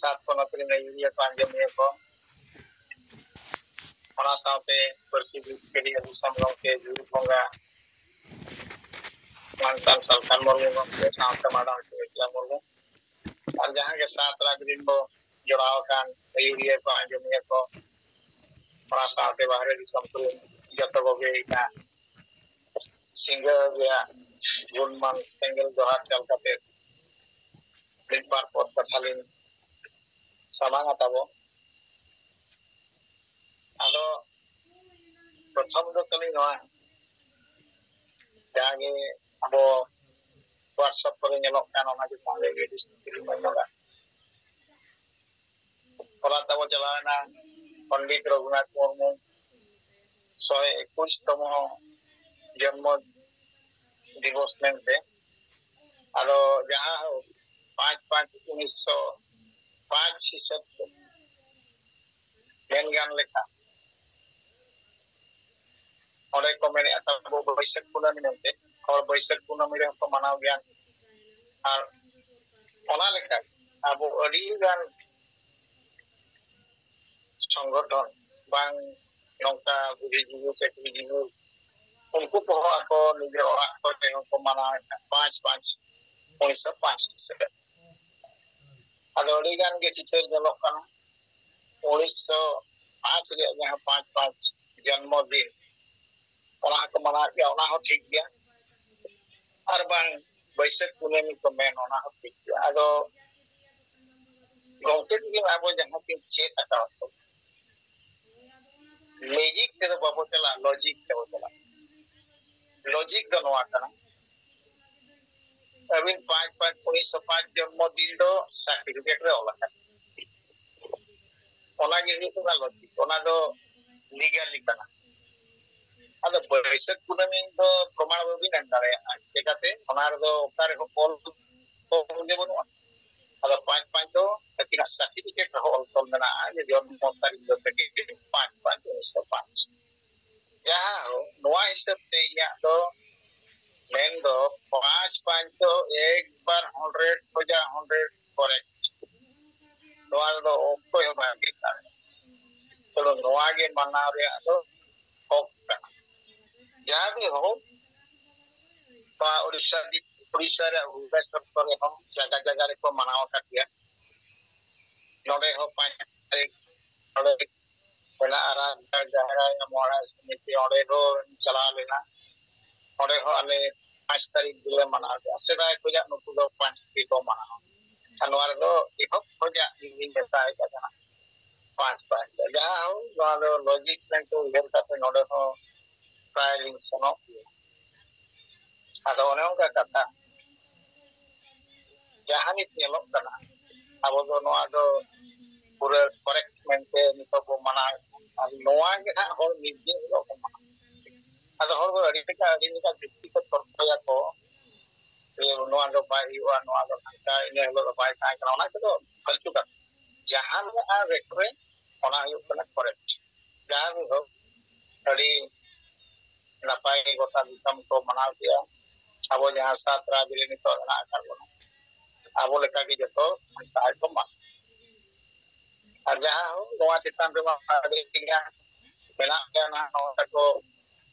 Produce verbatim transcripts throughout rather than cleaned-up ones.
ᱥᱟᱛ ᱯᱚᱱᱚᱛ ᱨᱮᱱ ᱟᱹᱭᱩᱨᱤᱭᱟᱹ ᱠᱚ, ᱟᱸᱡᱚᱢᱤᱭᱟᱹ ᱠᱚ, ᱚᱱᱟ ᱥᱟᱶᱛᱮ ᱯᱟᱹᱨᱥᱤ ᱡᱤᱛᱠᱟᱹᱨᱤᱭᱟᱹ ᱫᱤᱥᱚᱢ ᱜᱚᱢᱠᱮ ᱡᱩᱨᱤ ᱵᱚᱸᱜᱟ ᱢᱟᱱᱛᱟᱱ ᱥᱟᱞᱠᱷᱟᱱ ᱢᱩᱨᱢᱩ ᱜᱚᱢᱠᱮ ᱥᱟᱶᱛᱮ ᱢᱟᱰᱟᱝ ᱥᱩᱢᱤᱛᱨᱟ ᱢᱩᱨᱢᱩ ᱟᱨ ᱡᱟᱦᱟᱸ ᱜᱮ ᱥᱟᱛ ᱨᱟᱡᱽ ᱨᱤᱱ ᱵᱚ ᱡᱚᱲᱟᱣ ᱟᱠᱟᱱ ᱟᱹᱭᱩᱨᱤᱭᱟᱹ ᱠᱚ, ᱟᱸᱡᱚᱢᱤᱭᱟᱹ ᱠᱚ, ᱚᱱᱟ ᱥᱟᱶᱛᱮ ᱵᱟᱦᱨᱮ ᱫᱤᱥᱚᱢ ᱠᱚᱨᱮ ᱡᱚᱛᱚ ᱠᱚᱜᱮ ᱤᱧᱟᱹᱜ ᱥᱤᱸᱜᱟᱹ ᱨᱮᱭᱟᱜ ᱜᱩᱱᱢᱟᱱ ᱥᱮᱸᱜᱮᱞ ᱡᱚᱦᱟᱨ ᱪᱟᱞ ᱠᱟᱛᱮ ᱢᱤᱫ ᱵᱟᱨ ᱯᱚᱫ ᱠᱟᱛᱷᱟ ᱞᱤᱧ ᱥᱟᱢᱟᱝᱟ ᱛᱟᱵᱚ᱾ ᱟᱫᱚ ᱯᱨᱚᱛᱷᱚᱢ ᱫᱚ ᱠᱟᱹᱞᱤ ᱱᱚᱣᱟ, ᱡᱟᱜᱮ ᱟᱵᱚ WhatsApp ᱠᱚᱨᱮ ᱧᱮᱞᱚᱜ ᱠᱟᱱ ᱚᱱᱟ ᱪᱮᱛᱟᱱ ᱨᱮ ᱟᱹᱰᱤ ᱥᱩᱠᱨᱤ ᱵᱚᱱ ᱧᱮᱞᱟ᱾ ᱦᱚᱞᱟ ᱛᱟᱵᱚ ᱪᱟᱞᱟᱣᱮᱱᱟ ᱯᱚᱱᱰᱤᱛ ᱨᱚᱜᱷᱩᱱᱟᱛᱷ ᱢᱩᱨᱢᱩ ᱥᱚᱭ ᱮᱠᱩᱥ ᱛᱚᱢᱚ ᱡᱚᱱᱢᱚ ᱫᱤᱵᱚᱥ ᱢᱮᱱᱛᱮ᱾ ᱟᱫᱚ ᱡᱟᱦᱟᱸ ᱯᱟᱸᱪ ᱯᱟᱸᱪ ᱩᱱᱤᱥᱥᱚ ᱯᱟᱸᱪ ᱦᱤᱥᱟᱹᱵ ᱛᱮ ᱢᱮᱱ ᱜᱟᱱ ᱞᱮᱠᱷᱟᱱ ᱚᱸᱰᱮ ᱠᱚ ᱢᱮᱱᱮᱫᱼᱟ ᱛᱟᱵᱚ ᱵᱟᱹᱭᱥᱟᱹᱠᱷ ᱠᱩᱱᱟᱹᱢᱤ ᱢᱮᱱᱛᱮ, ᱦᱚᱲ ᱵᱟᱹᱭᱥᱟᱹᱠᱷ ᱠᱩᱱᱟᱹᱢᱤ ᱨᱮᱦᱚᱸ ᱠᱚ ᱢᱟᱱᱟᱣ ᱜᱮᱭᱟ᱾ ᱟᱨ ᱚᱱᱟ ᱞᱮᱠᱟ ᱟᱵᱚ ᱟᱹᱰᱤ ᱜᱟᱱ ᱥᱚᱝᱜᱚᱴᱷᱚᱱ ᱵᱟᱝ ᱱᱚᱝᱠᱟ ᱵᱩᱫᱷᱤᱡᱤᱵᱤ ᱪᱟᱹᱠᱨᱤᱡᱤᱵᱤ ᱩᱱᱠᱩ ᱠᱚᱦᱚᱸ ᱟᱠᱚ ᱱᱤᱡᱮᱨ ᱚᱲᱟᱜ ᱠᱚᱨᱮ ᱦᱚᱸᱠᱚ ᱢᱟᱱᱟᱣᱮᱫᱼᱟ ᱯᱟᱸᱪ ᱯᱟᱸᱪ ᱩᱱᱤᱥᱥᱚ ᱯᱟᱸᱪ ᱦᱤᱥᱟᱹᱵ᱾ ᱟᱫᱚ ᱟᱹᱰᱤ ᱜᱟᱱ ᱜᱮ ᱪᱤᱛᱟᱹᱨ ᱧᱮᱞᱚᱜ ᱠᱟᱱᱟ ᱩᱱᱤᱥᱥᱚ ᱯᱟᱸᱪ ᱨᱮᱭᱟᱜ ᱡᱟᱦᱟᱸ ᱯᱟᱸᱪ ᱯᱟᱸᱪ ᱡᱚᱱᱢᱚ ᱫᱤᱱ ᱚᱱᱟ ᱦᱚᱸᱠᱚ ᱢᱟᱱᱟᱣᱮᱫ ᱜᱮᱭᱟ, ᱚᱱᱟ ᱦᱚᱸ ᱴᱷᱤᱠ ᱜᱮᱭᱟ᱾ ᱟᱨ ᱵᱟᱝ ᱵᱟᱹᱭᱥᱟᱹᱠᱷ ᱠᱩᱱᱟᱹᱢᱤ ᱠᱚ ᱢᱮᱱ, ᱚᱱᱟ ᱦᱚᱸ ᱴᱷᱤᱠ ᱜᱮᱭᱟ᱾ ᱟᱫᱚ ᱜᱚᱢᱠᱮ ᱛᱟᱹᱠᱤᱱ ᱟᱵᱚ ᱡᱟᱦᱟᱸ ᱠᱤᱱ ᱪᱮᱫ ᱟᱠᱟᱫ ᱠᱚ, ᱞᱮᱡᱤᱠ ᱛᱮᱫᱚ ᱵᱟᱵᱚ ᱪᱟᱞᱟᱜᱼᱟ, ᱞᱚᱡᱤᱠ ᱛᱮᱵᱚ ᱪᱟᱞᱟᱜᱼᱟ᱾ ᱞᱚᱡᱤᱠ ᱫᱚ ᱱᱚᱣᱟ ᱠᱟᱱᱟ, ᱟᱹᱵᱤᱱ ᱯᱟᱸᱪ ᱯᱟᱸᱪ ᱩᱱᱤᱥᱥᱚ ᱯᱟᱸᱪ ᱡᱚᱱᱢᱚ ᱫᱤᱱ ᱫᱚ ᱥᱟᱨᱴᱤᱯᱷᱤᱠᱮᱴ ᱨᱮ ᱚᱞ ᱟᱠᱟᱱᱟ, ᱚᱱᱟ ᱜᱮ ᱦᱩᱭᱩᱜ ᱠᱟᱱᱟ ᱞᱚᱡᱤᱠ, ᱚᱱᱟ ᱫᱚ ᱞᱤᱜᱟᱞᱤ ᱠᱟᱱᱟ᱾ ᱟᱫᱚ ᱵᱟᱹᱭᱥᱟᱹᱠᱷ ᱠᱩᱱᱟᱹᱢᱤ ᱫᱚ ᱯᱨᱚᱢᱟᱬ ᱵᱟᱹᱵᱤᱱ ᱮᱢ ᱫᱟᱲᱮᱭᱟᱜᱼᱟ, ᱪᱮᱠᱟᱛᱮ? ᱚᱱᱟ ᱨᱮᱫᱚ ᱚᱠᱟ ᱨᱮᱦᱚᱸ ᱚᱞ ᱛᱚᱞ ᱜᱮ ᱵᱟᱹᱱᱩᱜᱼᱟ᱾ ᱟᱫᱚ ᱯᱟᱸᱪ ᱯᱟᱸᱪ ᱫᱚ ᱟᱹᱠᱤᱱᱟᱜ ᱥᱟᱨᱴᱤᱯᱷᱤᱠᱮᱴ ᱨᱮᱦᱚᱸ ᱚᱞ ᱛᱚᱞ ᱢᱮᱱᱟᱜᱼᱟ ᱡᱮ ᱡᱚᱱᱢᱚ ᱛᱟᱹᱨᱤᱠᱷ ᱫᱚ ᱛᱟᱹᱠᱤᱱ ᱯᱟᱸᱪ ᱯᱟᱸᱪ ᱩᱱᱤᱥᱥᱚ ᱯᱟᱸᱪ᱾ ᱡᱟᱦᱟᱸ ᱦᱳ, ᱱᱚᱣᱟ ᱦᱤᱥᱟᱹᱵ ᱛᱮ ᱤᱧᱟᱹᱜ ᱫᱚ ᱢᱮᱱ ᱫᱚ ᱯᱟᱸᱪ ᱯᱟᱸᱪ ᱫᱚ ᱮᱠᱵᱟᱨ ᱦᱟᱱᱰᱨᱮᱰ ᱠᱷᱚᱡᱟᱜ ᱦᱟᱱᱰᱨᱮᱰ ᱠᱚᱨᱮᱠᱴ᱾ ᱱᱚᱣᱟ ᱨᱮᱫᱚ ᱚᱠᱚᱭ ᱦᱚᱸ ᱵᱟᱭ ᱜᱮᱫ ᱫᱟᱲᱮᱭᱟᱜᱼᱟ᱾ ᱛᱚᱵᱮ ᱱᱚᱣᱟ ᱜᱮ ᱢᱟᱱᱟᱣ ᱨᱮᱭᱟᱜ ᱫᱚ ᱦᱚᱠ ᱠᱟᱱᱟ᱾ ᱡᱟᱦᱟᱸ ᱜᱮ ᱦᱚᱠ, ᱱᱚᱣᱟ ᱩᱲᱤᱥᱥᱟ ᱫᱤ-, ᱩᱲᱤᱥᱥᱟ ᱨᱮᱭᱟᱜ ᱵᱷᱩᱵᱽᱱᱮᱥᱚᱨ ᱠᱚᱨᱮ ᱦᱚᱸ ᱡᱟᱭᱜᱟ ᱡᱟᱭᱜᱟ ᱨᱮᱠᱚ ᱢᱟᱱᱟᱣ ᱟᱠᱟᱫ ᱜᱮᱭᱟ᱾ ᱱᱚᱰᱮ ᱦᱚᱸ ᱯᱟᱸᱪ ᱛᱟᱹᱨᱤᱠᱷ ᱱᱚᱰᱮ ᱢᱮᱱᱟᱜᱼᱟ, ᱨᱟᱡᱽᱜᱟᱲ ᱡᱟᱦᱮᱨ ᱟᱭᱳ ᱢᱚᱦᱟᱨᱟᱡᱽ ᱥᱚᱢᱤᱛᱤ, ᱚᱸᱰᱮ ᱦᱚᱸ ᱪᱟᱞᱟᱣ ᱞᱮᱱᱟ᱾ ᱚᱸᱰᱮ ᱦᱚᱸ ᱟᱞᱮ ᱯᱟᱸᱪ ᱛᱟᱹᱨᱤᱠᱷ ᱜᱮᱞᱮ ᱢᱟᱱᱟᱣ ᱠᱮᱫᱟ᱾ ᱥᱮᱫᱟᱭ ᱠᱷᱚᱱᱟᱜ ᱱᱩᱠᱩ ᱫᱚ ᱯᱟᱸᱪ ᱜᱮᱠᱚ ᱢᱟᱱᱟᱣᱟ᱾ ᱟᱨ ᱱᱚᱣᱟ ᱨᱮᱫᱚ ᱮᱦᱚᱵ ᱠᱷᱚᱱᱟᱜ ᱤᱧ ᱢᱮᱥᱟ ᱦᱮᱡ ᱟᱠᱟᱱᱟ ᱯᱟᱸᱪ ᱯᱟᱸᱪ ᱫᱚ᱾ ᱡᱟᱦᱟᱸ ᱦᱳᱠ, ᱱᱚᱣᱟ ᱫᱚ ᱞᱚᱡᱤᱠ ᱢᱮᱱᱛᱮ ᱩᱭᱦᱟᱹᱨ ᱠᱟᱛᱮ ᱱᱚᱰᱮ ᱦᱚᱸ ᱯᱨᱟᱭ ᱞᱤᱧ ᱥᱮᱱᱚᱜ ᱜᱮᱭᱟ᱾ ᱟᱫᱚ ᱚᱱᱮ ᱚᱱᱠᱟ ᱠᱟᱛᱷᱟ, ᱡᱟᱦᱟᱸ ᱱᱤᱛ ᱧᱮᱞᱚᱜ ᱠᱟᱱᱟ, ᱟᱵᱚ ᱫᱚ ᱱᱚᱣᱟ ᱫᱚ ᱯᱩᱨᱟᱹ ᱠᱚᱨᱮᱠᱴ ᱢᱮᱱᱛᱮ ᱱᱤᱛᱚᱜ ᱵᱚ ᱢᱟᱱᱟᱣᱮᱫ ᱠᱟᱱᱟ᱾ ᱟᱨ ᱱᱚᱣᱟ ᱜᱮ ᱦᱟᱸᱜ ᱦᱚᱲ ᱢᱤᱫ ᱫᱤᱱ ᱦᱤᱞᱳᱜ ᱠᱚ ᱢᱟᱱᱟᱣᱟ᱾ ᱟᱫᱚ ᱦᱚᱲ ᱫᱚ ᱟᱹᱰᱤ ᱞᱮᱠᱟ, ᱟᱹᱰᱤ ᱞᱮᱠᱟ ᱡᱩᱠᱛᱤ ᱠᱚ ᱛᱚᱨᱠᱚᱭᱟᱠᱚ, ᱡᱮ ᱱᱚᱣᱟ ᱫᱚ ᱵᱟᱭ ᱦᱩᱭᱩᱜᱼᱟ, ᱱᱚᱣᱟ ᱫᱚ ᱱᱚᱝᱠᱟ, ᱤᱱᱟᱹ ᱦᱤᱞᱳᱜ ᱫᱚ ᱵᱟᱭ ᱛᱟᱦᱮᱸ ᱠᱟᱱᱟ, ᱚᱱᱟ ᱠᱚᱫᱚ ᱯᱷᱟᱞᱛᱩ ᱠᱟᱛᱷᱟ᱾ ᱡᱟᱦᱟᱸ ᱢᱮᱱᱟᱜᱼᱟ ᱨᱮᱠᱚᱨᱰ ᱨᱮ, ᱚᱱᱟ ᱦᱩᱭᱩᱜ ᱠᱟᱱᱟ ᱠᱚᱨᱮᱠᱴ᱾ ᱡᱟᱦᱟᱸ ᱜᱮ ᱦᱳᱠ, ᱟᱹᱰᱤ ᱱᱟᱯᱟᱭ ᱜᱮ ᱜᱚᱴᱟ ᱫᱤᱥᱚᱢ ᱠᱚ ᱢᱟᱱᱟᱣ ᱠᱮᱜᱼᱟ᱾ ᱟᱵᱚ ᱡᱟᱦᱟᱸ ᱥᱟᱛ ᱨᱟᱡᱽ ᱨᱮ ᱱᱤᱛᱚᱜ ᱦᱮᱱᱟᱜ ᱟᱠᱟᱫ ᱵᱚᱱᱟ, ᱟᱵᱚ ᱞᱮᱠᱟ ᱜᱮ ᱡᱚᱛᱚ ᱥᱟᱱᱛᱟᱲ ᱠᱚ ᱢᱟ᱾ ᱟᱨ ᱡᱟᱦᱟᱸ ᱦᱳᱠ, ᱱᱚᱣᱟ ᱪᱮᱛᱟᱱ ᱨᱮᱢᱟ ᱟᱹᱰᱤ ᱜᱟᱱ ᱢᱮᱱᱟᱜ ᱜᱮᱭᱟ ᱱᱟᱦᱟᱜ, ᱱᱚᱣᱟ ᱠᱚ,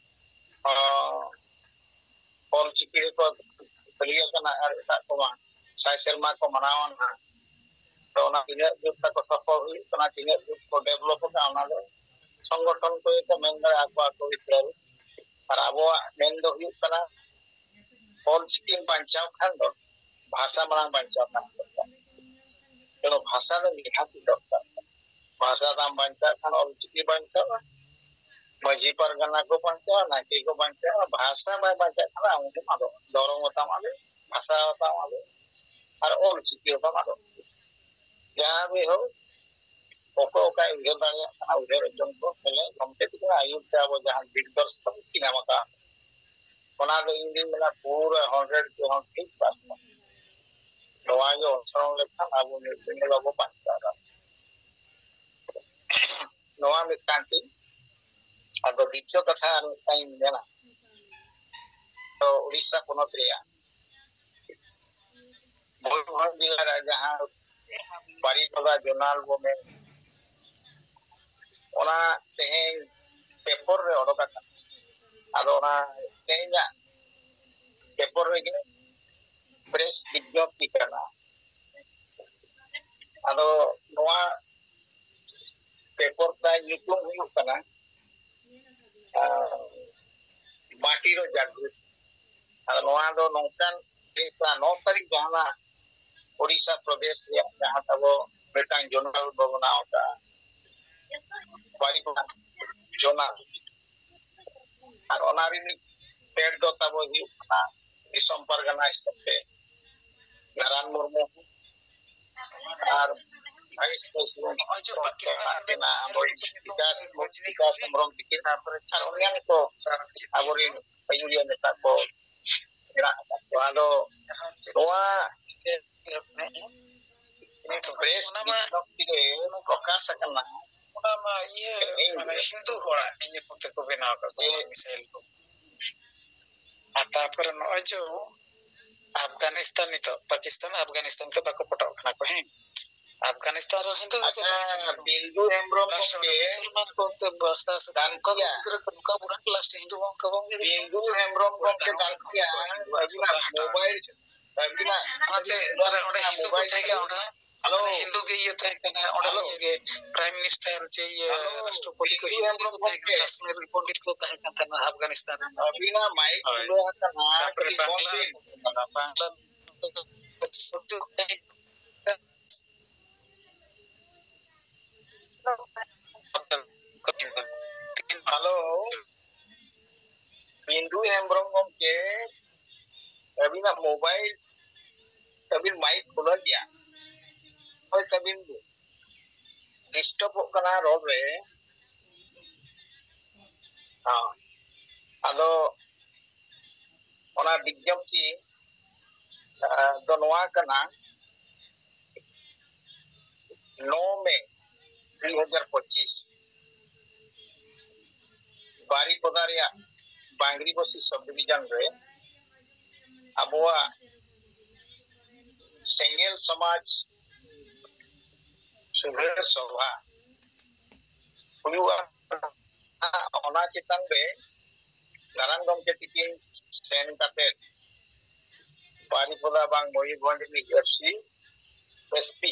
ᱚ, ᱚᱞ ᱪᱤᱠᱤ ᱨᱮᱠᱚ ᱥᱟᱹᱞᱤᱭ ᱟᱠᱟᱱᱟ ᱟᱨ ᱮᱴᱟᱜ ᱠᱚᱢᱟ ᱥᱟᱭ ᱥᱮᱨᱢᱟ ᱠᱚ ᱢᱟᱱᱟᱣᱟ ᱱᱟᱦᱟᱜ᱾ ᱛᱚ ᱚᱱᱟ ᱛᱤᱱᱟᱹᱜ ᱡᱳᱨ ᱛᱟᱠᱚ ᱥᱚᱯᱚᱦᱚᱫ ᱦᱩᱭᱩᱜ ᱠᱟᱱᱟ, ᱛᱤᱱᱟᱹᱜ ᱡᱳᱨ ᱠᱚ ᱰᱮᱵᱷᱞᱚᱯ ᱟᱠᱟᱱᱟ, ᱚᱱᱟ ᱫᱚ ᱥᱚᱝᱜᱚᱴᱷᱚᱱ ᱠᱚᱜᱮ ᱠᱚ ᱢᱮᱱ ᱫᱟᱲᱮᱭᱟᱜᱼᱟ ᱟᱠᱚ ᱟᱠᱚ ᱵᱷᱤᱛᱨᱤ ᱨᱮ᱾ ᱟᱨ ᱟᱵᱚᱣᱟᱜ ᱢᱮᱱ ᱫᱚ ᱦᱩᱭᱩᱜ ᱠᱟᱱᱟ, ᱚᱞ ᱪᱤᱠᱤᱢ ᱵᱟᱧᱪᱟᱣ ᱠᱷᱟᱱ ᱫᱚ ᱵᱷᱟᱥᱟ ᱢᱟᱲᱟᱝ ᱵᱟᱧᱪᱟᱣ ᱠᱟᱱ ᱫᱚᱨᱠᱟᱨ᱾ ᱛᱮᱱᱚ ᱵᱷᱟᱥᱟ ᱫᱚ ᱱᱤᱦᱟᱹᱛ ᱫᱚᱨᱠᱟᱨ᱾ ᱵᱷᱟᱥᱟ ᱛᱟᱢ ᱵᱟᱧᱪᱟᱜ ᱠᱷᱟᱱ ᱚᱞ ᱪᱤᱠᱤ ᱵᱟᱧᱪᱟᱜᱼᱟ, ᱢᱟᱹᱡᱷᱤ ᱯᱟᱨᱜᱟᱱᱟ ᱠᱚ ᱵᱟᱧᱪᱟᱜᱼᱟ, ᱱᱟᱭᱠᱮ ᱠᱚ ᱵᱟᱧᱪᱟᱜᱼᱟ᱾ ᱵᱷᱟᱥᱟ ᱵᱟᱭ ᱵᱟᱧᱪᱟᱜ ᱠᱷᱟᱱ ᱟᱢ ᱦᱚᱸᱢ ᱟᱫᱚᱜ, ᱫᱷᱚᱨᱚᱢ ᱦᱚᱸᱛᱟᱢ ᱟᱫᱚᱜ, ᱵᱷᱟᱥᱟ ᱦᱚᱸᱛᱟᱢ ᱟᱫᱚᱜ, ᱟᱨ ᱚᱞ ᱪᱤᱠᱤ ᱦᱚᱸᱛᱟᱢ ᱟᱫᱚᱜ᱾ ᱡᱟᱦᱟᱸ ᱜᱮ ᱦᱳᱠ, ᱚᱠᱚᱭ ᱚᱠᱟᱭ ᱩᱭᱦᱟᱹᱨ ᱫᱟᱲᱮᱭᱟᱜ ᱠᱟᱱᱟ, ᱩᱭᱦᱟᱹᱨ ᱦᱚᱪᱚᱱ ᱠᱚ᱾ ᱵᱚᱞᱮ ᱜᱚᱢᱠᱮ ᱛᱟᱹᱠᱤᱱᱟᱜ ᱟᱹᱭᱩᱨ ᱛᱮ ᱟᱵᱚ ᱡᱟᱦᱟᱸ ᱫᱤᱜᱽᱫᱚᱨᱥᱚᱱ ᱠᱤᱱ ᱮᱢ ᱟᱠᱟᱫ, ᱚᱱᱟ ᱫᱚ ᱤᱧ ᱫᱩᱧ ᱢᱮᱱᱟ ᱯᱩᱨᱟᱹ ᱦᱟᱱᱰᱨᱮᱰ ᱡᱚᱦᱚᱱ ᱴᱷᱤᱠ ᱯᱟᱥ ᱠᱟᱱᱟ᱾ ᱱᱚᱣᱟ ᱜᱮ ᱚᱱᱩᱥᱚᱨᱚᱱ ᱞᱮᱠᱷᱟᱱ ᱟᱵᱚ ᱢᱤᱫ ᱫᱤᱱ ᱦᱤᱞᱳᱜ ᱵᱚ ᱵᱟᱧᱪᱟᱣ ᱫᱟᱲᱮᱭᱟᱜᱼᱟ᱾ ᱱᱚᱣᱟ ᱢᱤᱫᱴᱟᱝ ᱴᱷᱤᱠ᱾ ᱟᱫᱚ ᱫᱤᱛᱤᱭᱚ ᱠᱟᱛᱷᱟ ᱟᱨ ᱢᱤᱫᱴᱟᱝ ᱤᱧ ᱢᱮᱱᱟ, ᱛᱚ ᱩᱲᱤᱥᱥᱟ ᱯᱚᱱᱚᱛ ᱨᱮᱭᱟᱜ ᱢᱚᱭᱩᱨᱵᱷᱚᱸᱡᱽ ᱡᱮᱞᱟ ᱨᱮ ᱡᱟᱦᱟᱸ ᱵᱟᱨᱤᱯᱟᱫᱟ ᱡᱳᱱᱟᱞ ᱵᱚ ᱢᱮᱱ, ᱚᱱᱟ ᱛᱮᱦᱮᱧ ᱯᱮᱯᱚᱨ ᱨᱮ ᱚᱰᱚᱠ ᱟᱠᱟᱱᱟ᱾ ᱟᱫᱚ ᱚᱱᱟ ᱛᱮᱦᱮᱧᱟᱜ ᱯᱮᱯᱚᱨ ᱨᱮᱜᱮ ᱯᱨᱮᱥ ᱵᱤᱡᱽᱧᱚᱯᱛᱤ ᱠᱟᱱᱟ᱾ ᱟᱫᱚ ᱱᱚᱣᱟ ᱯᱮᱯᱚᱨ ᱨᱮᱱᱟᱜ ᱧᱩᱛᱩᱢ ᱦᱩᱭᱩᱜ ᱠᱟᱱᱟ, ᱟᱨ, ᱢᱟᱴᱤᱨ ᱡᱟᱜᱽᱨᱤᱛ᱾ ᱟᱫᱚ ᱱᱚᱣᱟ ᱫᱚ ᱱᱚᱝᱠᱟᱱ ᱡᱤᱱᱤᱥ ᱠᱟᱱᱟ, ᱱᱚ ᱛᱟᱹᱨᱤᱠᱷ ᱡᱟᱦᱟᱱᱟᱜ ᱳᱰᱤᱥᱟ ᱯᱨᱚᱫᱮᱥ ᱨᱮᱭᱟᱜ ᱡᱟᱦᱟᱸ ᱛᱟᱵᱚ ᱢᱤᱫᱴᱟᱝ ᱡᱳᱱᱟᱞ ᱵᱚ ᱵᱮᱱᱟᱣ ᱟᱠᱟᱫᱼᱟ, ᱵᱟᱨᱤᱯᱟᱫᱟ ᱡᱳᱱᱟᱞ᱾ ᱟᱨ ᱚᱱᱟ ᱨᱤᱱᱤᱡ ᱦᱮᱰ ᱫᱚ ᱛᱟᱵᱚ ᱦᱩᱭᱩᱜ ᱠᱟᱱᱟ ᱫᱤᱥᱚᱢ ᱯᱟᱨᱜᱟᱱᱟ ᱦᱤᱥᱟᱹᱵ ᱛᱮ ᱱᱟᱨᱟᱱ ᱢᱩᱨᱢᱩ᱾ ᱟᱨ ᱵᱷᱟᱭᱤᱥ ᱯᱨᱮᱥᱤᱰᱮᱱᱴ ᱱᱚᱜᱼᱚᱭ ᱡᱮ ᱯᱟᱠᱤᱥᱛᱟᱱ ᱨᱮ ᱵᱤᱠᱟᱥ, ᱵᱤᱠᱟᱥ ᱦᱮᱢᱵᱨᱚᱢ ᱛᱤᱠᱤᱱ, ᱛᱟᱨᱯᱚᱨᱮ ᱟᱨ ᱚᱱᱟᱱ ᱠᱚ ᱟᱵᱚᱨᱮᱱ ᱟᱹᱭᱩᱨᱤᱭᱟᱹ ᱱᱮᱛᱟ ᱠᱚ ᱢᱮᱱᱟᱜ ᱟᱠᱟᱫ ᱠᱚᱣᱟ᱾ ᱟᱫᱚ ᱱᱚᱣᱟ ᱯᱨᱮᱥ ᱚᱱᱟ ᱢᱟ ᱵᱤᱡᱽᱧᱚᱯᱛᱤ ᱨᱮ ᱯᱨᱚᱠᱟᱥ ᱟᱠᱟᱱᱟ᱾ ᱚᱱᱟ ᱢᱟ ᱤᱭᱟᱹ, ᱢᱟᱱᱮ ᱦᱤᱱᱫᱩ ᱦᱚᱲᱟᱜ ᱤᱭᱟᱹ ᱠᱚᱛᱮ ᱠᱚ ᱵᱮᱱᱟᱣ ᱟᱠᱟᱫ ᱠᱚᱣᱟ, ᱡᱮ ᱢᱤᱥᱟᱭᱤᱞ ᱠᱚ᱾ ᱟᱨ ᱛᱟᱨᱯᱚᱨᱮ ᱱᱚᱜᱼᱚᱭ ᱡᱮ ᱟᱯᱷᱜᱟᱱᱤᱥᱛᱟᱱ, ᱱᱤᱛᱚᱜ ᱯᱟᱠᱤᱥᱛᱟᱱ, ᱟᱯᱷᱜᱟᱱᱤᱥᱛᱟᱱ ᱛᱮ ᱵᱟᱠᱚ ᱯᱚᱴᱟᱜ ᱠᱟᱱᱟ ᱠᱚ, ᱦᱮᱸ? ᱟᱯᱷᱜᱟᱱᱤᱥᱛᱟᱱ ᱨᱮ ᱦᱤᱱᱫᱩ ᱜᱮᱠᱚ ᱟᱪᱪᱷᱟ, ᱛᱟᱦᱮᱸ ᱠᱟᱱᱟ᱾ ᱵᱤᱱᱫᱩ ᱦᱮᱢᱵᱨᱚᱢ ᱞᱟᱥᱴ ᱨᱮ ᱜᱚᱢᱠᱮ, ᱢᱩᱥᱚᱞᱢᱟᱱ ᱠᱚ ᱚᱱᱛᱮ ᱵᱟᱥᱛᱟ ᱥᱮ ᱫᱟᱱᱠᱤᱭᱟ᱾ ᱜᱤᱫᱽᱨᱟᱹ ᱠᱚ ᱱᱚᱝᱠᱟ ᱵᱩᱲᱦᱟᱱ ᱞᱟᱥᱴ ᱨᱮ ᱦᱤᱱᱫᱩ ᱦᱚᱸ ᱚᱱᱠᱟ ᱵᱚᱱ ᱜᱮ ᱵᱤᱱᱫᱩ ᱦᱮᱢᱵᱨᱚᱢ ᱜᱚᱢᱠᱮ, ᱫᱟᱱᱠᱤᱭᱟ, ᱟᱹᱵᱤᱱᱟᱜ ᱢᱳᱵᱟᱭᱤᱞ, ᱟᱹᱵᱤᱱᱟᱜ ᱚᱱᱟᱛᱮ ᱱᱚᱣᱟ ᱚᱸᱰᱮ ᱦᱤᱱᱫᱩ ᱠᱚ ᱢᱳᱵᱟᱭᱤᱞ ᱛᱟᱦᱮᱸ ᱠᱟᱱᱟ, ᱚᱸᱰᱮ ᱦᱮᱞᱳ᱾ ᱦᱤᱱᱫᱩ ᱜᱮ ᱤᱭᱟᱹ ᱛᱟᱦᱮᱸ ᱠᱟᱱᱟ, ᱚᱸᱰᱮ ᱦᱮᱞᱳ᱾ ᱤᱭᱟᱹ ᱜᱮ ᱯᱨᱟᱭᱤᱢ ᱢᱤᱱᱤᱥᱴᱟᱨ ᱪᱮ ᱤᱭᱟᱹ ᱦᱮᱞᱳ᱾ ᱨᱟᱥᱴᱨᱚᱯᱚᱛᱤ ᱠᱚ ᱵᱤᱱᱫᱩ ᱦᱤᱱᱫᱩ ᱦᱮᱢᱵᱨᱚᱢ ᱜᱮᱠᱚ ᱛᱟᱦᱮᱸ ᱠᱟᱱᱟ, ᱜᱚᱢᱠᱮ᱾ ᱠᱟᱥᱢᱤᱨ ᱨᱮᱱ ᱯᱚᱱᱰᱤᱛ ᱠᱚ ᱛᱟᱦᱮᱸ ᱠᱟᱱ ᱛᱟᱦᱮᱱᱟ ᱟᱯᱷᱜᱟᱱᱤᱥᱛᱟᱱ ᱨᱮᱱ᱾ ᱟᱹᱵᱤᱱᱟᱜ ᱢᱟᱭᱤᱠ ᱦᱳᱭ᱾ ᱠᱷᱩᱞᱟᱹᱣ ᱟᱠᱟᱱᱟ, ᱛᱟᱨᱯᱚᱨᱮ ᱠᱟᱹᱴᱤᱡ ᱵᱚᱱᱫ ᱵᱟᱝᱞᱟ, ᱵᱤᱱ᱾ ᱵᱟᱝᱞᱟ ᱦᱮᱞᱳ, ᱯᱤᱱᱰᱩ ᱦᱮᱢᱵᱨᱚᱢ ᱜᱚᱢᱠᱮ, ᱟᱹᱵᱤᱱᱟᱜ ᱢᱳᱵᱟᱭᱤᱞ, ᱟᱹᱵᱤᱱ ᱢᱟᱭᱤᱠ ᱠᱷᱩᱞᱟᱹᱣ ᱜᱮᱭᱟ, ᱦᱳᱭ, ᱛᱟᱹᱵᱤᱱ ᱰᱤᱥᱴᱟᱵᱚᱜ ᱠᱟᱱᱟ ᱨᱚᱲ ᱨᱮ᱾ ᱦᱚᱸ᱾ ᱟᱫᱚ ᱚᱱᱟ ᱵᱤᱡᱽᱧᱚᱯᱛᱤ, ᱟᱸ, ᱫᱚ ᱱᱚᱣᱟ ᱠᱟᱱᱟ, ᱱᱚ ᱢᱮ ᱫᱩ ᱦᱟᱡᱟᱨ ᱯᱚᱸᱪᱤᱥ, ᱵᱟᱨᱤᱯᱚᱫᱟ ᱨᱮᱭᱟᱜ ᱵᱟᱝᱨᱤᱵᱟᱹᱥᱤ ᱥᱚᱵᱽ ᱰᱤᱵᱤᱡᱚᱱ ᱨᱮ ᱟᱵᱚᱣᱟᱜ ᱥᱮᱸᱜᱮᱞ ᱥᱚᱢᱟᱡᱽ ᱥᱩᱫᱷᱟᱹᱨ ᱥᱚᱵᱷᱟ ᱦᱩᱭᱩᱜᱼᱟ᱾ ᱚᱱᱟ ᱪᱮᱛᱟᱱ ᱨᱮ ᱢᱟᱨᱟᱝ ᱜᱚᱢᱠᱮ ᱛᱤᱠᱤᱱ ᱥᱮᱱ ᱠᱟᱛᱮ ᱵᱟᱨᱤᱯᱚᱫᱟ ᱵᱟᱝ ᱢᱚᱭᱩᱨᱵᱷᱚᱸᱡᱽ ᱨᱤᱱᱤᱡ ᱮᱯᱥᱤ, ᱮᱥᱯᱤ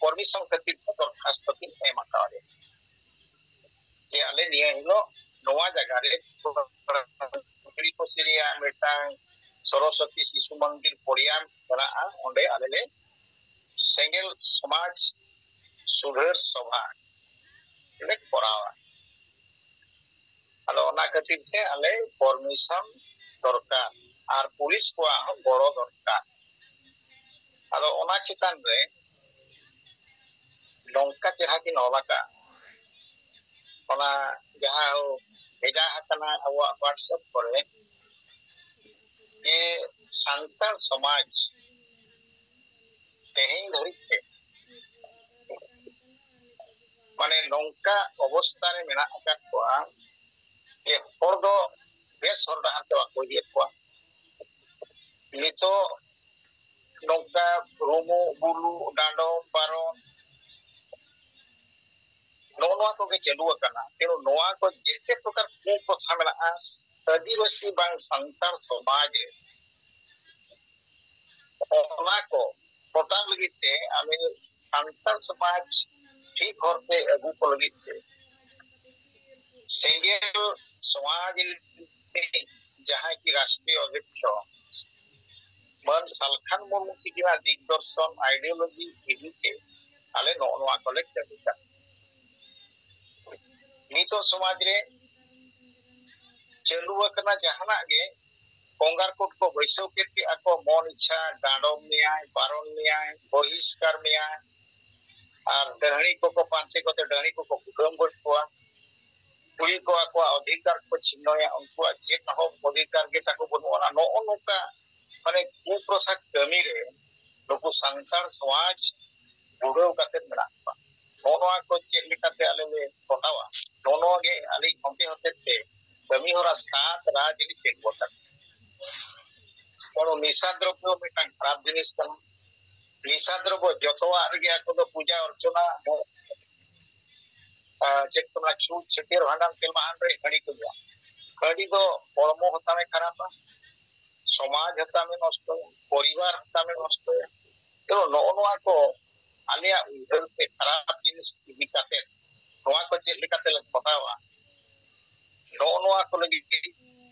ᱯᱚᱨᱢᱤᱥᱚᱱ ᱠᱷᱟᱹᱛᱤᱨ ᱛᱮ ᱫᱚᱨᱠᱷᱟᱥᱛᱚ ᱠᱤᱱ ᱮᱢ ᱟᱠᱟᱣᱟᱫᱮᱭᱟ ᱡᱮ ᱟᱞᱮ ᱱᱤᱭᱟᱹ ᱦᱤᱞᱳᱜ ᱱᱚᱣᱟ ᱡᱟᱭᱜᱟ ᱨᱮ ᱠᱩᱲᱤ ᱯᱟᱹᱥᱤ ᱨᱮᱭᱟᱜ ᱢᱤᱫᱴᱟᱝ ᱥᱚᱨᱚᱥᱚᱛᱤ ᱥᱤᱥᱩ ᱢᱚᱱᱫᱤᱨ ᱯᱚᱲᱤᱭᱟ ᱢᱮᱱᱟᱜᱼᱟ, ᱚᱸᱰᱮ ᱟᱞᱮ ᱞᱮ ᱥᱮᱸᱜᱮᱞ ᱥᱚᱢᱟᱡᱽ ᱥᱩᱫᱷᱟᱹᱨ ᱥᱚᱵᱷᱟ ᱞᱮ ᱠᱚᱨᱟᱣᱟ᱾ ᱟᱫᱚ ᱚᱱᱟ ᱠᱷᱟᱹᱛᱤᱨ ᱛᱮ ᱟᱞᱮ ᱯᱚᱨᱢᱤᱥᱚᱱ ᱫᱚᱨᱠᱟᱨ ᱟᱨ ᱯᱩᱞᱤᱥ ᱠᱚᱣᱟᱜ ᱦᱚᱸ ᱜᱚᱲᱚ ᱫᱚᱨᱠᱟᱨ᱾ ᱟᱫᱚ ᱚᱱᱟ ᱪᱮᱛᱟᱱ ᱨᱮ ᱱᱚᱝᱠᱟ ᱪᱮᱦᱨᱟ ᱠᱤᱱ ᱚᱞ ᱟᱠᱟᱫ, ᱚᱱᱟ ᱡᱟᱦᱟᱸ ᱵᱷᱮᱡᱟ ᱟᱠᱟᱱᱟ ᱟᱵᱚᱣᱟᱜ WhatsApp ᱠᱚᱨᱮ, ᱡᱮ ᱥᱟᱱᱛᱟᱲ ᱥᱚᱢᱟᱡᱽ ᱛᱮᱦᱮᱧ ᱫᱷᱟᱹᱨᱤᱡ ᱛᱮ ᱢᱟᱱᱮ ᱱᱚᱝᱠᱟ ᱚᱵᱚᱥᱛᱟ ᱨᱮ ᱢᱮᱱᱟᱜ ᱟᱠᱟᱫ ᱠᱚᱣᱟ ᱡᱮ ᱦᱚᱲ ᱫᱚ ᱵᱮᱥ ᱦᱚᱨ ᱰᱟᱦᱟᱨ ᱛᱮ ᱵᱟᱠᱚ ᱤᱫᱤᱭᱮᱫ ᱠᱚᱣᱟ᱾ ᱱᱤᱛᱚᱜ ᱱᱚᱝᱠᱟ ᱨᱩᱢᱩᱜ, ᱵᱩᱞᱩᱜ, ᱰᱟᱸᱰᱚᱢ, ᱯᱟᱨᱚᱢ, ᱱᱚᱜᱼᱚ ᱱᱚᱣᱟ ᱠᱚᱜᱮ ᱪᱟᱹᱞᱩ ᱟᱠᱟᱱᱟ᱾ ᱛᱮᱱᱩ ᱱᱚᱣᱟ ᱠᱚ ᱡᱮᱛᱮ ᱯᱨᱚᱠᱟᱨ ᱠᱩᱯᱨᱚᱛᱷᱟ ᱢᱮᱱᱟᱜᱼᱟ ᱟᱹᱫᱤᱵᱟᱹᱥᱤ ᱵᱟᱝ ᱥᱟᱱᱛᱟᱲ ᱥᱚᱢᱟᱡᱽ ᱨᱮ, ᱚᱱᱟ ᱠᱚ ᱯᱚᱴᱟᱣ ᱞᱟᱹᱜᱤᱫ ᱛᱮ ᱟᱞᱮ ᱥᱟᱱᱛᱟᱲ ᱥᱚᱢᱟᱡᱽ ᱴᱷᱤᱠ ᱦᱚᱨ ᱛᱮ ᱟᱹᱜᱩ ᱠᱚ ᱞᱟᱹᱜᱤᱫ ᱛᱮ ᱥᱮᱸᱜᱮᱞ ᱥᱚᱢᱟᱡᱽ ᱨᱤᱱᱤᱡ ᱡᱟᱦᱟᱸᱭ ᱠᱤ ᱨᱟᱥᱴᱨᱤᱭᱚ ᱚᱫᱷᱭᱚᱠᱷᱚ ᱢᱟᱹᱱ ᱥᱟᱞᱠᱷᱟᱱ ᱢᱩᱨᱢᱩ ᱛᱤᱠᱤᱱᱟᱜ ᱫᱤᱜᱽ ᱫᱚᱨᱥᱚᱱ, ᱟᱭᱰᱤᱭᱳᱞᱚᱡᱤ ᱤᱫᱤ ᱛᱮ ᱟᱞᱮ ᱱᱚᱜᱼᱚ ᱱᱚᱣᱟ ᱠᱚᱞᱮ ᱠᱟᱹᱢᱤ ᱠᱟᱱᱟ᱾ ᱱᱤᱛᱚᱜ ᱥᱚᱢᱟᱡᱽ ᱨᱮ ᱪᱟᱹᱞᱩ ᱟᱠᱟᱱᱟ ᱡᱟᱦᱟᱱᱟᱜ ᱜᱮ, ᱠᱚᱝᱜᱟᱨ ᱠᱳᱰ ᱠᱚ ᱵᱟᱹᱭᱥᱟᱹᱣ ᱠᱮᱫ ᱜᱮ ᱟᱠᱚ ᱢᱚᱱ ᱤᱪᱪᱷᱟ ᱰᱟᱸᱰᱚᱢ ᱢᱮᱭᱟᱭ, ᱵᱟᱨᱚᱱ ᱢᱮᱭᱟᱭ, ᱵᱚᱦᱤᱥᱠᱟᱨ ᱢᱮᱭᱟᱭ, ᱟᱨ ᱰᱟᱹᱦᱲᱤ ᱠᱚᱠᱚ ᱯᱟᱱᱛᱮ ᱠᱚᱛᱮ ᱰᱟᱹᱦᱲᱤ ᱠᱚᱠᱚ ᱠᱩᱴᱟᱹᱢ ᱜᱚᱡ ᱠᱚᱣᱟ᱾ ᱠᱩᱲᱤ ᱠᱚ ᱟᱠᱚᱣᱟᱜ ᱚᱫᱷᱤᱠᱟᱨ ᱠᱚ ᱪᱷᱤᱱᱱᱚᱭᱟ, ᱩᱱᱠᱩᱣᱟᱜ ᱪᱮᱫ ᱦᱚᱸ ᱚᱫᱷᱤᱠᱟᱨ ᱜᱮ ᱛᱟᱠᱚ ᱵᱟᱹᱱᱩᱜ ᱟᱱᱟ᱾ ᱱᱚᱜᱼᱚ ᱱᱚᱝᱠᱟ ᱢᱟᱱᱮ ᱠᱩᱯᱨᱚᱛᱷᱟ ᱠᱟᱹᱢᱤ ᱨᱮ ᱱᱩᱠᱩ ᱥᱟᱱᱛᱟᱲ ᱥᱚᱢᱟᱡᱽ ᱵᱩᱰᱟᱹᱣ ᱠᱟᱛᱮ ᱢᱮᱱᱟᱜ ᱠᱚᱣᱟ᱾ ᱱᱚᱜᱼᱚ ᱱᱚᱣᱟ ᱠᱚ ᱪᱮᱫ ᱞᱮᱠᱟᱛᱮ ᱟᱞᱮ ᱞᱮ ᱯᱚᱴᱟᱣᱟ, ᱱᱚᱜᱼᱚ ᱱᱚᱣᱟ ᱜᱮ ᱟᱹᱞᱤᱧ ᱚᱱᱛᱮ ᱦᱚᱛᱮ ᱛᱮ ᱠᱟᱹᱢᱤ ᱦᱚᱨᱟ ᱥᱟᱛ ᱨᱟᱡᱽ ᱨᱤᱱᱤᱡ ᱪᱟᱹᱞᱩ ᱟᱠᱟᱱᱟ᱾ ᱠᱳᱱᱳ ᱱᱮᱥᱟ ᱫᱨᱚᱵᱽᱵᱚ ᱢᱤᱫᱴᱟᱝ ᱠᱷᱟᱨᱟᱯ ᱡᱤᱱᱤᱥ ᱠᱟᱱᱟ᱾ ᱱᱤᱥᱟ ᱫᱨᱚᱵᱽᱵᱚ ᱡᱚᱛᱚᱣᱟᱜ ᱨᱮᱜᱮ ᱟᱠᱚ ᱫᱚ ᱯᱩᱡᱟ ᱚᱨᱪᱚᱱᱟ, ᱟᱨ ᱪᱮᱫ ᱠᱚ ᱢᱮᱱᱟ, ᱪᱷᱩᱛ ᱪᱷᱟᱹᱴᱭᱟᱹᱨ ᱵᱷᱟᱸᱰᱟᱱ ᱛᱮᱞ ᱢᱟᱦᱟᱱ ᱨᱮ ᱦᱟᱺᱰᱤ ᱠᱚ ᱧᱩᱭᱟ᱾ ᱦᱟᱺᱰᱤ ᱫᱚ ᱦᱚᱲᱢᱚ ᱦᱚᱸ ᱛᱟᱢᱮ ᱠᱷᱟᱨᱟᱯᱟ, ᱥᱚᱢᱟᱡᱽ ᱦᱚᱸ ᱛᱟᱢᱮ ᱱᱚᱥᱴᱚᱭᱟ, ᱯᱚᱨᱤᱵᱟᱨ ᱦᱚᱸ ᱛᱟᱢᱮ ᱱᱚᱥᱴᱚᱭᱟ᱾ ᱛᱚ ᱱᱚᱜᱼᱚ ᱱᱚᱣᱟ ᱠᱚ ᱟᱞᱮᱭᱟᱜ ᱩᱭᱦᱟᱹᱨ ᱛᱮ ᱠᱷᱟᱨᱟᱯ ᱡᱤᱱᱤᱥ ᱤᱫᱤ ᱠᱟᱛᱮ ᱱᱚᱣᱟ ᱠᱚ ᱪᱮᱫ ᱞᱮᱠᱟᱛᱮ ᱞᱮ ᱠᱚᱨᱟᱣᱟ, ᱱᱚᱜᱼᱚ ᱱᱚᱣᱟ ᱠᱚ ᱞᱟᱹᱜᱤᱫ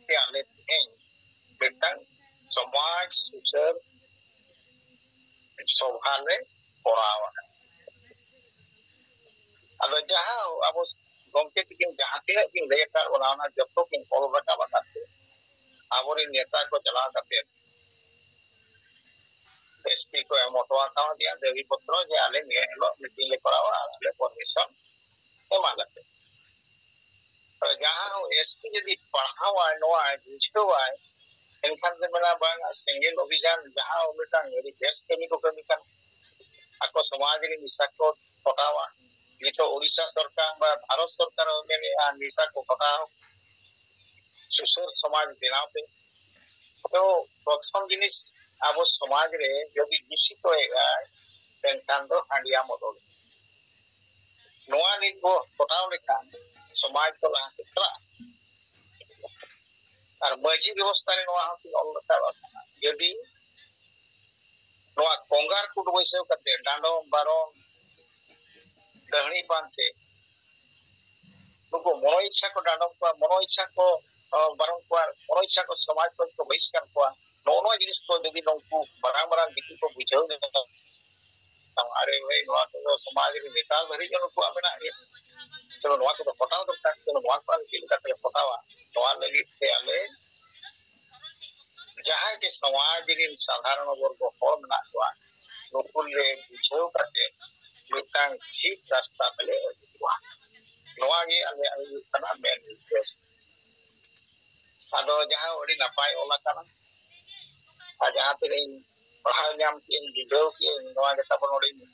ᱛᱮ ᱟᱞᱮ ᱛᱮᱦᱮᱧ ᱢᱤᱫᱴᱟᱝ ᱥᱚᱢᱟᱡᱽ ᱥᱩᱥᱟᱹᱨ ᱥᱚᱵᱷᱟ ᱞᱮ ᱠᱚᱨᱟᱣ ᱟᱠᱟᱫᱟ᱾ ᱟᱫᱚ ᱡᱟᱦᱟᱸ ᱟᱵᱚ ᱜᱚᱢᱠᱮ ᱛᱟᱹᱠᱤᱱ ᱡᱟᱦᱟᱸ ᱛᱤᱱᱟᱹᱜ ᱠᱤᱱ ᱞᱟᱹᱭ ᱟᱠᱟᱫ ᱵᱚᱱᱟ, ᱚᱱᱟ ᱡᱚᱛᱚ ᱠᱤᱱ ᱚᱞ ᱨᱟᱠᱟᱵ ᱟᱠᱟᱫ ᱛᱮ ᱟᱵᱚᱨᱮᱱ ᱱᱮᱛᱟ ᱠᱚ ᱪᱟᱞᱟᱣ ᱠᱟᱛᱮ ᱮᱥᱯᱤ ᱠᱚ ᱮᱢ ᱦᱚᱴᱚ ᱟᱠᱟᱫᱮᱭᱟ ᱫᱟᱹᱵᱤ ᱯᱚᱛᱨᱚ ᱡᱮ ᱟᱞᱮ ᱱᱤᱭᱟᱹ ᱦᱤᱞᱳᱜ ᱢᱤᱴᱤᱝ ᱞᱮ ᱠᱚᱨᱟᱣᱟ ᱟᱨ ᱟᱞᱮ ᱯᱟᱨᱢᱤᱥᱚᱱ ᱮᱢᱟ ᱞᱮᱯᱮ᱾ ᱛᱚ ᱡᱟᱦᱟᱸ ᱮᱥᱯᱤ ᱡᱩᱫᱤ ᱯᱟᱲᱦᱟᱣᱟᱭ, ᱱᱚᱣᱟᱭ ᱵᱩᱡᱷᱟᱹᱣᱟᱭ, ᱮᱱᱠᱷᱟᱱ ᱫᱚ ᱢᱮᱱᱟ ᱵᱟᱝ, ᱥᱮᱸᱜᱮᱞ ᱚᱵᱷᱤᱡᱟᱱ ᱡᱟᱦᱟᱸ ᱢᱤᱫᱴᱟᱝ ᱟᱹᱰᱤ ᱵᱮᱥ ᱠᱟᱹᱢᱤ ᱠᱚ ᱠᱟᱹᱢᱤ ᱠᱟᱱᱟ, ᱟᱠᱚ ᱥᱚᱢᱟᱡᱽ ᱨᱮ ᱱᱤᱥᱟ ᱠᱚ ᱯᱚᱴᱟᱣᱟ᱾ ᱱᱤᱛᱚᱜ ᱳᱰᱤᱥᱟ ᱥᱚᱨᱠᱟᱨ ᱵᱟ ᱵᱷᱟᱨᱚᱛ ᱥᱚᱨᱠᱟᱨ ᱦᱚᱸ ᱢᱮᱱᱮᱫᱼᱟ ᱱᱤᱥᱟ ᱠᱚ ᱯᱚᱴᱟᱣ, ᱥᱩᱥᱟᱹᱨ ᱥᱚᱢᱟᱡᱽ ᱵᱮᱱᱟᱣ ᱯᱮ᱾ ᱛᱚ ᱯᱨᱚᱛᱷᱚᱢ ᱡᱤᱱᱤᱥ, ᱟᱵᱚ ᱥᱚᱢᱟᱡᱽ ᱨᱮ ᱡᱩᱫᱤ ᱫᱩᱥᱤᱛᱚᱭᱮᱫᱼᱟᱭ, ᱮᱱᱠᱷᱟᱱ ᱫᱚ ᱦᱟᱺᱰᱤᱭᱟ ᱢᱚᱫᱚᱞ᱾ ᱱᱚᱣᱟ ᱱᱤᱛ ᱵᱚ ᱯᱚᱴᱟᱣ ᱞᱮᱠᱷᱟᱱ ᱥᱚᱢᱟᱡᱽ ᱫᱚ ᱞᱟᱦᱟ ᱥᱮᱫ ᱪᱟᱞᱟᱜᱼᱟ᱾ ᱟᱨ ᱢᱟᱹᱡᱷᱤ ᱵᱮᱵᱚᱥᱛᱷᱟ ᱨᱮ ᱱᱚᱣᱟ ᱦᱚᱸ ᱚᱞ ᱨᱟᱠᱟᱵ ᱟᱠᱟᱱᱟ, ᱡᱩᱫᱤ ᱱᱚᱣᱟ ᱠᱚᱸᱜᱟᱨ ᱠᱩᱴ ᱵᱟᱹᱭᱥᱟᱹᱣ ᱠᱟᱛᱮ ᱰᱟᱸᱰᱚᱢ ᱵᱟᱨᱚᱱ ᱰᱟᱹᱦᱲᱤ ᱯᱟᱱᱛᱮ ᱱᱩᱠᱩ ᱢᱚᱱᱚ ᱤᱪᱪᱷᱟ ᱠᱚ ᱰᱟᱸᱰᱚᱢ ᱠᱚᱣᱟ, ᱢᱚᱱᱚ ᱤᱪᱪᱷᱟ ᱠᱚ, ᱚ, ᱵᱟᱨᱚᱱ ᱠᱚᱣᱟ, ᱢᱚᱱᱚ ᱤᱪᱪᱷᱟ ᱠᱚ ᱥᱚᱢᱟᱡᱽ ᱠᱷᱚᱱ ᱠᱚ ᱵᱚᱦᱤᱥᱠᱟᱨ ᱠᱚᱣᱟ᱾ ᱱᱚᱜᱼᱚ ᱱᱚᱣᱟ ᱡᱤᱱᱤᱥ ᱠᱚ ᱡᱩᱫᱤ ᱱᱩᱠᱩ ᱢᱟᱨᱟᱝ ᱢᱟᱨᱟᱝ ᱫᱤᱠᱩ ᱠᱚ ᱵᱩᱡᱷᱟᱹᱣ ᱧᱟᱢᱟ, ᱟᱨᱮ ᱵᱷᱟᱹᱭ, ᱱᱚᱣᱟ ᱠᱚᱫᱚ ᱥᱚᱢᱟᱡᱽ ᱨᱮ ᱱᱮᱛᱟᱨ ᱫᱷᱟᱹᱨᱤᱡ ᱦᱚᱸ ᱱᱩᱠᱩᱣᱟᱜ ᱢᱮᱱᱟᱜ ᱜᱮᱭᱟ᱾ ᱛᱚᱵᱮ ᱱᱚᱣᱟ ᱠᱚᱫᱚ ᱯᱚᱴᱟᱣ ᱫᱚᱨᱠᱟᱨ᱾ ᱛᱚᱵᱮ ᱱᱚᱣᱟ ᱠᱚ ᱟᱞᱮ ᱪᱮᱫ ᱞᱮᱠᱟᱛᱮ ᱞᱮ ᱯᱚᱴᱟᱣᱟ? ᱱᱚᱣᱟ ᱞᱟᱹᱜᱤᱫ ᱛᱮ ᱟᱞᱮ ᱡᱟᱦᱟᱸᱭ ᱜᱮ ᱥᱚᱢᱟᱡᱽ ᱨᱮᱱ ᱥᱟᱫᱷᱟᱨᱚᱱ ᱵᱚᱨᱜᱚ ᱦᱚᱲ ᱢᱮᱱᱟᱜ ᱠᱚᱣᱟ, ᱱᱩᱠᱩ ᱞᱮ ᱵᱩᱡᱷᱟᱹᱣ ᱠᱟᱛᱮ ᱢᱤᱫᱴᱟᱝ ᱴᱷᱤᱠ ᱨᱟᱥᱛᱟ ᱛᱮᱞᱮ ᱟᱹᱜᱩ ᱠᱚᱣᱟ᱾ ᱱᱚᱣᱟ ᱜᱮ ᱟᱞᱮᱭᱟᱜ ᱦᱩᱭᱩᱜ ᱠᱟᱱᱟ ᱢᱮᱱ ᱩᱫᱽᱫᱮᱥ᱾ ᱟᱫᱚ ᱡᱟᱦᱟᱸ ᱟᱹᱰᱤ ᱱᱟᱯᱟᱭ ᱚᱞ ᱟᱠᱟᱱᱟ, ᱟᱨ ᱡᱟᱦᱟᱸ ᱛᱤᱱᱟᱹᱜ ᱤᱧ ᱯᱟᱲᱦᱟᱣ ᱧᱟᱢ ᱠᱮᱜᱼᱟᱹᱧ, ᱵᱩᱡᱷᱟᱹᱣ ᱠᱮᱜᱼᱟᱹᱧ, ᱱᱚᱣᱟ ᱜᱮ ᱛᱟᱵᱚᱱ ᱱᱚᱰᱮᱧ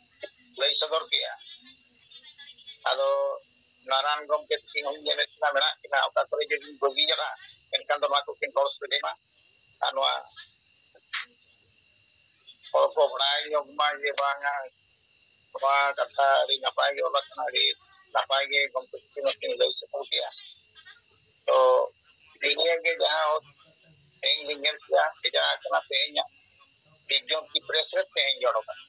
ᱞᱟᱹᱭ ᱥᱚᱫᱚᱨ ᱠᱮᱜᱼᱟ᱾ ᱟᱫᱚ ᱱᱟᱨᱟᱭᱚᱱ ᱜᱚᱢᱠᱮ ᱛᱤᱠᱤᱱ ᱦᱚᱸᱧ ᱧᱮᱞᱮᱫ ᱠᱤᱱᱟ, ᱢᱮᱱᱟᱜ ᱠᱤᱱᱟ, ᱚᱠᱟ ᱠᱚᱨᱮ ᱡᱩᱫᱤᱧ ᱵᱟᱹᱜᱤ ᱧᱚᱜᱼᱟ, ᱮᱱᱠᱷᱟᱱ ᱫᱚ ᱱᱚᱣᱟ ᱠᱚᱠᱤᱱ ᱜᱚᱲᱚ ᱥᱚᱯᱚᱦᱚᱫ ᱮᱢᱟ᱾ ᱟᱨ ᱱᱚᱣᱟ ᱦᱚᱲ ᱠᱚ ᱵᱟᱲᱟᱭ ᱧᱚᱜ ᱢᱟ ᱡᱮ ᱵᱟᱝᱟ, ᱱᱚᱣᱟ ᱠᱟᱛᱷᱟ ᱟᱹᱰᱤ ᱱᱟᱯᱟᱭ ᱜᱮ ᱚᱞ ᱟᱠᱟᱱᱟ, ᱟᱹᱰᱤ ᱱᱟᱯᱟᱭ ᱜᱮ ᱜᱚᱢᱠᱮ ᱛᱟᱹᱠᱤᱱ ᱦᱚᱸᱠᱤᱱ ᱞᱟᱹᱭ ᱥᱚᱫᱚᱨ ᱠᱮᱜᱼᱟ᱾ ᱛᱚ ᱱᱤᱭᱟᱹ ᱜᱮ ᱡᱟᱦᱟᱸ ᱛᱮᱦᱮᱧ ᱞᱤᱧ ᱧᱮᱞ ᱠᱮᱜᱼᱟ, ᱵᱷᱮᱡᱟ ᱟᱠᱟᱱᱟ ᱛᱮᱦᱮᱧᱟᱜ ᱵᱤᱜᱽᱡᱚᱱᱛᱤ ᱯᱨᱮᱥ ᱨᱮ ᱛᱮᱦᱮᱧ ᱡᱚᱲᱚ ᱠᱟᱱᱟ᱾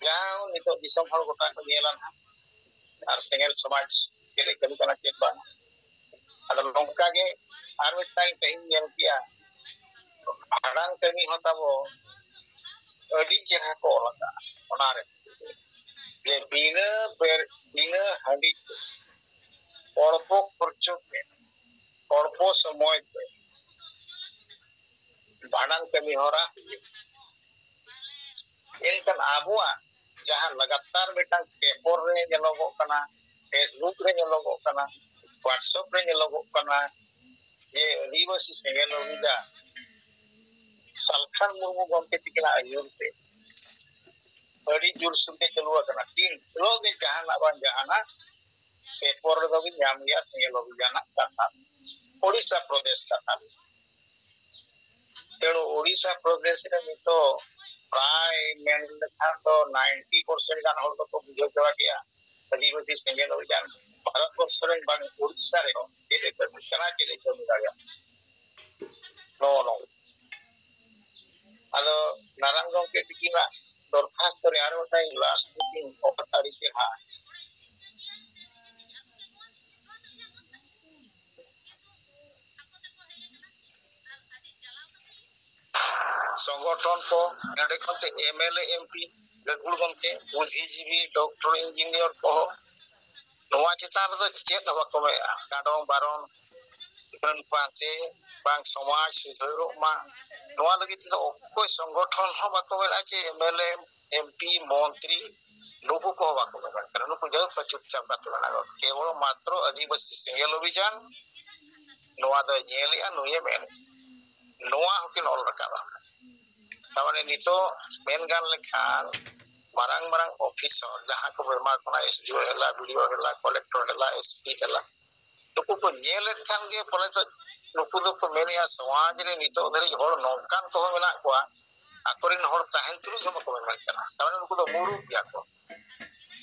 ᱡᱟᱦᱟᱸ ᱱᱤᱛᱚᱜ ᱫᱤᱥᱚᱢ ᱦᱚᱲ ᱜᱚᱴᱟ ᱠᱚ ᱧᱮᱞᱟ ᱱᱟᱦᱟᱜ, ᱟᱨ ᱥᱮᱸᱜᱮᱞ ᱥᱚᱢᱟᱡᱽ ᱪᱮᱫ ᱮ ᱠᱟᱹᱢᱤ ᱠᱟᱱᱟ ᱪᱮᱫ ᱵᱟᱝ᱾ ᱟᱫᱚ ᱱᱚᱝᱠᱟ ᱜᱮ ᱟᱨ ᱢᱤᱫᱴᱟᱝ ᱛᱮᱦᱮᱧ ᱧᱮᱞ ᱠᱮᱜᱼᱟ, ᱵᱷᱟᱸᱰᱟᱱ ᱠᱟᱹᱢᱤ ᱦᱚᱸ ᱛᱟᱵᱚ ᱟᱹᱰᱤ ᱪᱮᱦᱨᱟ ᱠᱚ ᱚᱞ ᱟᱠᱟᱫᱼᱟ ᱚᱱᱟᱨᱮ, ᱡᱮ ᱵᱤᱱᱟᱹ ᱵᱮᱨ-, ᱵᱤᱱᱟᱹ ᱦᱟᱺᱰᱤ ᱛᱮ, ᱚᱞᱯᱚ ᱠᱷᱚᱨᱪᱚ ᱛᱮ, ᱚᱞᱯᱚ ᱥᱚᱢᱚᱭ ᱛᱮ ᱵᱷᱟᱸᱰᱟᱱ ᱠᱟᱹᱢᱤ ᱦᱚᱨᱟ ᱦᱩᱭᱩᱜᱼᱟ᱾ ᱮᱱᱠᱷᱟᱱ ᱟᱵᱚᱣᱟᱜ ᱡᱟᱦᱟᱸ ᱞᱟᱜᱟᱛᱟᱨ ᱢᱤᱫᱴᱟᱝ ᱯᱮᱯᱚᱨ ᱨᱮ ᱧᱮᱞᱚᱜᱚᱜ ᱠᱟᱱᱟ, ᱯᱷᱮᱥᱵᱩᱠ ᱨᱮ ᱧᱮᱞᱚᱜᱚᱜ ᱠᱟᱱᱟ, ᱣᱟᱴᱥᱮᱯ ᱨᱮ ᱧᱮᱞᱚᱜᱚᱜ ᱠᱟᱱᱟ, ᱡᱮ ᱟᱹᱫᱤᱵᱟᱹᱥᱤ ᱥᱮᱸᱜᱮᱞ ᱚᱵᱷᱤᱡᱟᱱ ᱥᱟᱞᱠᱷᱟᱱ ᱢᱩᱨᱢᱩ ᱜᱚᱢᱠᱮ ᱛᱤᱠᱤᱱᱟᱜ ᱟᱹᱭᱩᱨ ᱛᱮ ᱟᱹᱰᱤ ᱡᱳᱨᱥᱳᱨ ᱜᱮ ᱪᱟᱹᱞᱩ ᱟᱠᱟᱱᱟ᱾ ᱫᱤᱱ ᱦᱤᱞᱳᱜ ᱜᱮ ᱡᱟᱦᱟᱱᱟᱜ ᱵᱟᱝ ᱡᱟᱦᱟᱱᱟᱜ ᱯᱮᱯᱚᱨ ᱨᱮᱫᱚ ᱵᱤᱱ ᱧᱟᱢ ᱜᱮᱭᱟ ᱥᱮᱸᱜᱮᱞ ᱚᱵᱷᱤᱡᱟᱱᱟᱜ ᱠᱟᱛᱷᱟ᱾ ᱳᱰᱤᱥᱟ ᱯᱨᱚᱫᱮᱥ ᱠᱟᱛᱷᱟ᱾ ᱛᱮᱬᱩ ᱳᱰᱤᱥᱟ ᱯᱨᱚᱫᱮᱥ ᱨᱮ ᱱᱤᱛᱚᱜ ᱯᱨᱟᱭ ᱢᱮᱱ ᱞᱮᱠᱷᱟᱱ ᱫᱚ ᱱᱟᱭᱤᱱᱴᱤ ᱯᱟᱨᱥᱮᱱᱴ ᱜᱟᱱ ᱦᱚᱲ ᱫᱚᱠᱚ ᱵᱩᱡᱷᱟᱹᱣ ᱪᱟᱵᱟ ᱠᱮᱜᱼᱟ ᱟᱹᱫᱤᱵᱟᱹᱥᱤ ᱥᱮᱸᱜᱮᱞ ᱚᱵᱷᱤᱡᱟᱱ ᱵᱷᱟᱨᱚᱛ ᱵᱚᱨᱥᱚ ᱨᱮ ᱵᱟᱝ ᱳᱰᱤᱥᱟ ᱨᱮᱦᱚᱸ ᱪᱮᱫ ᱮ ᱠᱟᱹᱢᱤ ᱠᱟᱱᱟ, ᱪᱮᱫ ᱮ ᱠᱟᱹᱢᱤ ᱫᱟᱲᱮᱭᱟᱜᱼᱟ᱾ ᱱᱚᱜᱼᱚ ᱱᱚᱝᱠᱟ᱾ ᱟᱫᱚ ᱱᱟᱨᱟᱭᱚᱱ ᱜᱚᱢᱠᱮ ᱛᱤᱠᱤᱱᱟᱜ ᱫᱚᱨᱠᱷᱟᱥᱛᱚ ᱨᱮ ᱟᱨ ᱢᱤᱫᱴᱟᱝ ᱞᱟᱥᱴ ᱢᱤᱴᱤᱝ ᱚᱠᱟ ᱛᱟᱹᱨᱤᱠᱷ ᱨᱮ ᱦᱟᱸᱜ ᱥᱚᱝᱜᱚᱴᱷᱚᱱ ᱠᱚ, ᱱᱚᱰᱮ ᱠᱷᱚᱱ ᱛᱮ M L A, M P, ᱜᱟᱹᱠᱷᱩᱲ ᱜᱚᱢᱠᱮ, ᱵᱩᱫᱽᱫᱷᱤᱡᱤᱵᱤ, ᱰᱚᱠᱴᱚᱨ, ᱤᱧᱡᱤᱱᱤᱭᱟᱨ ᱠᱚᱦᱚᱸ ᱱᱚᱣᱟ ᱪᱮᱛᱟᱱ ᱨᱮᱫᱚ ᱪᱮᱫ ᱦᱚᱸ ᱵᱟᱠᱚ ᱢᱮᱱᱟ᱾ ᱰᱟᱸᱰᱚᱢ ᱵᱟᱨᱚᱱ, ᱰᱟᱹᱱ ᱯᱟᱱᱛᱮ, ᱵᱟᱝ ᱥᱚᱢᱟᱡᱽ ᱥᱩᱫᱷᱟᱹᱨᱚᱜ ᱢᱟ, ᱱᱚᱣᱟ ᱞᱟᱹᱜᱤᱫ ᱛᱮᱫᱚ ᱚᱠᱚᱭ ᱥᱚᱝᱜᱚᱴᱷᱚᱱ ᱦᱚᱸ ᱵᱟᱠᱚ ᱢᱮᱱᱟ ᱡᱮ M L A, M P, ᱢᱚᱱᱛᱨᱤ, ᱱᱩᱠᱩ ᱠᱚᱦᱚᱸ ᱵᱟᱠᱚ ᱢᱮᱱ ᱠᱟᱱᱟ᱾ ᱱᱩᱠᱩ ᱡᱚᱛᱚ ᱪᱩᱯᱪᱟᱯ ᱠᱟᱛᱮ ᱢᱮᱱᱟᱜ ᱠᱚᱣᱟ᱾ ᱠᱮᱵᱚᱞ ᱢᱟᱛᱨᱚ ᱟᱹᱫᱤᱵᱟᱹᱥᱤ ᱥᱮᱸᱜᱮᱞ ᱚᱵᱷᱤᱡᱟᱱ ᱱᱚᱣᱟ ᱫᱚᱭ ᱧᱮᱞᱮᱜᱼᱟ, ᱱᱩᱭᱮ ᱢᱮᱱ, ᱱᱚᱣᱟ ᱦᱚᱸᱠᱤᱱ ᱚᱞ ᱨᱟᱠᱟᱵᱟ᱾ ᱛᱟᱨᱢᱟᱱᱮ ᱱᱤᱛᱚᱜ ᱢᱮᱱ ᱜᱟᱱ ᱞᱮᱠᱷᱟᱱ ᱢᱟᱨᱟᱝ ᱢᱟᱨᱟᱝ ᱚᱯᱷᱤᱥᱟᱨ ᱡᱟᱦᱟᱸ ᱠᱚ ᱮᱢᱟ ᱠᱚ ᱠᱟᱱᱟ, ᱮᱥ ᱰᱤ ᱳ ᱦᱮᱞᱟ, ᱵᱤ ᱰᱤ ᱳ ᱦᱮᱞᱟ, ᱠᱚᱞᱮᱠᱴᱚᱨ ᱦᱮᱞᱟ, ᱮᱥ ᱯᱤ ᱦᱮᱞᱟ, ᱱᱩᱠᱩ ᱠᱚ ᱧᱮᱞᱮᱫ ᱠᱷᱟᱱ ᱜᱮ ᱯᱟᱞᱮ ᱫᱚ ᱱᱩᱠᱩ ᱫᱚᱠᱚ ᱢᱮᱱᱮᱜᱼᱟ, ᱥᱚᱢᱟᱡᱽ ᱨᱮ ᱱᱤᱛᱚᱜ ᱫᱷᱟᱹᱨᱤᱡ ᱦᱚᱲ ᱱᱚᱝᱠᱟᱱ ᱠᱚᱦᱚᱸ ᱢᱮᱱᱟᱜ ᱠᱚᱣᱟ, ᱟᱠᱚᱨᱮᱱ ᱦᱚᱲ ᱛᱟᱦᱮᱱ ᱛᱩᱞᱩᱡ ᱦᱚᱸ ᱵᱟᱠᱚ ᱢᱮᱢᱮᱱ ᱠᱟᱱᱟ᱾ ᱛᱟᱨᱢᱟᱱᱮ ᱱᱩᱠᱩ ᱫᱚ ᱢᱩᱨᱩᱠ ᱜᱮᱭᱟ ᱠᱚ᱾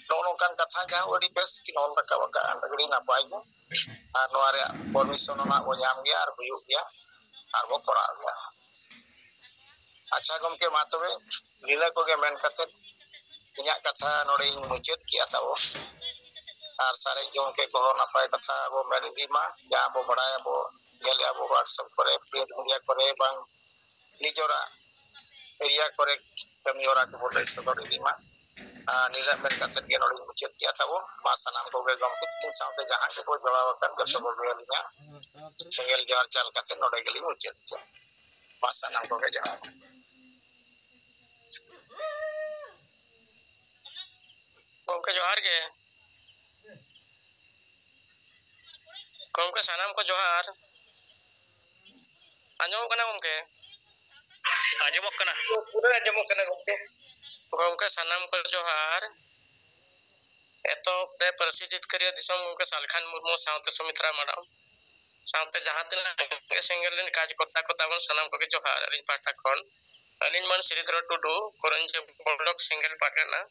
ᱱᱚᱜᱼᱚ ᱱᱚᱝᱠᱟᱱ ᱠᱟᱛᱷᱟ ᱡᱟᱦᱟᱸ ᱟᱹᱰᱤ ᱵᱮᱥ ᱠᱤᱱ ᱚᱞ ᱨᱟᱠᱟᱵ ᱟᱠᱟᱫᱼᱟ, ᱟᱹᱰᱤ ᱱᱟᱯᱟᱭ ᱜᱮ᱾ ᱟᱨ ᱱᱚᱣᱟ ᱨᱮᱭᱟᱜ permission ᱦᱚᱸ ᱱᱟᱜ ᱵᱚ ᱧᱟᱢ ᱜᱮᱭᱟ ᱟᱨ ᱦᱩᱭᱩᱜ ᱜᱮᱭᱟ ᱟᱨ ᱵᱚ ᱠᱚᱨᱟᱣ ᱜᱮᱭᱟ᱾ ᱟᱪᱪᱷᱟ ᱜᱚᱢᱠᱮ, ᱢᱟ ᱛᱚᱵᱮ ᱱᱤᱱᱟᱹ ᱠᱚᱜᱮ ᱢᱮᱱ ᱠᱟᱛᱮ ᱤᱧᱟᱹᱜ ᱠᱟᱛᱷᱟ ᱱᱚᱰᱮ ᱤᱧ ᱢᱩᱪᱟᱹᱫ ᱠᱮᱜᱼᱟ ᱛᱟᱵᱚ᱾ ᱟᱨ ᱥᱟᱨᱮᱡ ᱜᱚᱢᱠᱮ ᱠᱚᱦᱚᱸ ᱱᱟᱯᱟᱭ ᱠᱟᱛᱷᱟ ᱵᱚ ᱢᱮᱱ ᱤᱫᱤ ᱢᱟ, ᱡᱟᱦᱟᱸ ᱵᱚ ᱵᱟᱲᱟᱭᱟᱵᱚ, ᱧᱮᱞᱮᱜᱼᱟ ᱵᱚ WhatsApp ᱠᱚᱨᱮ, print media ᱠᱚᱨᱮ, ᱵᱟᱝ ᱱᱤᱡᱚᱨᱟᱜ area ᱠᱚᱨᱮ ᱠᱟᱹᱢᱤ ᱦᱚᱨᱟ ᱠᱚᱵᱚ ᱞᱟᱹᱭ ᱥᱚᱫᱚᱨ ᱤᱫᱤ ᱢᱟ᱾ ᱟᱨ ᱱᱤᱱᱟᱹᱜ ᱢᱮᱱ ᱠᱟᱛᱮ ᱜᱮ ᱱᱚᱰᱮᱧ ᱢᱩᱪᱟᱹᱫ ᱠᱮᱜᱼᱟ ᱛᱟᱵᱚ᱾ ᱢᱟ ᱥᱟᱱᱟᱢ ᱠᱚᱜᱮ ᱜᱚᱢᱠᱮ ᱛᱤᱠᱤᱱ ᱥᱟᱶᱛᱮ ᱡᱟᱦᱟᱸ ᱜᱮᱵᱚ ᱡᱚᱲᱟᱣ ᱟᱠᱟᱱ ᱡᱚᱛᱚ ᱠᱚᱜᱮ ᱟᱹᱞᱤᱧᱟᱜ ᱥᱮᱸᱜᱮᱞ ᱡᱚᱦᱟᱨ ᱪᱟᱞ ᱠᱟᱛᱮ ᱱᱚᱰᱮ ᱜᱮᱞᱤᱧ ᱢᱩᱪᱟᱹᱫ ᱠᱮᱜᱼᱟ᱾ ᱢᱟ ᱥᱟᱱᱟᱢ ᱠᱚᱜᱮ ᱡᱚᱦᱟᱨ᱾ ᱜᱚᱢᱠᱮ ᱡᱚᱦᱟᱨ ᱜᱮ᱾ ᱜᱚᱢᱠᱮ ᱥᱟᱱᱟᱢ ᱠᱚ ᱡᱚᱦᱟᱨ᱾ ᱟᱸᱡᱚᱢᱚᱜ ᱠᱟᱱᱟ ᱜᱚᱢᱠᱮ? ᱟᱸᱡᱚᱢᱚᱜ ᱠᱟᱱᱟ᱾ ᱯᱩᱨᱟᱹ ᱟᱸᱡᱚᱢᱚᱜ ᱠᱟᱱᱟ ᱜᱚᱢᱠᱮ᱾ ᱜᱚᱢᱠᱮ ᱥᱟᱱᱟᱢ ᱠᱚ ᱡᱚᱦᱟᱨ᱾ ᱮᱛᱚᱦᱚᱵ ᱨᱮ ᱯᱟᱹᱨᱥᱤ ᱡᱤᱛᱠᱟᱹᱨᱤᱭᱟᱹ ᱫᱤᱥᱚᱢ ᱜᱚᱢᱠᱮ ᱥᱟᱞᱠᱷᱟᱱ ᱢᱩᱨᱢᱩ ᱥᱟᱶᱛᱮ ᱥᱩᱢᱤᱛᱨᱟ ᱢᱟᱰᱟᱢ ᱥᱟᱶᱛᱮ ᱡᱟᱦᱟᱸ ᱛᱤᱱᱟᱹᱜ ᱥᱮᱸᱜᱮᱞ ᱨᱮᱱ ᱠᱟᱨᱡᱚᱠᱚᱨᱛᱟ ᱠᱚ ᱛᱟᱵᱚᱱ ᱥᱟᱱᱟᱢ ᱠᱚᱜᱮ ᱡᱚᱦᱟᱨ ᱟᱹᱞᱤᱧ ᱯᱟᱦᱴᱟ ᱠᱷᱚᱱ᱾ ᱟᱹᱞᱤᱧ ᱢᱟᱹᱱ ᱥᱨᱤᱫᱷᱚᱨ ᱴᱩᱰᱩ, ᱠᱚᱨᱚᱧᱡᱤᱭᱟᱹ ᱵᱞᱚᱠ ᱥᱮᱸᱜᱮᱞ ᱯᱟᱦᱴᱟ ᱨᱮᱱᱟᱜ᱾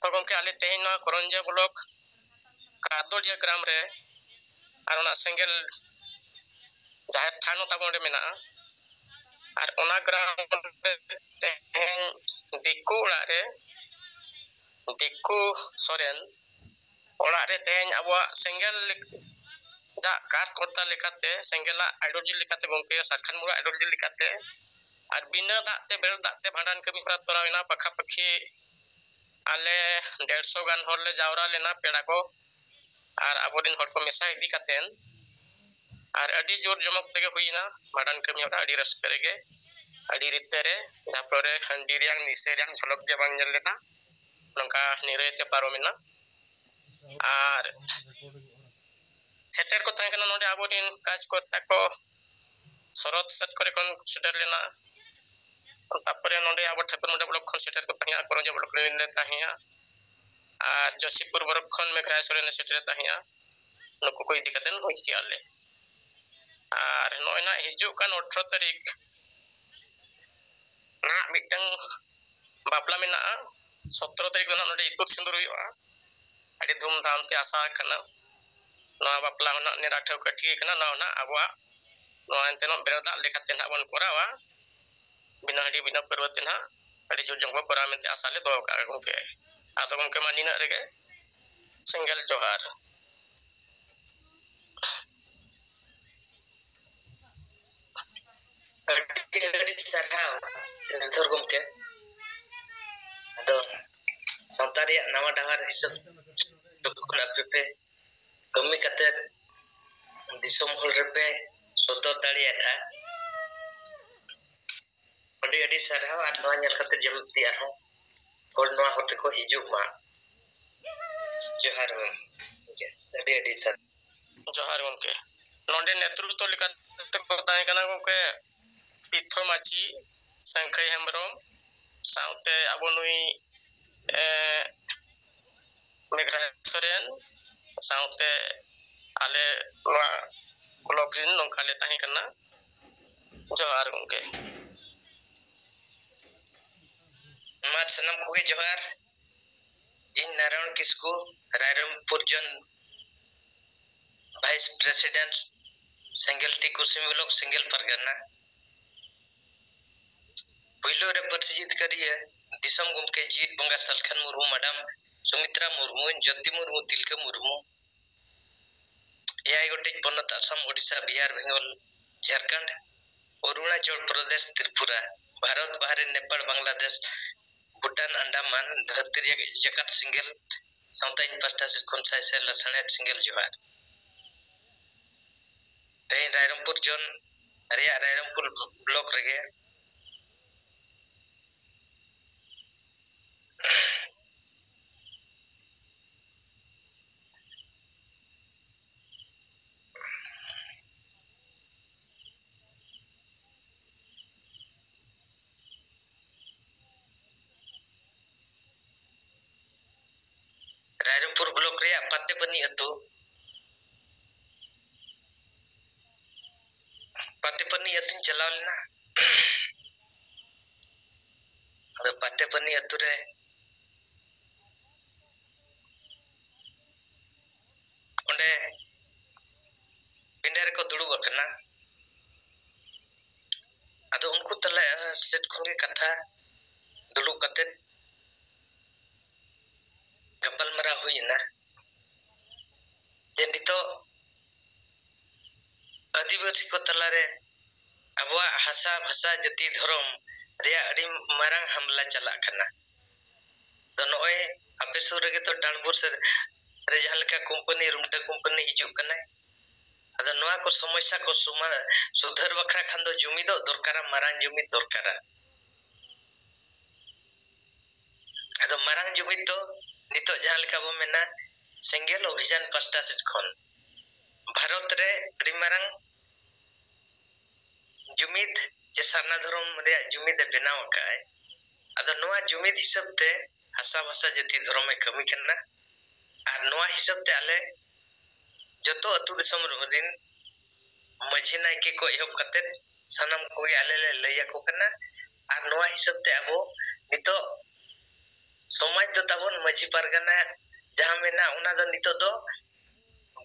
ᱛᱚ ᱜᱚᱢᱠᱮ, ᱟᱞᱮ ᱛᱮᱦᱮᱧ ᱱᱚᱣᱟ ᱠᱚᱨᱚᱧᱡᱤᱭᱟᱹ ᱵᱞᱚᱠ ᱠᱟᱫᱚᱞᱤᱭᱟᱹ ᱜᱨᱟᱢ ᱨᱮ ᱟᱨ ᱚᱱᱟ ᱥᱮᱸᱜᱮᱞ ᱡᱟᱦᱮᱨ ᱛᱷᱟᱱ ᱦᱚᱸ ᱛᱟᱵᱚ ᱚᱸᱰᱮ ᱢᱮᱱᱟᱜᱼᱟ᱾ ᱟᱨ ᱚᱱᱟ ᱜᱨᱟᱢ ᱨᱮ ᱛᱮᱦᱮᱧ ᱫᱤᱠᱩ ᱚᱲᱟᱜ ᱨᱮ, ᱫᱤᱠᱩ ᱥᱚᱨᱮᱱ ᱚᱲᱟᱜ ᱨᱮ ᱛᱮᱦᱮᱧ ᱟᱵᱚᱣᱟᱜ ᱥᱮᱸᱜᱮᱞ ᱞᱮᱠ-, ᱫᱟᱜ ᱠᱟᱨ ᱠᱚᱨᱛᱟ ᱞᱮᱠᱟᱛᱮ, ᱥᱮᱸᱜᱮᱞᱟᱜ ideology ᱞᱮᱠᱟᱛᱮ ᱜᱚᱢᱠᱮ ᱥᱟᱞᱠᱷᱟᱱ ᱢᱩᱨᱢᱩᱣᱟᱜ ideology ᱞᱮᱠᱟᱛᱮ ᱟᱨ ᱵᱤᱱᱟᱹ ᱫᱟᱜ ᱛᱮ, ᱵᱮᱨᱮᱞ ᱫᱟᱜ ᱛᱮ ᱵᱷᱟᱸᱰᱟᱱ ᱠᱟᱹᱢᱤ ᱦᱚᱨᱟ ᱛᱚᱨᱟᱣ ᱮᱱᱟ᱾ ᱯᱟᱠᱷᱟ ᱯᱟᱹᱠᱷᱤ ᱟᱞᱮ ᱰᱮᱲᱥᱚ ᱜᱟᱱ ᱦᱚᱲ ᱞᱮ ᱡᱟᱣᱨᱟ ᱞᱮᱱᱟ, ᱯᱮᱲᱟ ᱠᱚ ᱟᱨ ᱟᱵᱚᱨᱮᱱ ᱦᱚᱲ ᱠᱚ ᱢᱮᱥᱟ ᱤᱫᱤ ᱠᱟᱛᱮᱱ᱾ ᱟᱨ ᱟᱹᱰᱤ ᱡᱳᱨ ᱡᱚᱢᱚᱠ ᱛᱮᱜᱮ ᱦᱩᱭᱱᱟ ᱵᱷᱟᱸᱰᱟᱱ ᱠᱟᱹᱢᱤ ᱦᱚᱨᱟ, ᱟᱹᱰᱤ ᱨᱟᱹᱥᱠᱟᱹ ᱨᱮᱜᱮ, ᱟᱹᱰᱤ ᱨᱤᱛᱟᱹ ᱨᱮ᱾ ᱡᱟᱦᱟᱸ ᱯᱚᱨᱮ ᱦᱟᱺᱰᱤ ᱨᱮᱭᱟᱝ ᱱᱤᱥᱟᱹ ᱨᱮᱭᱟᱝ ᱡᱷᱚᱞᱚᱠ ᱜᱮ ᱵᱟᱝ ᱧᱮᱞ ᱞᱮᱱᱟ, ᱱᱚᱝᱠᱟ ᱱᱤᱨᱟᱹᱭ ᱛᱮ ᱯᱟᱨᱚᱢᱮᱱᱟ᱾ ᱟᱨ ᱥᱮᱴᱮᱨ ᱠᱚ ᱛᱟᱦᱮᱸ ᱠᱟᱱᱟ ᱱᱚᱰᱮ ᱟᱵᱚᱨᱮᱱ ᱠᱟᱡᱽ ᱠᱚᱨᱛᱟ ᱠᱚ, ᱥᱚᱨᱚᱛ ᱥᱮᱫ ᱠᱚᱨᱮ ᱠᱷᱚᱱ ᱥᱮᱴᱮᱨ ᱞᱮᱱᱟ᱾ ᱛᱟᱨᱯᱚᱨᱮ ᱱᱚᱰᱮ ᱟᱵᱚ ᱴᱷᱟᱹᱠᱩᱨ ᱢᱩᱸᱰᱟ ᱵᱞᱚᱠ ᱠᱷᱚᱱ ᱥᱮᱴᱮᱨ ᱠᱚ ᱛᱟᱦᱮᱸᱜᱼᱟ, ᱠᱚᱨᱚᱧᱡᱤᱭᱟᱹ ᱵᱞᱚᱠ ᱨᱮᱱ ᱞᱮ ᱛᱟᱦᱮᱸᱜᱼᱟ, ᱟᱨ ᱡᱳᱥᱤᱯᱩᱨ ᱵᱞᱚᱠ ᱠᱷᱚᱱ ᱢᱮᱜᱷᱨᱟᱭ ᱥᱚᱨᱮᱱ ᱞᱮ ᱥᱮᱴᱮᱨ ᱛᱟᱦᱮᱸᱜᱼᱟ᱾ ᱱᱩᱠᱩ ᱠᱚ ᱤᱫᱤ ᱠᱟᱛᱮ ᱦᱩᱭ ᱠᱮᱜᱼᱟ ᱞᱮ᱾ ᱟᱨ ᱱᱚᱜᱼᱚᱭ ᱱᱟᱜ ᱦᱤᱡᱩᱜ ᱠᱟᱱ ᱟᱴᱷᱨᱚ ᱛᱟᱹᱨᱤᱠᱷ ᱱᱟᱦᱟᱜ ᱢᱤᱫᱴᱟᱝ ᱵᱟᱯᱞᱟ ᱢᱮᱱᱟᱜᱼᱟ, ᱥᱚᱛᱨᱚ ᱛᱟᱹᱨᱤᱠᱷ ᱫᱚ ᱱᱟᱦᱟᱜ ᱱᱚᱰᱮ ᱤᱛᱩᱫ ᱥᱤᱸᱫᱩᱨ ᱦᱩᱭᱩᱜᱼᱟ᱾ ᱟᱹᱰᱤ ᱫᱷᱩᱢᱫᱷᱟᱢ ᱛᱮ ᱟᱥᱟ ᱟᱠᱟᱱᱟ᱾ ᱱᱚᱣᱟ ᱵᱟᱯᱞᱟ ᱦᱚᱸ ᱱᱟᱦᱟᱜ ᱱᱮᱰᱟ ᱴᱷᱟᱹᱣᱠᱟᱹ ᱴᱷᱤᱠ ᱟᱠᱟᱱᱟ᱾ ᱱᱚᱣᱟ ᱱᱟᱦᱟᱜ ᱟᱵᱚᱣᱟᱜ ᱱᱚᱣᱟ ᱮᱱᱛᱮ ᱱᱚᱣᱟ ᱵᱮᱨᱮᱞ ᱫᱟᱜ ᱞᱮᱠᱟᱛᱮ ᱱᱟᱦᱟᱜ ᱵᱚᱱ ᱠᱚᱨᱟᱣᱟ᱾ ᱵᱤᱱᱟᱹ ᱦᱟᱺᱰᱤ ᱵᱤᱱᱟᱹ ᱯᱟᱹᱨᱣᱟᱹ ᱛᱮ ᱱᱟᱦᱟᱜ ᱟᱹᱰᱤ ᱡᱳᱨ ᱡᱚᱢ ᱠᱚ ᱠᱚᱨᱟᱣᱟ ᱢᱮᱱᱛᱮ ᱟᱥᱟ ᱞᱮ ᱫᱚᱦᱚ ᱠᱟᱜᱼᱟ ᱜᱚᱢᱠᱮ᱾ ᱟᱫᱚ ᱜᱚᱢᱠᱮ, ᱢᱟ ᱱᱤᱱᱟᱹᱜ ᱨᱮᱜᱮ ᱥᱮᱸᱜᱮᱞ ᱡᱚᱦᱟᱨ᱾ ᱟᱹᱰᱤ ᱟᱹᱰᱤ ᱥᱟᱨᱦᱟᱣ ᱥᱤᱞᱫᱷᱚᱨ ᱜᱚᱢᱠᱮ᱾ ᱟᱫᱚ ᱥᱟᱶᱛᱟ ᱨᱮᱭᱟᱜ ᱱᱟᱣᱟ ᱰᱟᱦᱟᱨ ᱦᱤᱥᱟᱹᱵ ᱡᱚᱠᱷᱚᱱ ᱟᱯᱮ ᱯᱮ ᱠᱟᱹᱢᱤ ᱠᱟᱛᱮ ᱫᱤᱥᱚᱢ ᱦᱚᱲ ᱨᱮᱯᱮ ᱥᱚᱫᱚᱨ ᱫᱟᱲᱮᱭᱟᱜᱼᱟ, ᱟᱹᱰᱤ ᱟᱹᱰᱤ ᱥᱟᱨᱦᱟᱣ᱾ ᱟᱨ ᱱᱚᱣᱟ ᱧᱮᱞ ᱠᱟᱛᱮ ᱡᱮᱢᱛᱤ ᱟᱨᱦᱚᱸ ᱦᱚᱲ ᱱᱚᱣᱟ ᱦᱚᱨ ᱛᱮᱠᱚ ᱦᱤᱡᱩᱜ ᱢᱟ᱾ ᱡᱚᱦᱟᱨ ᱜᱚᱢᱠᱮ, ᱟᱹᱰᱤ ᱟᱹᱰᱤ ᱥᱟᱨᱦᱟᱣ᱾ ᱡᱚᱦᱟᱨ ᱜᱚᱢᱠᱮ᱾ ᱱᱚᱰᱮ ᱱᱮᱛᱨᱚᱛᱛᱚ ᱞᱮᱠᱟᱛᱮ ᱠᱚ ᱛᱟᱦᱮᱸ ᱠᱟᱱᱟ ᱜᱚᱢᱠᱮ ᱯᱤᱛᱷᱚ ᱢᱟᱹᱪᱤ, ᱥᱟᱹᱝᱠᱷᱟᱹᱭ ᱦᱮᱢᱵᱨᱚᱢ, ᱥᱟᱶᱛᱮ ᱟᱵᱚ ᱱᱩᱭ, ᱮ, ᱢᱮᱜᱷᱨᱟᱡᱽ ᱥᱚᱨᱮᱱ, ᱥᱟᱶᱛᱮ ᱟᱞᱮ ᱱᱚᱣᱟ ᱵᱞᱚᱠ ᱨᱮᱱ ᱱᱚᱝᱠᱟ ᱞᱮ ᱛᱟᱦᱮᱸ ᱠᱟᱱᱟ᱾ ᱡᱚᱦᱟᱨ ᱜᱚᱢᱠᱮ᱾ ᱢᱟ ᱥᱟᱱᱟᱢ ᱠᱚᱜᱮ ᱡᱚᱦᱟᱨ᱾ ᱤᱧ ᱱᱟᱨᱟᱭᱚᱬ ᱠᱤᱥᱠᱩ, ᱨᱟᱭᱨᱚᱝᱯᱩᱨ ᱡᱳᱱ ᱵᱷᱟᱭᱤᱥ ᱯᱨᱮᱥᱤᱰᱮᱱᱴ, ᱥᱮᱸᱜᱮᱞ ᱴᱤ ᱠᱩᱥᱤᱢ ᱵᱞᱚᱠ, ᱥᱮᱸᱜᱮᱞ ᱯᱟᱨᱜᱟᱱᱟ᱾ ᱯᱩᱭᱞᱩ ᱨᱮ ᱯᱟᱹᱨᱥᱤ ᱡᱤᱛᱠᱟᱹᱨᱤᱭᱟᱹ ᱫᱤᱥᱚᱢ ᱜᱚᱢᱠᱮ ᱡᱤᱛ ᱵᱚᱸᱜᱟ ᱥᱟᱞᱠᱷᱟᱱ ᱢᱩᱨᱢᱩ, ᱢᱟᱰᱟᱢ ᱥᱩᱢᱤᱛᱨᱟ ᱢᱩᱨᱢᱩ, ᱡᱳᱛᱤ ᱢᱩᱨᱢᱩ, ᱛᱤᱞᱠᱟᱹ ᱢᱩᱨᱢᱩ, ᱮᱭᱟᱭ ᱜᱚᱴᱮᱡ ᱯᱚᱱᱚᱛ ᱟᱥᱟᱢ, ᱳᱰᱤᱥᱟ, ᱵᱤᱦᱟᱨ, ᱵᱮᱝᱜᱚᱞ, ᱡᱷᱟᱲᱠᱷᱚᱸᱰ, ᱚᱨᱩᱬᱟᱪᱚᱞ ᱯᱨᱚᱫᱮᱥ, ᱛᱨᱤᱯᱩᱨᱟ, ᱵᱷᱟᱨᱚᱛ, ᱵᱟᱦᱨᱮᱱ, ᱱᱮᱯᱟᱲ, ᱵᱟᱝᱞᱟᱫᱮᱥ, ᱵᱷᱩᱴᱟᱱ, ᱟᱱᱰᱟᱢᱟᱱ, ᱫᱷᱟᱹᱨᱛᱤ ᱨᱮᱭᱟᱜ ᱡᱟᱠᱟᱛ ᱥᱮᱸᱜᱮᱞ ᱥᱟᱶᱛᱟ ᱤᱧ ᱯᱟᱦᱴᱟ ᱥᱮᱫ ᱠᱷᱚᱱ ᱥᱟᱭ ᱥᱟᱭ ᱞᱟᱥᱟᱲᱦᱮᱫ ᱥᱮᱸᱜᱮᱞ ᱡᱚᱦᱟᱨ᱾ ᱛᱮᱦᱮᱧ ᱨᱟᱭᱨᱚᱝᱯᱩᱨ ᱡᱳᱱ ᱨᱮᱭᱟᱜ ᱨᱟᱭᱨᱚᱝᱯᱩᱨ ᱵᱞᱚᱠ ᱨᱮᱜᱮ ᱨᱟᱭᱨᱚᱝᱯᱩᱨ ᱵᱞᱚᱠ ᱨᱮᱭᱟᱜ ᱯᱟᱛᱮᱯᱟᱱᱤ ᱟᱹᱛᱩ, ᱯᱟᱛᱮᱯᱟᱱᱤ ᱟᱹᱛᱩᱧ ᱪᱟᱞᱟᱣ ᱞᱮᱱᱟ᱾ ᱟᱫᱚ ᱯᱟᱛᱮᱯᱟᱹᱱᱤ ᱟᱹᱛᱩ ᱨᱮ ᱚᱸᱰᱮ ᱯᱤᱸᱰᱟᱹ ᱨᱮᱠᱚ ᱫᱩᱲᱩᱵ ᱟᱠᱟᱱᱟ᱾ ᱟᱫᱚ ᱩᱱᱠᱩ ᱛᱟᱞᱟ ᱥᱮᱫ ᱠᱷᱚᱱ ᱜᱮ ᱠᱟᱛᱷᱟ ᱫᱩᱲᱩᱵ ᱠᱟᱛᱮᱫ ᱜᱟᱯᱟᱞᱢᱟᱨᱟᱣ ᱦᱩᱭ ᱮᱱᱟ ᱡᱮ ᱱᱤᱛᱚᱜ ᱟᱹᱫᱤᱵᱟᱹᱥᱤ ᱠᱚ ᱛᱟᱞᱟᱨᱮ ᱟᱵᱚᱣᱟᱜ ᱦᱟᱥᱟ, ᱵᱷᱟᱥᱟ, ᱡᱟᱹᱛᱤ, ᱫᱷᱚᱨᱚᱢ ᱨᱮᱭᱟᱜ ᱟᱹᱰᱤ ᱢᱟᱨᱟᱝ ᱦᱟᱢᱞᱟ ᱪᱟᱞᱟᱜ ᱠᱟᱱᱟ᱾ ᱛᱚ ᱱᱚᱜᱼᱚᱭ ᱟᱯᱮ ᱥᱩᱨ ᱨᱮᱜᱮ ᱛᱚ ᱰᱟᱱᱰᱵᱩᱨ ᱥᱮᱫ ᱨᱮ ᱡᱟᱦᱟᱸ ᱞᱮᱠᱟ ᱠᱳᱢᱯᱟᱱᱤ, ᱨᱩᱢᱴᱟᱹ ᱠᱳᱢᱯᱟᱱᱤ ᱦᱤᱡᱩᱜ ᱠᱟᱱᱟᱭ, ᱟᱫᱚ ᱱᱚᱣᱟ ᱠᱚ ᱥᱚᱢᱚᱥᱥᱟ ᱠᱚ ᱥᱩᱢᱟ-, ᱥᱩᱫᱷᱟᱹᱨ ᱵᱟᱠᱷᱨᱟ ᱠᱷᱟᱱ ᱫᱚ ᱡᱩᱢᱤᱫᱚᱜ ᱫᱚᱨᱠᱟᱨᱟ, ᱢᱟᱨᱟᱝ ᱡᱩᱢᱤᱫ ᱫᱚᱨᱠᱟᱨᱟ᱾ ᱟᱫᱚ ᱢᱟᱨᱟᱝ ᱡᱩᱢᱤᱫ ᱫᱚ ᱱᱤᱛᱚᱜ ᱡᱟᱦᱟᱸ ᱞᱮᱠᱟ ᱵᱚ ᱢᱮᱱᱟ, ᱥᱮᱸᱜᱮᱞ ᱚᱵᱷᱤᱡᱟᱱ ᱯᱟᱥᱴᱟ ᱥᱮᱫ ᱠᱷᱚᱱ ᱵᱷᱟᱨᱚᱛ ᱨᱮ ᱟᱹᱰᱤ ᱢᱟᱨᱟᱝ ᱡᱩᱢᱤᱫ ᱪᱮ ᱥᱟᱨᱱᱟ ᱫᱷᱚᱨᱚᱢ ᱨᱮᱭᱟᱜ ᱡᱩᱢᱤᱫ ᱮ ᱵᱮᱱᱟᱣ ᱟᱠᱟᱫᱼᱟᱭ᱾ ᱟᱫᱚ ᱱᱚᱣᱟ ᱡᱩᱢᱤᱫ ᱦᱤᱥᱟᱹᱵ ᱛᱮ ᱦᱟᱥᱟ ᱵᱷᱟᱥᱟ ᱡᱟᱹᱛᱤ ᱫᱷᱚᱨᱚᱢ ᱮ ᱠᱟᱹᱢᱤ ᱠᱟᱱᱟ᱾ ᱟᱨ ᱱᱚᱣᱟ ᱦᱤᱥᱟᱹᱵ ᱛᱮ ᱟᱞᱮ ᱡᱚᱛᱚ ᱟᱹᱛᱩ ᱫᱤᱥᱚᱢ ᱨᱮᱱ ᱢᱟᱹᱡᱷᱤ ᱱᱟᱭᱠᱮ ᱠᱚ ᱮᱦᱚᱵ ᱠᱟᱛᱮᱫ ᱥᱟᱱᱟᱢ ᱠᱚᱜᱮ ᱟᱞᱮ ᱞᱮ ᱞᱟᱹᱭ ᱟᱠᱚ ᱠᱟᱱᱟ᱾ ᱟᱨ ᱱᱚᱣᱟ ᱦᱤᱥᱟᱹᱵ ᱛᱮ ᱟᱵᱚ ᱱᱤᱛᱚᱜ ᱥᱚᱢᱟᱡᱽ ᱫᱚ ᱛᱟᱵᱚᱱ ᱢᱟᱹᱡᱷᱤ ᱯᱟᱨᱜᱟᱱᱟ ᱡᱟᱦᱟᱸ ᱢᱮᱱᱟᱜᱼᱟ, ᱚᱱᱟ ᱫᱚ ᱱᱤᱛᱚᱜ ᱫᱚ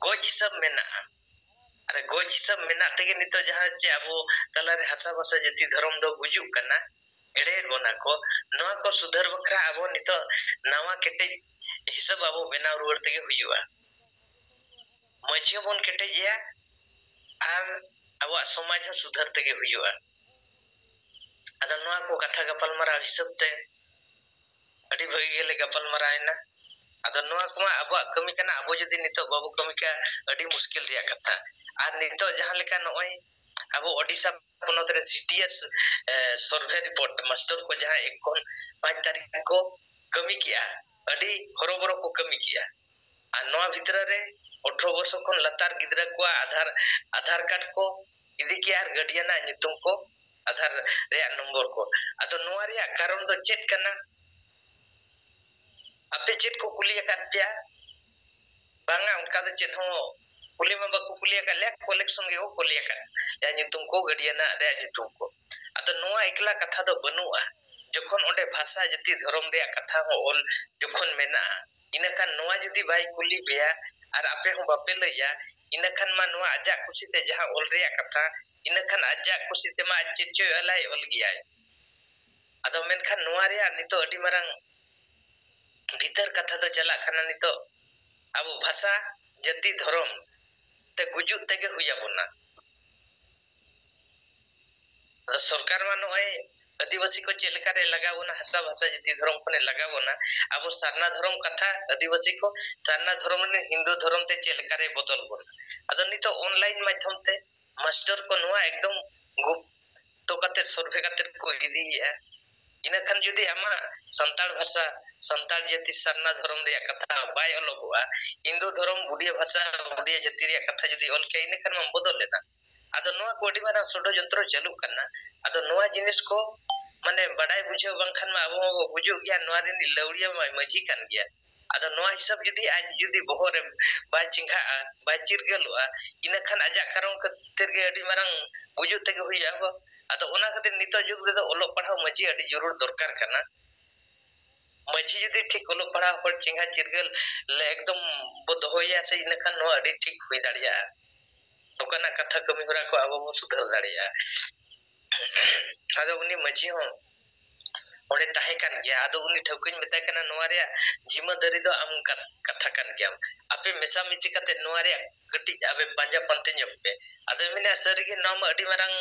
ᱜᱚᱡ ᱦᱤᱥᱟᱹᱵ ᱢᱮᱱᱟᱜᱼᱟ᱾ ᱟᱨ ᱜᱚᱡ ᱦᱤᱥᱟᱹᱵ ᱢᱮᱱᱟᱜ ᱛᱮᱜᱮ ᱱᱤᱛᱚᱜ ᱡᱟᱦᱟᱸ ᱪᱮ ᱟᱵᱚ ᱛᱟᱞᱟᱨᱮ ᱦᱟᱥᱟ ᱵᱷᱟᱥᱟ ᱡᱟᱹᱛᱤ ᱫᱷᱚᱨᱚᱢ ᱫᱚ ᱜᱩᱡᱩᱜ ᱠᱟᱱᱟ, ᱮᱲᱮᱭᱮᱫ ᱵᱚᱱᱟ ᱠᱚ, ᱱᱚᱣᱟ ᱠᱚ ᱥᱩᱫᱷᱟᱹᱨ ᱵᱟᱠᱷᱨᱟ ᱟᱵᱚ ᱱᱤᱛᱚᱜ ᱱᱟᱣᱟ ᱠᱮᱴᱮᱡ ᱦᱤᱥᱟᱹᱵ ᱟᱵᱚ ᱵᱮᱱᱟᱣ ᱨᱩᱣᱟᱹᱲ ᱛᱮᱜᱮ ᱦᱩᱭᱩᱜᱼᱟ᱾ ᱢᱟᱹᱡᱷᱤ ᱦᱚᱸᱵᱚᱱ ᱠᱮᱴᱮᱡᱮᱭᱟ ᱟᱨ ᱟᱵᱚᱣᱟᱜ ᱥᱚᱢᱟᱡᱽ ᱦᱚᱸ ᱥᱩᱫᱷᱟᱹᱨ ᱛᱮᱜᱮ ᱦᱩᱭᱩᱜᱼᱟ᱾ ᱟᱫᱚ ᱱᱚᱣᱟ ᱠᱚ ᱠᱟᱛᱷᱟ ᱜᱟᱯᱟᱞᱢᱟᱨᱟᱣ ᱦᱤᱥᱟᱹᱵ ᱛᱮ ᱟᱹᱰᱤ ᱵᱷᱟᱹᱜᱤ ᱜᱮᱞᱮ ᱜᱟᱯᱟᱞᱢᱟᱨᱟᱣ ᱮᱱᱟ᱾ ᱟᱫᱚ ᱱᱚᱣᱟ ᱠᱚᱢᱟ ᱟᱵᱚᱣᱟᱜ ᱠᱟᱹᱢᱤ ᱠᱟᱱᱟ, ᱟᱵᱚ ᱡᱩᱫᱤ ᱱᱤᱛᱚᱜ ᱵᱟᱵᱚ ᱠᱟᱹᱢᱤ ᱠᱟᱜᱼᱟ, ᱟᱹᱰᱤ ᱢᱩᱥᱠᱤᱞ ᱨᱮᱭᱟᱜ ᱠᱟᱛᱷᱟ᱾ ᱟᱨ ᱱᱤᱛᱚᱜ ᱡᱟᱦᱟᱸ ᱞᱮᱠᱟ ᱱᱚᱜᱼᱚᱭ ᱟᱵᱚ ᱳᱰᱤᱥᱟ ᱯᱚᱱᱚᱛ ᱨᱮ ᱥᱤ ᱴᱤ ᱮᱥ, ᱮ, survey report ᱢᱟᱥᱴᱟᱨ ᱠᱚ ᱡᱟᱦᱟᱸ ᱮᱠ ᱠᱷᱚᱱ ᱯᱟᱸᱪ ᱛᱟᱹᱨᱤᱠᱷ ᱠᱚ ᱠᱟᱹᱢᱤ ᱠᱮᱜᱼᱟ, ᱟᱹᱰᱤ ᱦᱚᱨᱚᱵᱚᱨᱚ ᱠᱚ ᱠᱟᱹᱢᱤ ᱠᱮᱜᱼᱟ᱾ ᱟᱨ ᱱᱚᱣᱟ ᱵᱷᱤᱛᱨᱤ ᱨᱮ ᱟᱴᱷᱨᱚ ᱵᱚᱨᱥᱚ ᱠᱷᱚᱱ ᱞᱟᱛᱟᱨ ᱜᱤᱫᱽᱨᱟᱹ ᱠᱚᱣᱟᱜ ᱟᱫᱷᱟᱨ, ᱟᱫᱷᱟᱨ ᱠᱟᱨᱰ ᱠᱚ ᱤᱫᱤ ᱠᱮᱜᱼᱟ ᱟᱨ ᱜᱟᱹᱰᱤᱭᱟᱱᱟᱜ ᱧᱩᱛᱩᱢ ᱠᱚ, ᱟᱫᱷᱟᱨ ᱨᱮᱭᱟᱜ ᱱᱚᱢᱵᱚᱨ ᱠᱚ᱾ ᱟᱫᱚ ᱱᱚᱣᱟ ᱨᱮᱭᱟᱜ ᱠᱟᱨᱚᱱ ᱫᱚ ᱪᱮᱫ ᱠᱟᱱᱟ? ᱟᱯᱮ ᱪᱮᱫ ᱠᱚ ᱠᱩᱞᱤ ᱟᱠᱟᱫ ᱯᱮᱭᱟ? ᱵᱟᱝᱟ, ᱚᱱᱠᱟ ᱫᱚ ᱪᱮᱫ ᱦᱚᱸ ᱠᱩᱞᱤ ᱢᱟ ᱵᱟᱠᱚ ᱠᱩᱞᱤ ᱟᱠᱟᱫ ᱞᱮᱭᱟ, collection ᱜᱮᱠᱚ ᱠᱩᱞᱤ ᱟᱠᱟᱫ ᱞᱮᱭᱟ, ᱧᱩᱛᱩᱢ ᱠᱚ, ᱜᱟᱹᱰᱤᱭᱟᱱᱟᱜ ᱨᱮᱭᱟᱜ ᱧᱩᱛᱩᱢ ᱠᱚ᱾ ᱟᱫᱚ ᱱᱚᱣᱟ ᱮᱠᱞᱟ ᱠᱟᱛᱷᱟ ᱫᱚ ᱵᱟᱹᱱᱩᱜᱼᱟ᱾ ᱡᱚᱠᱷᱚᱱ ᱚᱸᱰᱮ ᱵᱷᱟᱥᱟ, ᱡᱟᱹᱛᱤ, ᱫᱷᱚᱨᱚᱢ ᱨᱮᱭᱟᱜ ᱠᱟᱛᱷᱟ ᱦᱚᱸ ᱚᱞ ᱡᱚᱠᱷᱚᱱ ᱢᱮᱱᱟᱜᱼᱟ, ᱤᱱᱟᱹᱠᱷᱟᱱ ᱱᱚᱣᱟ ᱡᱩᱫᱤ ᱵᱟᱭ ᱠᱩᱞᱤ ᱯᱮᱭᱟ ᱟᱨ ᱟᱯᱮ ᱦᱚᱸ ᱵᱟᱯᱮ ᱞᱟᱹᱭᱟ, ᱤᱱᱟᱹᱠᱷᱟᱱ ᱢᱟ ᱱᱚᱣᱟ ᱟᱡᱟᱜ ᱠᱩᱥᱤᱛᱮ ᱡᱟᱦᱟᱸ ᱚᱞ ᱨᱮᱭᱟᱜ ᱠᱟᱛᱷᱟ, ᱤᱱᱟᱹᱠᱷᱟᱱ ᱟᱡᱟᱜ ᱠᱩᱥᱤ ᱛᱮᱢᱟ ᱟᱡ ᱪᱮᱫ ᱪᱚᱭ ᱚᱞᱟᱭ, ᱚᱞ ᱜᱮᱭᱟᱭ᱾ ᱟᱫᱚ ᱢᱮᱱᱠᱷᱟᱱ ᱱᱚᱣᱟ ᱨᱮᱭᱟᱜ ᱱᱤᱛᱚᱜ ᱟᱹᱰᱤ ᱢᱟᱨᱟᱝ ᱵᱷᱤᱛᱟᱹᱨ ᱠᱟᱛᱷᱟ ᱫᱚ ᱪᱟᱞᱟᱜ ᱠᱟᱱᱟ, ᱱᱤᱛᱚᱜ ᱟᱵᱚ ᱵᱷᱟᱥᱟ, ᱡᱟᱹᱛᱤ, ᱫᱷᱚᱨᱚᱢ ᱛᱮ ᱜᱩᱡᱩᱜ ᱛᱮᱜᱮ ᱦᱩᱭ ᱟᱵᱚᱱᱟ᱾ ᱟᱫᱚ ᱥᱚᱨᱠᱟᱨ ᱢᱟ ᱱᱚᱜᱼᱚᱭ ᱟᱹᱫᱤᱵᱟᱹᱥᱤ ᱠᱚ ᱪᱮᱫ ᱞᱮᱠᱟᱨᱮ ᱞᱟᱜᱟ ᱵᱚᱱᱟ, ᱦᱟᱥᱟ ᱵᱷᱟᱥᱟ ᱡᱟᱹᱛᱤ ᱫᱷᱚᱨᱚᱢ ᱠᱷᱚᱱᱮ ᱞᱟᱜᱟ ᱵᱚᱱᱟ, ᱟᱵᱚ ᱥᱟᱨᱱᱟ ᱫᱷᱚᱨᱚᱢ ᱠᱟᱛᱷᱟ ᱟᱹᱫᱤᱵᱟᱹᱥᱤ ᱠᱚ ᱥᱟᱨᱱᱟ ᱫᱷᱚᱨᱚᱢ ᱨᱮᱱ ᱦᱤᱱᱫᱩ ᱫᱷᱚᱨᱚᱢ ᱛᱮ ᱪᱮᱫ ᱞᱮᱠᱟᱨᱮ ᱵᱚᱫᱚᱞ ᱵᱚᱱᱟ᱾ ᱟᱫᱚ ᱱᱤᱛᱚᱜ online ᱢᱟᱫᱽᱫᱷᱚᱢ ᱛᱮ ᱢᱟᱥᱴᱟᱨ ᱠᱚ ᱱᱚᱣᱟ ᱮᱠᱫᱚᱢ ᱜᱩᱯᱛᱚ ᱠᱟᱛᱮ, survey ᱠᱟᱛᱮ ᱠᱚ ᱤᱫᱤᱭᱮᱫᱼᱟ᱾ ᱤᱱᱟᱹᱠᱷᱟᱱ ᱡᱩᱫᱤ ᱟᱢᱟᱜ ᱥᱟᱱᱛᱟᱲ ᱵᱷᱟᱥᱟ, ᱥᱟᱱᱛᱟᱲ ᱡᱟᱹᱛᱤ ᱥᱟᱨᱱᱟ ᱫᱷᱚᱨᱚᱢ ᱨᱮᱭᱟᱜ ᱠᱟᱛᱷᱟ ᱵᱟᱭ ᱚᱞᱚᱜᱚᱜᱼᱟ, ᱦᱤᱱᱫᱩ ᱫᱷᱚᱨᱚᱢ, ᱩᱰᱤᱭᱟ ᱵᱷᱟᱥᱟ, ᱩᱰᱤᱭᱟ ᱡᱟᱹᱛᱤ ᱨᱮᱭᱟᱜ ᱠᱟᱛᱷᱟ ᱡᱩᱫᱤ ᱚᱞ ᱠᱮᱭᱟ, ᱤᱱᱟᱹᱠᱷᱟᱱ ᱢᱟᱢ ᱵᱚᱫᱚᱞ ᱮᱱᱟ᱾ ᱟᱫᱚ ᱱᱚᱣᱟ ᱠᱚ ᱟᱹᱰᱤ ᱢᱟᱨᱟᱝ ᱥᱚᱰᱚᱡᱚᱱᱛᱨᱚ ᱪᱟᱹᱞᱩᱜ ᱠᱟᱱᱟ᱾ ᱟᱫᱚ ᱱᱚᱣᱟ ᱡᱤᱱᱤᱥ ᱠᱚ ᱢᱟᱱᱮ ᱵᱟᱰᱟᱭ ᱵᱩᱡᱷᱟᱹᱣ ᱵᱟᱝᱠᱷᱟᱱ ᱢᱟ ᱟᱵᱚ ᱢᱟᱵᱚ ᱜᱩᱡᱩᱜ ᱜᱮᱭᱟ, ᱱᱚᱣᱟ ᱨᱤᱱᱤᱡ ᱞᱟᱹᱣᱲᱤᱭᱟᱹ ᱢᱟ ᱢᱟᱹᱡᱷᱤ ᱠᱟᱱ ᱜᱮᱭᱟ᱾ ᱟᱫᱚ ᱱᱚᱣᱟ ᱦᱤᱥᱟᱹᱵ ᱡᱩᱫᱤ ᱟᱡ ᱡᱩᱫᱤ ᱵᱚᱦᱚᱜ ᱨᱮ ᱵᱟᱭ ᱪᱮᱸᱜᱷᱟᱜᱼᱟ, ᱵᱟᱭ ᱪᱤᱨᱜᱟᱹᱞᱚᱜᱼᱟ, ᱤᱱᱟᱹᱠᱷᱟᱱ ᱟᱡᱟᱜ ᱠᱟᱨᱚᱱ ᱠᱷᱟᱹᱛᱤᱨ ᱜᱮ ᱟᱹᱰᱤ ᱢᱟᱨᱟᱝ ᱜᱩᱡᱩᱜ ᱛᱮᱜᱮ ᱦᱩᱭᱩᱜᱼᱟ ᱟᱵᱚ᱾ ᱟᱫᱚ ᱚᱱᱟ ᱠᱷᱟᱹᱛᱤᱨ ᱱᱤᱛᱚᱜ ᱡᱩᱜᱽ ᱨᱮᱫᱚ ᱚᱞᱚᱜ ᱯᱟᱲᱦᱟᱣ ᱢᱟᱹᱡᱷᱤ ᱟᱹᱰᱤ ᱡᱟᱹᱨᱩᱲ ᱫᱚᱨᱠᱟᱨ ᱠᱟᱱᱟ᱾ ᱢᱟᱹᱡᱷᱤ ᱡᱩᱫᱤ ᱴᱷᱤᱠ ᱚᱞᱚᱜ ᱯᱟᱲᱦᱟᱣ ᱦᱚᱲ ᱪᱮᱸᱜᱷᱟ ᱪᱤᱨᱜᱟᱹᱞ ᱞᱮ ᱮᱠᱫᱚᱢ ᱵᱚ ᱫᱚᱦᱚᱭᱟ ᱥᱮ, ᱤᱱᱟᱹᱠᱷᱟᱱ ᱱᱚᱣᱟ ᱟᱹᱰᱤ ᱴᱷᱤᱠ ᱦᱩᱭ ᱫᱟᱲᱮᱭᱟᱜᱼᱟ᱾ ᱱᱚᱝᱠᱟᱱᱟᱜ ᱠᱟᱛᱷᱟ ᱠᱟᱹᱢᱤ ᱦᱚᱨᱟ ᱠᱚ ᱟᱵᱚ ᱵᱚ ᱥᱩᱫᱷᱟᱹᱨ ᱫᱟᱲᱮᱭᱟᱜᱼᱟ᱾ ᱟᱫᱚ ᱩᱱᱤ ᱢᱟᱹᱡᱷᱤ ᱦᱚᱸ ᱚᱸᱰᱮ ᱛᱟᱦᱮᱸ ᱠᱟᱱ ᱜᱮᱭᱟ᱾ ᱟᱫᱚ ᱩᱱᱤ ᱴᱷᱟᱹᱣᱠᱟᱹᱧ ᱢᱮᱛᱟᱭ ᱠᱟᱱᱟ, ᱱᱚᱣᱟ ᱨᱮᱭᱟᱜ ᱡᱤᱢᱟᱹᱫᱟᱨᱤ ᱫᱚ ᱟᱢ ᱠᱟ-, ᱠᱟᱛᱷᱟ ᱠᱟᱱ ᱜᱮᱭᱟᱢ᱾ ᱟᱯᱮ ᱢᱮᱥᱟᱢᱤᱥᱤ ᱠᱟᱛᱮ ᱱᱚᱣᱟ ᱨᱮᱭᱟᱜ ᱠᱟᱹᱴᱤᱡ ᱟᱯᱮ ᱯᱟᱸᱡᱟ ᱯᱟᱱᱛᱮ ᱧᱚᱜ ᱯᱮ᱾ ᱟᱫᱚᱭ ᱢᱮᱱᱟ, ᱥᱟᱹᱨᱤᱜᱮ ᱱᱚᱣᱟ ᱢᱟ ᱟᱹᱰᱤ ᱢᱟᱨᱟᱝ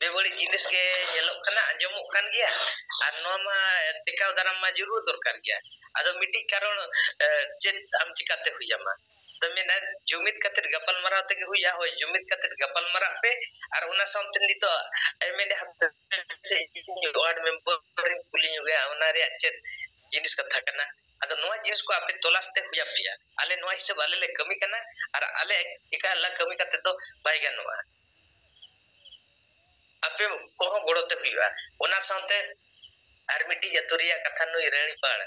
ᱵᱮᱵᱟᱹᱲᱤᱡ ᱡᱤᱱᱤᱥ ᱜᱮ ᱧᱮᱞᱚᱜ ᱠᱟᱱᱟ, ᱟᱸᱡᱚᱢᱚᱜ ᱠᱟᱱ ᱜᱮᱭᱟ, ᱟᱨ ᱱᱚᱣᱟ ᱢᱟ ᱴᱮᱠᱟᱣ ᱫᱟᱨᱟᱢ ᱢᱟ ᱡᱟᱹᱨᱩᱲ ᱫᱚᱨᱠᱟᱨ ᱜᱮᱭᱟ᱾ ᱟᱫᱚ ᱢᱤᱫᱴᱤᱡ ᱠᱟᱨᱚᱱ, ᱮ, ᱪᱮᱫ ᱟᱢ ᱪᱤᱠᱟᱛᱮ ᱦᱩᱭ ᱟᱢᱟ? ᱟᱫᱚ ᱢᱮᱱᱟ, ᱡᱩᱢᱤᱫ ᱠᱟᱛᱮ ᱜᱟᱯᱟᱞ ᱢᱟᱨᱟᱣ ᱛᱮᱜᱮ ᱦᱩᱭᱩᱜᱼᱟ᱾ ᱦᱳᱭ, ᱡᱩᱢᱤᱫ ᱠᱟᱛᱮ ᱜᱟᱯᱟᱞ ᱢᱟᱨᱟᱜ ᱯᱮ᱾ ᱟᱨ ᱚᱱᱟ ᱥᱟᱶᱛᱮ ᱱᱤᱛᱚᱜ ᱮᱢ ᱢᱮᱱᱟ, ᱦᱟᱯᱮ ᱥᱮ ᱤᱧ ᱣᱟᱨᱰ ᱢᱮᱢᱵᱟᱨ ᱤᱧ ᱠᱩᱞᱤ ᱧᱚᱜᱮᱭᱟ, ᱚᱱᱟ ᱨᱮᱭᱟᱜ ᱪᱮᱫ ᱡᱤᱱᱤᱥ ᱠᱟᱛᱷᱟ ᱠᱟᱱᱟ᱾ ᱟᱫᱚ ᱱᱚᱣᱟ ᱡᱤᱱᱤᱥ ᱠᱚ ᱟᱯᱮ ᱛᱚᱞᱟᱥ ᱛᱮ ᱦᱩᱭ ᱟᱯᱮᱭᱟ᱾ ᱟᱞᱮ ᱱᱚᱣᱟ ᱦᱤᱥᱟᱹᱵ ᱟᱞᱮ ᱞᱮ ᱠᱟᱹᱢᱤ ᱠᱟᱱᱟ, ᱟᱨ ᱟᱞᱮ ᱮᱠᱟᱞ ᱞᱮ ᱠᱟᱹᱢᱤ ᱠᱟᱛᱮ ᱫᱚ ᱵᱟᱭ ᱜᱟᱱᱚᱜᱼᱟ᱾ ᱟᱯᱮ ᱠᱚᱦᱚᱸ ᱜᱚᱲᱚ ᱛᱮ ᱦᱩᱭᱩᱜᱼᱟ᱾ ᱚᱱᱟ ᱥᱟᱶᱛᱮ ᱟᱨ ᱢᱤᱫᱴᱤᱡ ᱟᱹᱛᱩ ᱨᱮᱭᱟᱜ ᱠᱟᱛᱷᱟ, ᱱᱩᱭ ᱨᱟᱹᱱᱤᱯᱟᱲ,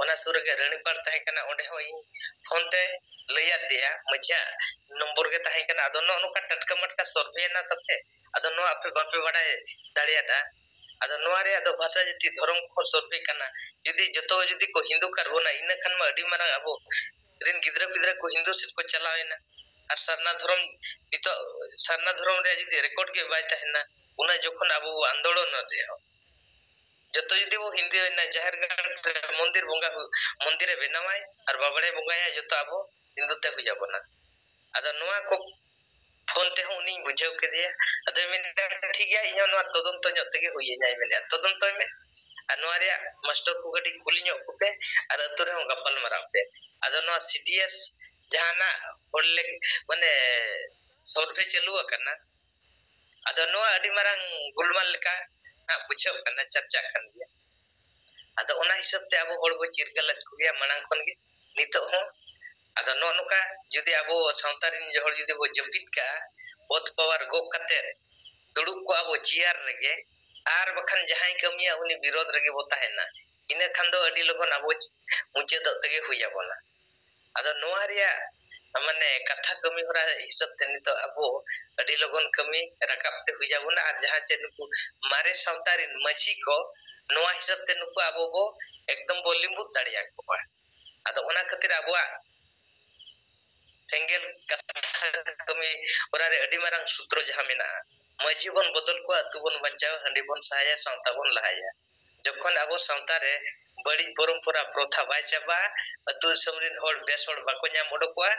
ᱚᱱᱟ ᱥᱩᱨ ᱨᱮᱜᱮ ᱨᱟᱹᱱᱤᱯᱟᱲ ᱛᱟᱦᱮᱸ ᱠᱟᱱᱟ, ᱚᱸᱰᱮ ᱦᱚᱸ ᱤᱧ ᱯᱷᱳᱱ ᱛᱮ ᱞᱟᱹᱭ ᱟᱫᱮᱭᱟ, ᱢᱟᱹᱡᱷᱤᱭᱟᱜ ᱱᱚᱢᱵᱚᱨ ᱜᱮ ᱛᱟᱦᱮᱸ ᱠᱟᱱᱟ᱾ ᱟᱫᱚ ᱱᱚᱜᱼᱚ ᱱᱚᱝᱠᱟ ᱴᱟᱴᱠᱟ ᱢᱟᱴᱠᱟ ᱥᱚᱨᱵᱷᱮ ᱮᱱᱟ ᱛᱟᱯᱮ, ᱟᱫᱚ ᱱᱚᱣᱟ ᱟᱯᱮ ᱵᱟᱯᱮ ᱵᱟᱲᱟᱭ ᱫᱟᱲᱮᱭᱟᱫᱟ᱾ ᱟᱫᱚ ᱱᱚᱣᱟ ᱨᱮᱭᱟᱜ ᱫᱚ ᱵᱷᱟᱥᱟ, ᱡᱟᱹᱛᱤ, ᱫᱷᱚᱨᱚᱢ ᱠᱚ ᱥᱚᱨᱵᱷᱮ ᱠᱟᱱᱟ᱾ ᱡᱩᱫᱤ ᱡᱚᱛᱚ ᱡᱩᱫᱤ ᱠᱚ ᱦᱤᱱᱫᱩ ᱠᱟᱨ ᱵᱚᱱᱟ, ᱤᱱᱟᱹ ᱠᱷᱟᱱ ᱢᱟ ᱟᱹᱰᱤ ᱢᱟᱨᱟᱝ ᱟᱵᱚ ᱨᱮᱱ ᱜᱤᱫᱽᱨᱟᱹ ᱯᱤᱫᱽᱨᱟᱹ ᱠᱚ ᱦᱤᱱᱫᱩ ᱥᱮᱫ ᱠᱚ ᱪᱟᱞᱟᱣ ᱮᱱᱟ᱾ ᱟᱨ ᱥᱟᱨᱱᱟ ᱫᱷᱚᱨᱚᱢ, ᱱᱤᱛᱚᱜ ᱥᱟᱨᱱᱟ ᱫᱷᱚᱨᱚᱢ ᱨᱮᱭᱟᱜ ᱡᱩᱫᱤ ᱨᱮᱠᱚᱨᱰ ᱜᱮ ᱵᱟᱭ ᱛᱟᱦᱮᱱᱟ, ᱚᱱᱟ ᱡᱚᱠᱷᱚᱱ ᱟᱵᱚ ᱵᱚ ᱟᱱᱫᱳᱞᱚᱱ ᱨᱮᱦᱚᱸ, ᱡᱚᱛᱚ ᱡᱩᱫᱤ ᱵᱚ ᱦᱤᱱᱫᱩᱭᱮᱱᱟ, ᱡᱟᱦᱮᱨ ᱜᱟᱲ ᱨᱮ ᱢᱚᱱᱫᱤᱨ ᱵᱚᱸᱜᱟ ᱦᱩ-, ᱢᱚᱱᱫᱤᱨ ᱮ ᱵᱮᱱᱟᱣᱟᱭ ᱟᱨ ᱵᱟᱵᱲᱮ ᱵᱚᱸᱜᱟᱭᱟ, ᱡᱚᱛᱚ ᱟᱵᱚ ᱦᱤᱱᱫᱩ ᱛᱮ ᱦᱩᱭ ᱟᱵᱚᱱᱟ᱾ ᱟᱫᱚ ᱱᱚᱣᱟ ᱠᱚ ᱯᱷᱳᱱ ᱛᱮᱦᱚᱸ ᱩᱱᱤᱧ ᱵᱩᱡᱷᱟᱹᱣ ᱠᱮᱫᱮᱭᱟ᱾ ᱟᱫᱚᱭ ᱢᱮᱱᱫᱟ, "ᱴᱷᱤᱠ ᱜᱮᱭᱟ, ᱤᱧ ᱦᱚᱸ ᱱᱚᱣᱟ ᱛᱚᱫᱚᱱᱛᱚ ᱧᱚᱜ ᱛᱮᱜᱮ ᱦᱩᱭ ᱟᱹᱧᱟᱭ", ᱢᱮᱱᱮᱫᱼᱟ, "ᱛᱚᱫᱚᱱᱛᱚᱭ ᱢᱮ ᱟᱨ ᱱᱚᱣᱟ ᱨᱮᱭᱟᱜ ᱢᱟᱥᱴᱚᱨ ᱠᱚ ᱠᱟᱹᱴᱤᱡ ᱠᱩᱞᱤ ᱧᱚᱜ ᱠᱚᱯᱮ ᱟᱨ ᱟᱹᱛᱩ ᱨᱮᱦᱚᱸ ᱜᱟᱯᱟᱞ ᱢᱟᱨᱟᱣ ᱯᱮ᱾ ᱟᱫᱚ ᱱᱚᱣᱟ ᱥᱤ ᱴᱤ ᱮᱥ ᱡᱟᱦᱟᱱᱟᱜ ᱦᱚᱲ ᱞᱮ, ᱢᱟᱱᱮ, ᱥᱚᱨᱵᱷᱮ ᱪᱟᱹᱞᱩ ᱟᱠᱟᱱᱟ, ᱟᱫᱚ ᱱᱚᱣᱟ ᱟᱹᱰᱤ ᱢᱟᱨᱟᱝ ᱜᱩᱞᱢᱟᱞ ᱞᱮᱠᱟ ᱦᱟᱸᱜ ᱵᱩᱡᱷᱟᱹᱜ ᱠᱟᱱᱟ, ᱪᱟᱨᱪᱟᱜ ᱠᱟᱱ ᱜᱮᱭᱟ᱾ ᱟᱫᱚ ᱚᱱᱟ ᱦᱤᱥᱟᱹᱵ ᱛᱮ ᱟᱵᱚ ᱦᱚᱲ ᱵᱚ ᱪᱤᱨᱜᱟᱹᱞ ᱞᱮᱫ ᱠᱚᱜᱮᱭᱟ ᱢᱟᱲᱟᱝ ᱠᱷᱚᱱ ᱜᱮ, ᱱᱤᱛᱚᱜ ᱦᱚᱸ᱾ ᱟᱫᱚ ᱱᱚᱜᱼᱚ ᱱᱚᱝᱠᱟ ᱡᱩᱫᱤ ᱟᱵᱚ ᱥᱟᱶᱛᱟ ᱨᱮᱱ ᱦᱚᱲ ᱡᱩᱫᱤ ᱵᱚ ᱡᱟᱹᱯᱤᱫ ᱠᱟᱜᱼᱟ, ᱚᱛ ᱯᱟᱣᱟᱨ ᱜᱚᱜ ᱠᱟᱛᱮ ᱫᱩᱲᱩᱵ ᱠᱚᱜᱼᱟ ᱵᱚ ᱪᱮᱭᱟᱨ ᱨᱮᱜᱮ, ᱟᱨ ᱵᱟᱠᱷᱟᱱ ᱡᱟᱦᱟᱸᱭ ᱠᱟᱹᱢᱤᱭᱟ ᱩᱱᱤ ᱵᱤᱨᱳᱫᱷ ᱨᱮᱜᱮ ᱵᱚ ᱛᱟᱦᱮᱱᱟ, ᱤᱱᱟᱹ ᱠᱷᱟᱱ ᱫᱚ ᱟᱹᱰᱤ ᱞᱚᱜᱚᱱ ᱟᱵᱚ ᱢᱩᱪᱟᱹᱫᱚᱜ ᱛᱮᱜᱮ ᱦᱩᱭ ᱟᱵᱚᱱᱟ᱾ ᱟᱫᱚ ᱱᱚᱣᱟ ᱨᱮᱭᱟᱜ, ᱢᱟᱱᱮ, ᱠᱟᱛᱷᱟ ᱠᱟᱹᱢᱤ ᱦᱚᱨᱟ ᱦᱤᱥᱟᱹᱵ ᱛᱮ ᱱᱤᱛᱚᱜ ᱟᱵᱚ ᱟᱹᱰᱤ ᱞᱚᱜᱚᱱ ᱠᱟᱹᱢᱤ ᱨᱟᱠᱟᱵ ᱛᱮ ᱦᱩᱭ ᱟᱵᱚᱱᱟ, ᱟᱨ ᱡᱟᱦᱟᱸ ᱪᱮ ᱱᱩᱠᱩ ᱢᱟᱨᱮ ᱥᱟᱶᱛᱟ ᱨᱮᱱ ᱢᱟᱹᱡᱷᱤ ᱠᱚ, ᱱᱚᱣᱟ ᱦᱤᱥᱟᱹᱵ ᱛᱮ ᱱᱩᱠᱩ ᱟᱵᱚ ᱵᱚ ᱮᱠᱫᱚᱢ ᱵᱚ ᱞᱤᱸᱵᱩᱫ ᱫᱟᱲᱮᱭᱟᱠᱚᱣᱟ᱾ ᱟᱫᱚ ᱚᱱᱟ ᱠᱷᱟᱹᱛᱤᱨ ᱟᱵᱚᱣᱟᱜ ᱥᱮᱸᱜᱮᱞ ᱠᱟᱛᱷᱟ ᱠᱟᱹᱢᱤ ᱦᱚᱨᱟ ᱨᱮ ᱟᱹᱰᱤ ᱢᱟᱨᱟᱝ ᱥᱩᱛᱨᱚ ᱡᱟᱦᱟᱸ ᱢᱮᱱᱟᱜᱼᱟ, ᱢᱟᱹᱡᱷᱤ ᱵᱚᱱ ᱵᱚᱫᱚᱞ ᱠᱚᱣᱟ, ᱟᱹᱛᱩ ᱵᱚᱱ ᱵᱟᱧᱪᱟᱣᱟ, ᱦᱟᱺᱰᱤ ᱵᱚᱱ ᱥᱟᱦᱟᱭᱟ, ᱥᱟᱶᱛᱟ ᱵᱚᱱ ᱞᱟᱦᱟᱭᱟ᱾ ᱡᱚᱠᱷᱚᱱ ᱟᱵᱚ ᱥᱟᱶᱛᱟ ᱨᱮ ᱵᱟᱹᱲᱤᱡ ᱯᱚᱨᱚᱢᱯᱚᱨᱟ, ᱯᱨᱚᱛᱷᱟ ᱵᱟᱭ ᱪᱟᱵᱟᱜᱼᱟ, ᱟᱹᱛᱩ ᱫᱤᱥᱚᱢ ᱨᱮᱱ ᱦᱚᱲ ᱵᱮᱥ ᱦᱚᱲ ᱵᱟᱠᱚ ᱧᱟᱢ ᱚᱰᱚᱠᱚᱜᱼᱟ,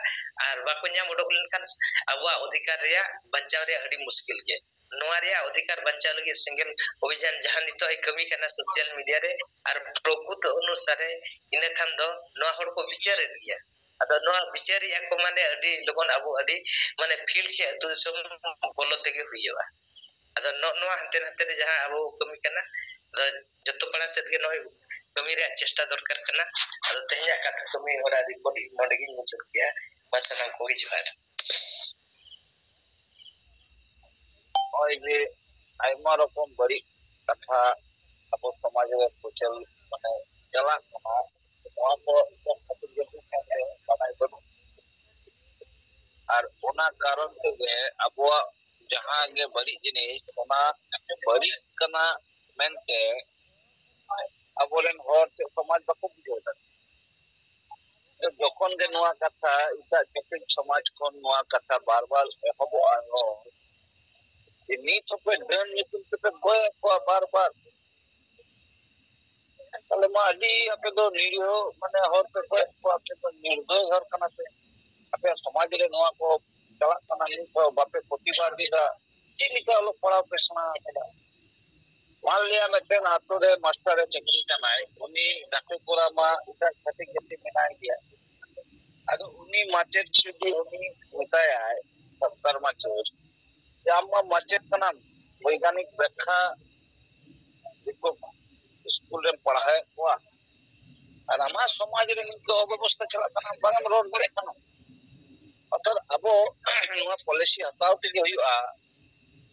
ᱟᱨ ᱵᱟᱠᱚ ᱧᱟᱢ ᱚᱰᱚᱠ ᱞᱮᱱᱠᱷᱟᱱ ᱟᱵᱚᱣᱟᱜ ᱚᱫᱷᱤᱠᱟᱨ ᱨᱮᱭᱟᱜ, ᱵᱟᱧᱪᱟᱣ ᱨᱮᱭᱟᱜ ᱟᱹᱰᱤ ᱢᱩᱥᱠᱤᱞ ᱜᱮ᱾ ᱱᱚᱣᱟ ᱨᱮᱭᱟᱜ ᱚᱫᱷᱤᱠᱟᱨ ᱵᱟᱧᱪᱟᱣ ᱞᱟᱹᱜᱤᱫ ᱥᱮᱸᱜᱮᱞ ᱚᱵᱷᱤᱡᱟᱱ ᱡᱟᱦᱟᱸ ᱱᱤᱛᱚᱜ ᱮ ᱠᱟᱹᱢᱤ ᱠᱟᱱᱟ social media ᱨᱮ, ᱟᱨ ᱯᱨᱚᱠᱩᱛ ᱚᱱᱩᱥᱟᱨᱮ, ᱤᱱᱟᱹ ᱠᱷᱟᱱ ᱫᱚ ᱱᱚᱣᱟ ᱦᱚᱲ ᱠᱚ ᱵᱤᱪᱟᱹᱨᱮᱫ ᱜᱮᱭᱟ᱾ ᱟᱫᱚ ᱱᱚᱣᱟ ᱵᱤᱪᱟᱹᱨᱮᱜᱼᱟ ᱠᱚ, ᱢᱟᱱᱮ, ᱟᱹᱰᱤ ᱞᱚᱜᱚᱱ ᱟᱵᱚ ᱟᱹᱰᱤ, ᱢᱟᱱᱮ, ᱯᱷᱤᱞᱰ ᱥᱮ ᱟᱹᱛᱩ ᱫᱤᱥᱚᱢ ᱵᱚᱞᱚ ᱛᱮᱜᱮ ᱦᱩᱭᱩᱜᱼᱟ᱾ ᱟᱫᱚ ᱱᱚᱜᱼᱚ ᱱᱚᱣᱟ ᱦᱟᱱᱛᱮ ᱱᱟᱛᱮ ᱨᱮ ᱡᱟᱦᱟᱸ ᱟᱵᱚ ᱠᱟᱹᱢᱤ ᱠᱟᱱᱟ, ᱟᱫᱚ ᱡᱚᱛᱚ ᱯᱟᱲᱟ ᱥᱮᱫ ᱜᱮ ᱱᱚᱜᱼᱚᱭ ᱠᱟᱹᱢᱤ ᱨᱮᱭᱟᱜ ᱪᱮᱥᱴᱟ ᱫᱚᱨᱠᱟᱨ ᱠᱟᱱᱟ᱾ ᱟᱫᱚ ᱛᱮᱦᱮᱧᱟᱜ ᱠᱟᱛᱷᱟ ᱠᱟᱹᱢᱤ ᱦᱚᱨᱟ ᱨᱤᱯᱳᱨᱴ ᱤᱧ ᱱᱚᱰᱮ ᱜᱤᱧ ᱢᱩᱪᱟᱹᱫ ᱠᱮᱜᱼᱟ᱾ ᱢᱟ ᱥᱟᱱᱟᱢ ᱠᱚᱜᱮ ᱡᱚᱦᱟᱨ᱾ ᱱᱚᱜᱼᱚᱭ ᱡᱮ ᱟᱭᱢᱟ ᱨᱚᱠᱚᱢ ᱵᱟᱹᱲᱤᱡ ᱠᱟᱛᱷᱟ ᱟᱵᱚ ᱥᱚᱢᱟᱡᱽ ᱨᱮ ᱯᱨᱚᱪᱚᱞ, ᱢᱟᱱᱮ, ᱪᱟᱞᱟᱜ ᱠᱟᱱᱟ, ᱱᱚᱣᱟ ᱠᱚ ᱮᱴᱟᱜ ᱠᱷᱟᱹᱛᱤᱨ ᱡᱟᱹᱛᱤ ᱴᱷᱮᱱ ᱵᱟᱰᱟᱭ ᱵᱟᱹᱱᱩᱜ᱾ ᱟᱨ ᱚᱱᱟ ᱠᱟᱨᱚᱱ ᱛᱮᱜᱮ ᱟᱵᱚᱣᱟᱜ ᱡᱟᱦᱟᱸ ᱜᱮ ᱵᱟᱹᱲᱤᱡ ᱡᱤᱱᱤᱥ, ᱚᱱᱟ ᱵᱟᱹᱲᱤᱡ ᱠᱟᱱᱟ, ᱢᱮᱱᱛᱮ ᱟᱵᱚᱨᱮᱱ ᱦᱚᱲ ᱪᱮ ᱥᱚᱢᱟᱡᱽ ᱵᱟᱠᱚ ᱵᱩᱡᱷᱟᱹᱣ ᱫᱟᱲᱮᱭᱟᱜᱼᱟ᱾ ᱡᱚᱠᱷᱚᱱ ᱜᱮ ᱱᱚᱣᱟ ᱠᱟᱛᱷᱟ ᱮᱴᱟᱜ ᱡᱟᱹᱛᱤ ᱥᱚᱢᱟᱡᱽ ᱠᱷᱚᱱ ᱱᱚᱣᱟ ᱠᱟᱛᱷᱟ ᱵᱟᱨ ᱵᱟᱨ ᱮᱦᱚᱵᱚᱜᱼᱟ ᱨᱚᱲ, ᱡᱮ ᱱᱤᱛ ᱦᱚᱸᱯᱮ ᱰᱟᱹᱱ ᱧᱩᱛᱩᱢ ᱛᱮᱯᱮ ᱜᱚᱡᱮᱫ ᱠᱚᱣᱟ ᱵᱟᱨ ᱵᱟᱨ, ᱛᱟᱦᱞᱮ ᱢᱟ ᱟᱹᱰᱤ ᱟᱯᱮ ᱫᱚ ᱱᱤᱨᱤᱦᱚ ᱢᱟᱱᱮ ᱦᱚᱲ ᱯᱮ ᱜᱚᱡᱮᱫ ᱠᱚᱣᱟ, ᱟᱯᱮ ᱫᱚ ᱱᱤᱨᱫᱚᱭ ᱦᱚᱲ ᱠᱟᱱᱟ ᱯᱮ, ᱟᱯᱮᱭᱟᱜ ᱥᱚᱢᱟᱡᱽ ᱨᱮ ᱱᱚᱣᱟ ᱠᱚ ᱪᱟᱞᱟᱜ ᱠᱟᱱᱟ, ᱱᱤᱛ ᱦᱚᱸ ᱵᱟᱯᱮ ᱯᱨᱚᱛᱤᱵᱟᱫ ᱮᱫᱟ, ᱪᱮᱫ ᱞᱮᱠᱟ ᱚᱞᱚᱜ ᱯᱟᱲᱦᱟᱣ ᱯᱮ ᱥᱮᱬᱟ ᱟᱠᱟᱫᱟ? ᱢᱟᱱ ᱞᱤᱭᱟ ᱢᱤᱫᱴᱮᱱ ᱟᱛᱳ ᱨᱮ ᱢᱟᱥᱴᱟᱨ ᱮ ᱪᱟᱹᱠᱨᱤ ᱠᱟᱱᱟᱭ, ᱩᱱᱤ ᱜᱟᱛᱮ ᱠᱚᱲᱟ ᱢᱟ ᱮᱴᱟᱜ ᱪᱷᱟᱹᱛᱤᱠ ᱡᱟᱹᱛᱤ ᱢᱮᱱᱟᱭ ᱜᱮᱭᱟ᱾ ᱟᱫᱚ ᱩᱱᱤ ᱢᱟᱪᱮᱫ ᱡᱩᱫᱤ ᱩᱱᱤ ᱢᱮᱛᱟᱭᱟᱭ, ᱰᱟᱠᱛᱟᱨ ᱢᱟᱪᱮᱫ, ᱡᱮ ᱟᱢ ᱢᱟ ᱢᱟᱪᱮᱫ ᱠᱟᱱᱟᱢ, ᱵᱳᱭᱜᱟᱱᱤᱠ ᱵᱮᱠᱠᱷᱟ ᱫᱤᱠᱩ ᱥᱠᱩᱞ ᱨᱮᱢ ᱯᱟᱲᱦᱟᱣᱮᱫ ᱠᱚᱣᱟ, ᱟᱨ ᱟᱢᱟᱜ ᱥᱚᱢᱟᱡᱽ ᱨᱮ ᱱᱤᱝᱠᱟᱹ ᱚᱵᱮᱵᱚᱥᱛᱟ ᱪᱟᱞᱟᱜ ᱠᱟᱱᱟ, ᱵᱟᱝ ᱮᱢ ᱨᱚᱲ ᱫᱟᱲᱮᱭᱟᱜ ᱠᱟᱱᱟ᱾ ᱚᱨᱛᱷᱟᱛ ᱟᱵᱚ ᱱᱚᱣᱟ ᱯᱚᱞᱤᱥᱤ ᱦᱟᱛᱟᱣ ᱛᱮᱜᱮ ᱦᱩᱭᱩᱜᱼᱟ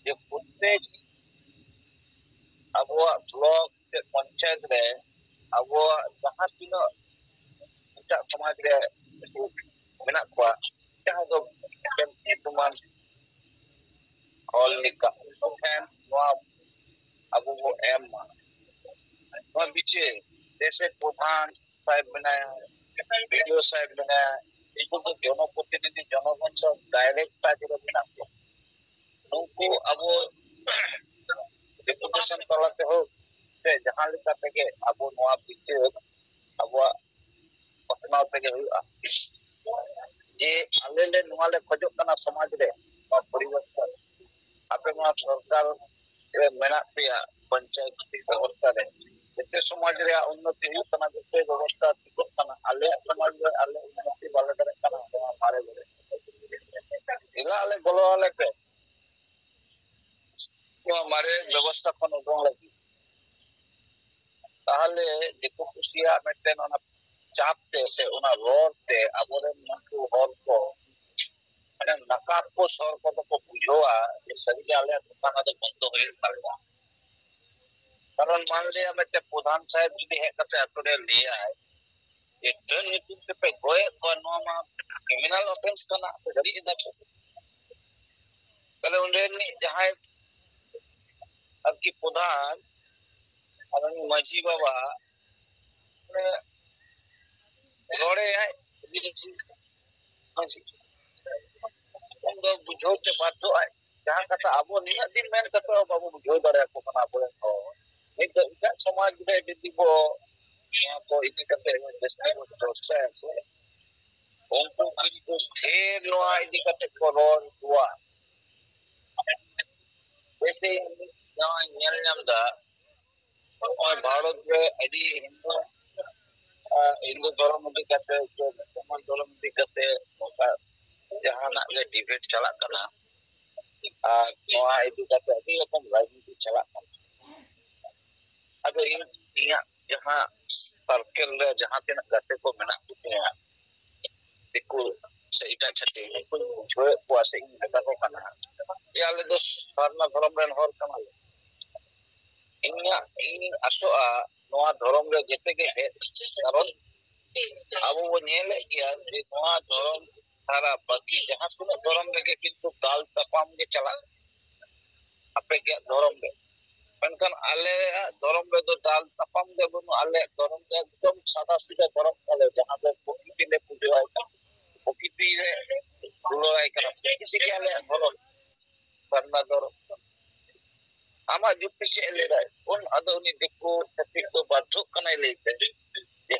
ᱡᱮ ᱯᱨᱚᱛᱮᱠ ᱟᱵᱚᱣᱟᱜ ᱵᱞᱚᱠ ᱥᱮ ᱯᱚᱧᱪᱟᱭᱮᱛ ᱨᱮ ᱟᱵᱚᱣᱟᱜ ᱡᱟᱦᱟᱸ ᱛᱤᱱᱟᱹᱜ ᱮᱴᱟᱜ ᱥᱚᱢᱟᱡᱽ ᱨᱮ ᱢᱮᱱᱟᱜ ᱠᱚᱣᱟ, ᱡᱟᱦᱟᱸ ᱫᱚ ᱢᱤᱫᱴᱮᱱ ᱧᱩᱛᱩᱢᱟᱱ ᱦᱚᱲ ᱞᱮᱠᱟ ᱩᱱᱠᱩ ᱴᱷᱮᱱ ᱱᱚᱣᱟ ᱟᱵᱚ ᱵᱚ ᱮᱢ ᱢᱟ᱾ ᱱᱚᱣᱟ ᱵᱤᱪᱟᱹᱨ ᱡᱮᱭᱥᱮ ᱯᱨᱚᱫᱷᱟᱱ ᱥᱟᱦᱮᱵ ᱢᱮᱱᱟᱭᱟ, ᱵᱤ ᱰᱤ ᱳ ᱥᱟᱦᱮᱵ ᱢᱮᱱᱟᱭᱟ, ᱩᱱᱠᱩ ᱫᱚ ᱡᱚᱱᱚᱯᱨᱚᱛᱤᱱᱤᱫᱷᱤ, ᱡᱚᱱᱚᱜᱚᱱ ᱥᱟᱶ ᱰᱟᱭᱨᱮᱠᱴ ᱴᱟᱪ ᱨᱮ ᱢᱮᱱᱟᱜ ᱠᱚᱣᱟ᱾ ᱱᱩᱠᱩ ᱟᱵᱚ ᱰᱮᱯᱩᱴᱮᱥᱚᱱ ᱛᱟᱞᱟ ᱛᱮ ᱦᱳᱠ ᱥᱮ ᱡᱟᱦᱟᱸ ᱞᱮᱠᱟ ᱛᱮᱜᱮ ᱟᱵᱚ ᱱᱚᱣᱟ ᱵᱤᱪᱟᱹᱨ ᱟᱵᱚᱣᱟᱜ ᱯᱟᱥᱱᱟᱣ ᱛᱮᱜᱮ ᱦᱩᱭᱩᱜᱼᱟ᱾ ᱡᱮ ᱟᱞᱮ ᱞᱮ ᱱᱚᱣᱟ ᱞᱮ ᱠᱷᱚᱡᱚᱜ ᱠᱟᱱᱟ ᱥᱚᱢᱟᱡᱽ ᱨᱮ ᱱᱚᱣᱟ ᱯᱚᱨᱤᱵᱚᱨᱛᱚᱱ, ᱟᱯᱮ ᱱᱚᱣᱟ ᱥᱚᱨᱠᱟᱨ ᱨᱮ ᱢᱮᱱᱟᱜ ᱯᱮᱭᱟ, ᱯᱚᱧᱪᱟᱭᱮᱛ ᱵᱮᱵᱚᱥᱛᱷᱟ ᱨᱮ, ᱡᱮᱛᱮ ᱥᱚᱢᱟᱡᱽ ᱨᱮᱭᱟᱜ ᱩᱱᱱᱚᱛᱤ ᱦᱩᱭᱩᱜ ᱠᱟᱱᱟ, ᱡᱮᱛᱮ ᱵᱮᱵᱚᱥᱛᱷᱟ ᱴᱷᱤᱠᱚᱜ ᱠᱟᱱᱟ, ᱟᱞᱮᱭᱟᱜ ᱥᱚᱢᱟᱡᱽ ᱨᱮ ᱟᱞᱮ ᱩᱱᱱᱚᱛᱤ ᱵᱟᱞᱮ ᱫᱟᱲᱮᱭᱟᱜ ᱠᱟᱱᱟ, ᱱᱚᱣᱟ ᱢᱟᱨᱮ ᱵᱮᱵᱚᱥᱛᱷᱟ ᱫᱮᱞᱟ ᱟᱞᱮ ᱜᱚᱲᱚ ᱟᱞᱮ ᱯᱮ᱾ ᱱᱚᱣᱟ ᱢᱟᱨᱮ ᱵᱮᱵᱚᱥᱛᱷᱟ ᱠᱷᱚᱱ ᱩᱰᱩᱝ ᱞᱟᱹᱜᱤᱫ᱾ ᱛᱟᱦᱞᱮ ᱫᱤᱠᱩ ᱯᱩᱥᱤᱭᱟᱜ ᱢᱤᱫᱴᱮᱱ ᱚᱱᱟ ᱪᱟᱯ ᱛᱮ ᱥᱮ ᱚᱱᱟ ᱨᱚᱲ ᱛᱮ ᱟᱵᱚᱨᱮᱱ ᱱᱩᱠᱩ ᱦᱚᱲ ᱠᱚ ᱢᱟᱱᱮ ᱱᱟᱠᱟᱨ ᱠᱚ ᱥᱚᱨ ᱠᱚᱫᱚ ᱠᱚ ᱵᱩᱡᱷᱟᱹᱣᱟ ᱡᱮ ᱥᱟᱹᱨᱤᱜᱮ ᱟᱞᱮᱭᱟᱜ ᱫᱚᱠᱟᱱ ᱫᱚ ᱵᱚᱱᱫᱚ ᱦᱩᱭᱩᱜ ᱛᱟᱞᱮᱭᱟ᱾ ᱠᱟᱨᱚᱱ ᱢᱟᱱ ᱞᱤᱭᱟ ᱢᱤᱫᱴᱮᱱ ᱯᱨᱚᱫᱷᱟᱱ ᱥᱟᱦᱮᱵ ᱡᱩᱫᱤ ᱦᱮᱡ ᱠᱟᱛᱮ ᱟᱛᱳ ᱨᱮ ᱞᱟᱹᱭᱟᱭ ᱡᱮ ᱰᱟᱹᱱ ᱧᱩᱛᱩᱢ ᱛᱮᱯᱮ ᱜᱚᱡᱮᱫ ᱠᱚᱣᱟ, ᱱᱚᱣᱟ ᱢᱟ ᱠᱨᱤᱢᱤᱱᱟᱞ ᱚᱯᱷᱮᱱᱥ ᱠᱟᱱᱟ, ᱟᱯᱮ ᱜᱷᱟᱹᱲᱤᱡ ᱮᱫᱟ ᱯᱮ᱾ ᱛᱟᱦᱞᱮ ᱚᱸᱰᱮ ᱨᱤᱱᱤᱡ ᱡᱟᱦᱟᱸᱭ ᱟᱨᱠᱤ ᱯᱨᱚᱫᱷᱟᱱ ᱟᱫᱚ ᱩᱱᱤ ᱢᱟᱹᱡᱷᱤ ᱵᱟᱵᱟ ᱨᱚᱲᱮᱭᱟᱭ ᱟᱹᱫᱤᱵᱟᱹᱥᱤ ᱢᱟᱹᱡᱷᱤ᱾ ᱩᱱ ᱫᱚ ᱵᱩᱡᱷᱟᱹᱣ ᱛᱮ ᱵᱟᱫᱷᱚᱜᱼᱟᱭ᱾ ᱡᱟᱦᱟᱸ ᱠᱟᱛᱷᱟ ᱟᱵᱚ ᱱᱤᱱᱟᱹᱜ ᱫᱤᱱ ᱢᱮᱱ ᱠᱟᱛᱮ ᱦᱚᱸ ᱵᱟᱵᱚ ᱵᱩᱡᱷᱟᱹᱣ ᱫᱟᱲᱮᱭᱟᱠᱚ ᱠᱟᱱᱟ ᱟᱵᱚᱨᱮᱱ ᱦᱚᱲ᱾ ᱱᱤᱛ ᱫᱚ ᱮᱴᱟᱜ ᱥᱚᱢᱟᱡᱽ ᱨᱮ ᱡᱩᱫᱤ ᱵᱚ ᱱᱚᱣᱟ ᱠᱚ ᱤᱫᱤ ᱠᱟᱛᱮ ᱡᱟᱹᱥᱛᱤ ᱵᱚ ᱪᱚᱨᱪᱟᱭᱟ ᱥᱮ, ᱩᱱᱠᱩ ᱠᱤᱱᱛᱩ ᱰᱷᱮᱨ ᱱᱚᱣᱟ ᱤᱫᱤ ᱠᱟᱛᱮ ᱠᱚ ᱨᱚᱲ ᱠᱚᱣᱟ᱾ ᱡᱮᱭᱥᱮ ᱱᱚᱣᱟ ᱧᱮᱞ ᱧᱟᱢ ᱮᱫᱟ, ᱱᱚᱜᱼᱚᱭ ᱵᱷᱟᱨᱚᱛ ᱨᱮ ᱟᱹᱰᱤ ᱦᱤᱱᱫᱩ, ᱟᱨ ᱦᱤᱱᱫᱩ ᱫᱷᱚᱨᱚᱢ ᱤᱫᱤ ᱠᱟᱛᱮ ᱥᱮ ᱢᱩᱥᱚᱞᱢᱟᱱ ᱫᱷᱚᱨᱚᱢ ᱤᱫᱤ ᱠᱟᱛᱮ ᱱᱚᱝᱠᱟ ᱡᱟᱦᱟᱱᱟᱜ ᱜᱮ ᱰᱤᱵᱮᱴ ᱪᱟᱞᱟᱜ ᱠᱟᱱᱟ᱾ ᱟᱨ ᱱᱚᱣᱟ ᱤᱫᱤ ᱠᱟᱛᱮ ᱟᱹᱰᱤ ᱨᱚᱠᱚᱢ ᱨᱟᱡᱽᱱᱤᱛᱤ ᱪᱟᱞᱟᱜ ᱠᱟᱱᱟ᱾ ᱟᱫᱚ ᱤᱧ, ᱤᱧᱟᱹᱜ ᱡᱟᱦᱟᱸ ᱥᱟᱨᱠᱮᱞ ᱨᱮ ᱡᱟᱦᱟᱸ ᱛᱤᱱᱟᱹᱜ ᱜᱟᱛᱮ ᱠᱚ ᱢᱮᱱᱟᱜ ᱠᱚᱛᱤᱧᱟ, ᱫᱤᱠᱩ ᱥᱮ ᱮᱴᱟᱜ ᱪᱷᱟᱹᱛᱤᱠ, ᱩᱱᱠᱩᱧ ᱵᱩᱡᱷᱟᱹᱣᱮᱫ ᱠᱚᱣᱟ ᱥᱮ ᱤᱧ ᱢᱮᱛᱟ ᱠᱚ ᱠᱟᱱᱟ ᱡᱮ ᱟᱞᱮ ᱫᱚ ᱥᱟᱨᱱᱟ ᱫᱷᱚᱨᱚᱢ ᱨᱮᱱ ᱦᱚᱲ ᱠᱟᱱᱟᱞᱮ᱾ ᱤᱧᱟᱹᱜ, ᱤᱧ ᱟᱥᱚᱜᱼᱟ ᱱᱚᱣᱟ ᱫᱷᱚᱨᱚᱢ ᱨᱮ ᱡᱮᱛᱮ ᱜᱮ ᱦᱮᱡ, ᱠᱟᱨᱚᱱ ᱟᱵᱚ ᱵᱚᱱ ᱧᱮᱞᱮᱫ ᱜᱮᱭᱟ ᱡᱮ ᱱᱚᱣᱟ ᱫᱷᱚᱨᱚᱢ ᱪᱷᱟᱲᱟ ᱵᱟᱹᱠᱤ ᱡᱟᱦᱟᱸ ᱛᱤᱱᱟᱹᱜ ᱫᱷᱚᱨᱚᱢ ᱨᱮᱜᱮ ᱠᱤᱱᱛᱩ ᱫᱟᱞ ᱛᱟᱯᱟᱢ ᱜᱮ ᱪᱟᱞᱟᱜ ᱠᱟᱱᱟ ᱟᱯᱮᱭᱟᱜ ᱫᱷᱚᱨᱚᱢ ᱨᱮ᱾ ᱢᱮᱱᱠᱷᱟᱱ ᱟᱞᱮᱭᱟᱜ ᱫᱷᱚᱨᱚᱢ ᱨᱮᱫᱚ ᱫᱟᱞ ᱛᱟᱯᱟᱢ ᱜᱮ ᱵᱟᱹᱱᱩᱜᱼᱟ᱾ ᱟᱞᱮᱭᱟᱜ ᱫᱷᱚᱨᱚᱢ ᱫᱚ ᱮᱠᱫᱚᱢ ᱥᱟᱫᱟ ᱥᱤᱫᱟ ᱫᱷᱚᱨᱚᱢ ᱛᱟᱞᱮ, ᱡᱟᱦᱟᱸ ᱫᱚ ᱯᱨᱚᱠᱨᱤᱛᱤ ᱞᱮ ᱯᱩᱡᱟᱹᱣᱟᱭ ᱠᱟᱱᱟ, ᱯᱨᱚᱠᱨᱤᱛᱤ ᱨᱮ ᱫᱩᱞᱟᱹᱲᱟᱭ ᱠᱟᱱᱟ, ᱯᱨᱚᱠᱨᱤᱛᱤ ᱜᱮ ᱟᱞᱮᱭᱟᱜ ᱫᱷᱚᱨᱚᱢ, ᱥᱟᱨᱱᱟ ᱫᱷᱚᱨᱚᱢ᱾ ᱟᱢᱟᱜ ᱡᱩᱠᱛᱤ ᱪᱮᱫ ᱮ ᱞᱟᱹᱭ ᱫᱟᱭ? ᱩᱱ ᱟᱫᱚ ᱩᱱᱤ ᱫᱤᱠᱩ ᱪᱷᱟᱹᱛᱤᱠ ᱫᱚ ᱵᱟᱫᱽᱫᱷᱚᱜ ᱠᱟᱱᱟᱭ ᱞᱟᱹᱭᱛᱮ ᱡᱮ,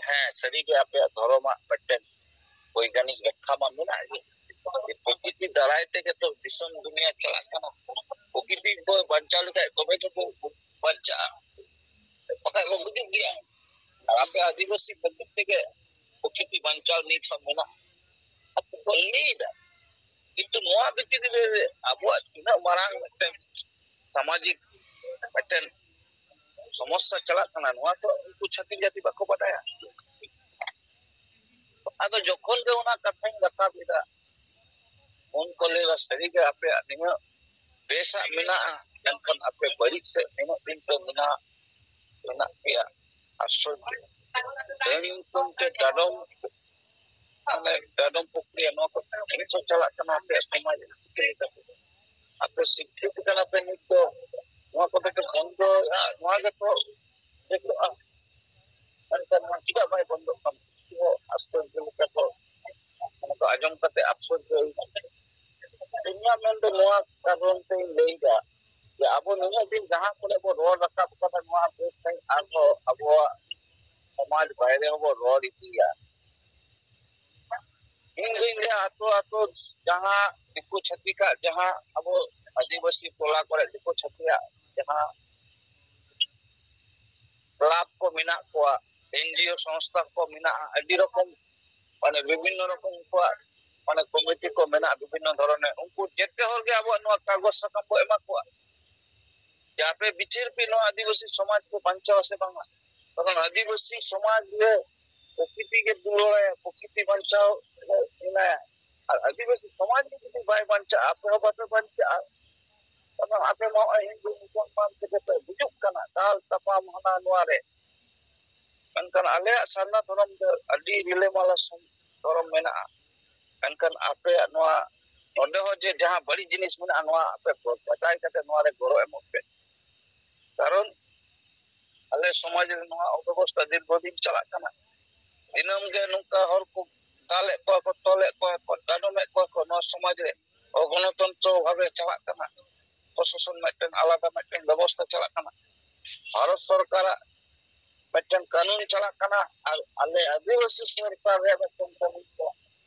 "ᱦᱮᱸ, ᱥᱟᱹᱨᱤᱜᱮ ᱟᱯᱮᱭᱟᱜ ᱫᱷᱚᱨᱚᱢᱟᱜ ᱢᱤᱫᱴᱮᱱ ᱵᱳᱭᱜᱟᱱᱤᱠ ᱵᱮᱠᱠᱷᱟ ᱢᱟ ᱢᱮᱱᱟᱜ ᱜᱮ, ᱡᱮ ᱯᱨᱚᱠᱨᱤᱛᱤ ᱫᱟᱨᱟᱭ ᱛᱮᱜᱮ ᱛᱚ ᱫᱤᱥᱚᱢ ᱫᱩᱱᱤᱭᱟᱹ ᱪᱟᱞᱟᱜ ᱠᱟᱱᱟ᱾ ᱯᱨᱚᱠᱨᱤᱛᱤ ᱵᱚ ᱵᱟᱧᱪᱟᱣ ᱞᱮᱠᱷᱟᱡ ᱛᱚᱵᱮ ᱜᱮᱵᱚ ᱵᱟᱧᱪᱟᱜᱼᱟ, ᱵᱟᱠᱷᱟᱡ ᱵᱚ ᱜᱩᱡᱩᱜ ᱜᱮᱭᱟ᱾ ᱟᱨ ᱟᱯᱮ ᱟᱹᱫᱤᱵᱟᱹᱥᱤ ᱠᱷᱟᱹᱛᱤᱨ ᱛᱮᱜᱮ ᱯᱨᱚᱠᱨᱤᱛᱤ ᱵᱟᱧᱪᱟᱣ ᱱᱤᱛ ᱦᱚᱸ ᱢᱮᱱᱟᱜᱼᱟ", ᱟᱨ ᱠᱚ ᱞᱟᱹᱭᱫᱟ᱾ ᱠᱤᱱᱛᱩ ᱱᱚᱣᱟ ᱵᱷᱤᱛᱨᱤ ᱨᱮ ᱟᱵᱚᱣᱟᱜ ᱛᱤᱱᱟᱹᱜ ᱢᱟᱨᱟᱝ ᱢᱤᱫᱴᱮᱱ ᱥᱟᱢᱟᱡᱤᱠ ᱢᱤᱫᱴᱮᱱ ᱥᱚᱢᱚᱥᱥᱟ ᱪᱟᱞᱟᱜ ᱠᱟᱱᱟ, ᱱᱚᱣᱟ ᱫᱚ ᱩᱱᱠᱩ ᱪᱷᱟᱹᱛᱤᱠ ᱡᱟᱹᱛᱤ ᱵᱟᱠᱚ ᱵᱟᱰᱟᱭᱟ᱾ ᱟᱫᱚ ᱡᱚᱠᱷᱚᱱ ᱜᱮ ᱚᱱᱟ ᱠᱟᱛᱷᱟᱧ ᱨᱟᱠᱟᱵ ᱮᱫᱟ, ᱩᱱ ᱠᱚ ᱞᱟᱹᱭᱫᱟ, "ᱥᱟᱹᱨᱤᱜᱮ ᱟᱯᱮᱭᱟᱜ ᱱᱤᱱᱟᱹᱜ ᱵᱮᱥᱟᱜ ᱢᱮᱱᱟᱜᱼᱟ, ᱢᱮᱱᱠᱷᱟᱱ ᱟᱯᱮ ᱵᱟᱹᱲᱤᱡ ᱥᱮᱫ ᱱᱤᱱᱟᱹᱜ ᱫᱤᱱ ᱯᱮ ᱢᱮᱱᱟᱜ, ᱢᱮᱱᱟᱜ ᱯᱮᱭᱟ, ᱟᱥᱪᱚᱨᱡᱚ᱾ ᱰᱟᱹᱱ ᱧᱩᱛᱩᱢ ᱛᱮ ᱰᱟᱰᱚᱢ, ᱢᱟᱱᱮ ᱰᱟᱰᱚᱢ ᱯᱨᱚᱠᱨᱤᱭᱟ, ᱱᱚᱣᱟ ᱠᱚ ᱡᱤᱱᱤᱥ ᱦᱚᱸ ᱪᱟᱞᱟᱜ ᱠᱟᱱᱟ ᱟᱯᱮᱭᱟᱜ ᱥᱚᱢᱟᱡᱽ ᱨᱮ, ᱪᱤᱠᱟᱹ ᱞᱮᱠᱟᱛᱮ? ᱟᱯᱮ ᱥᱤᱠᱠᱷᱤᱛ ᱠᱟᱱᱟ ᱯᱮ ᱱᱤᱛ ᱫᱚ, ᱱᱚᱣᱟ ᱠᱚᱫᱚ ᱯᱮ ᱵᱚᱱᱫᱚᱭᱮᱫᱼᱟ, ᱱᱚᱣᱟ ᱜᱮᱛᱚ ᱪᱮᱫᱚᱜᱼᱟ᱾ ᱢᱮᱱᱠᱷᱟᱱ ᱱᱚᱣᱟ ᱪᱮᱫᱟᱜ ᱵᱟᱭ ᱵᱚᱱᱫᱚᱜ ᱠᱟᱱᱟ? ᱩᱱᱠᱩ ᱦᱚᱸ ᱟᱥᱪᱚᱨᱡᱚ ᱞᱮᱠᱟ ᱠᱚ, ᱚᱱᱟ ᱠᱚ ᱟᱸᱡᱚᱢ ᱠᱟᱛᱮ ᱟᱥᱪᱚᱨᱡᱚ ᱦᱩᱭᱱᱟ᱾ ᱤᱧᱟᱹᱜ ᱢᱮᱱ ᱫᱚ ᱱᱚᱣᱟ ᱠᱟᱨᱚᱱ ᱛᱮᱧ ᱞᱟᱹᱭᱫᱟ ᱡᱮ ᱟᱵᱚ ᱱᱩᱱᱟᱹᱜ ᱫᱤᱱ ᱡᱟᱦᱟᱸ ᱠᱚᱨᱮ ᱵᱚ ᱨᱚᱲ ᱨᱟᱠᱟᱵ ᱠᱟᱫᱟ, ᱱᱚᱣᱟ ᱵᱮᱥ ᱥᱟᱺᱦᱤᱡ ᱟᱨᱦᱚᱸ ᱟᱵᱚᱣᱟᱜ ᱥᱚᱢᱟᱡᱽ ᱵᱟᱭᱨᱮ ᱦᱚᱸᱵᱚ ᱨᱚᱲ ᱤᱫᱤᱭᱟ᱾ ᱤᱧ ᱫᱩᱧ ᱞᱟᱹᱭᱟ, ᱟᱛᱳ ᱟᱛᱳ ᱡᱟᱦᱟᱸ ᱫᱤᱠᱩ ᱪᱷᱟᱹᱛᱤᱠᱟᱜ, ᱡᱟᱦᱟᱸ ᱟᱵᱚ ᱟᱹᱫᱤᱵᱟᱹᱥᱤ ᱴᱚᱞᱟ ᱠᱚᱨᱮ ᱫᱤᱠᱩ ᱪᱷᱟᱹᱛᱤᱠᱟᱜ ᱡᱟᱦᱟᱸ ᱠᱞᱟᱵᱽ ᱠᱚ ᱢᱮᱱᱟᱜ ᱠᱚᱣᱟ, ᱮᱱᱡᱤᱳ ᱥᱚᱝᱥᱛᱷᱟ ᱠᱚ ᱢᱮᱱᱟᱜᱼᱟ, ᱟᱹᱰᱤ ᱨᱚᱠᱚᱢ, ᱢᱟᱱᱮ, ᱵᱤᱵᱷᱤᱱᱱᱚ ᱨᱚᱠᱚᱢ ᱩᱱᱠᱩᱣᱟᱜ, ᱢᱟᱱᱮ, ᱠᱚᱢᱤᱴᱤ ᱠᱚ ᱢᱮᱱᱟᱜᱼᱟ, ᱵᱤᱵᱷᱤᱱᱱᱚ ᱫᱷᱚᱨᱚᱱᱮᱨ᱾ ᱩᱱᱠᱩ ᱡᱮᱛᱮ ᱦᱚᱲ ᱜᱮ ᱟᱵᱚᱣᱟᱜ ᱱᱚᱣᱟ ᱠᱟᱜᱚᱡᱽ ᱥᱟᱠᱟᱢ ᱵᱚ ᱮᱢᱟ ᱠᱚᱣᱟ ᱡᱮ ᱟᱯᱮ ᱵᱤᱪᱟᱹᱨ ᱯᱮ, ᱱᱚᱣᱟ ᱟᱹᱫᱤᱵᱟᱹᱥᱤ ᱥᱚᱢᱟᱡᱽ ᱠᱚ ᱵᱟᱧᱪᱟᱣᱟ ᱥᱮ ᱵᱟᱝᱟ᱾ ᱠᱟᱨᱚᱱ ᱟᱹᱫᱤᱵᱟᱹᱥᱤ ᱥᱚᱢᱟᱡᱽ ᱨᱮ ᱯᱨᱚᱠᱨᱤᱛᱤ ᱜᱮ ᱫᱩᱞᱟᱹᱲᱟᱭᱟ, ᱯᱨᱚᱠᱨᱤᱛᱤ ᱵᱟᱧᱪᱟᱣ ᱮᱱᱟᱭᱟ᱾ ᱟᱨ ᱟᱹᱫᱤᱵᱟᱹᱥᱤ ᱥᱚᱢᱟᱡᱽ ᱜᱮ ᱡᱩᱫᱤ ᱵᱟᱭ ᱵᱟᱧᱪᱟᱜᱼᱟ, ᱟᱯᱮ ᱦᱚᱸ ᱵᱟᱯᱮ ᱵᱟᱧᱪᱟᱜᱼᱟ᱾ ᱠᱟᱨᱚᱱ ᱟᱯᱮ ᱢᱟ ᱱᱚᱜᱼᱚᱭ ᱦᱤᱱᱫᱩ ᱢᱩᱥᱚᱞᱢᱟᱱ ᱛᱮᱜᱮ ᱯᱮ ᱜᱩᱡᱩᱜ ᱠᱟᱱᱟ, ᱫᱟᱞ ᱛᱟᱯᱟᱢ ᱦᱟᱱᱟ ᱱᱚᱣᱟ ᱨᱮ᱾ ᱢᱮᱱᱠᱷᱟᱱ ᱟᱞᱮᱭᱟᱜ ᱥᱟᱨᱱᱟ ᱫᱷᱚᱨᱚᱢ ᱫᱚ ᱟᱹᱰᱤ ᱨᱤᱞᱟᱹᱢᱟᱞᱟ ᱥᱚᱢ-, ᱫᱷᱚᱨᱚᱢ ᱢᱮᱱᱟᱜᱼᱟ᱾ ᱢᱮᱱᱠᱷᱟᱱ ᱟᱯᱮᱭᱟᱜ ᱱᱚᱣᱟ, ᱱᱚᱰᱮ ᱦᱚᱸ ᱡᱮ ᱡᱟᱦᱟᱸ ᱵᱟᱹᱲᱤᱡ ᱡᱤᱱᱤᱥ ᱢᱮᱱᱟᱜᱼᱟ, ᱱᱚᱣᱟ ᱟᱯᱮ ᱠᱚ ᱵᱟᱰᱟᱭ ᱠᱟᱛᱮ ᱱᱚᱣᱟ ᱨᱮ ᱜᱚᱲᱚ ᱮᱢᱚᱜ ᱯᱮ᱾ ᱠᱟᱨᱚᱱ ᱟᱞᱮ ᱥᱚᱢᱟᱡᱽ ᱨᱮ ᱱᱚᱣᱟ ᱚᱵᱮᱵᱚᱥᱛᱟ ᱫᱤᱨᱜᱷᱚ ᱫᱤᱱ ᱪᱟᱞᱟᱜ ᱠᱟᱱᱟ᱾ ᱫᱤᱱᱟᱹᱢ ᱜᱮ ᱱᱚᱝᱠᱟ ᱦᱚᱲ ᱠᱚ ᱫᱟᱞᱮᱫ ᱠᱚᱣᱟ ᱠᱚ, ᱛᱚᱞᱮᱫ ᱠᱚᱣᱟ ᱠᱚ, ᱰᱟᱸᱰᱚᱢᱮᱫ ᱠᱚᱣᱟ ᱠᱚ᱾ ᱱᱚᱣᱟ ᱥᱚᱢᱟᱡᱽ ᱨᱮ ᱚᱜᱚᱱᱚᱛᱚᱱᱛᱨᱚ ᱵᱷᱟᱵᱮ ᱪᱟᱞᱟᱜ ᱠᱟᱱᱟ᱾ ᱯᱨᱚᱥᱟᱥᱚᱱ ᱢᱤᱫᱴᱮᱱ ᱟᱞᱟᱫᱟ ᱢᱤᱫᱴᱮᱱ ᱵᱮᱵᱚᱥᱛᱟ ᱪᱟᱞᱟᱜ ᱠᱟᱱᱟ᱾ ᱵᱷᱟᱨᱚᱛ ᱥᱚᱨᱠᱟᱨᱟᱜ ᱢᱤᱫᱴᱮᱱ ᱠᱟᱹᱱᱩᱱ ᱪᱟᱞᱟᱜ ᱠᱟᱱᱟ, ᱟᱨ ᱟᱞᱮ ᱟᱹᱫᱤᱵᱟᱹᱥᱤ ᱥᱚᱨᱠᱟᱨ ᱨᱮᱭᱟᱜ ᱢᱤᱫᱴᱮᱱ ᱠᱟᱹᱱᱩᱱ ᱪᱟᱞᱟᱜ ᱠᱟᱱᱟ᱾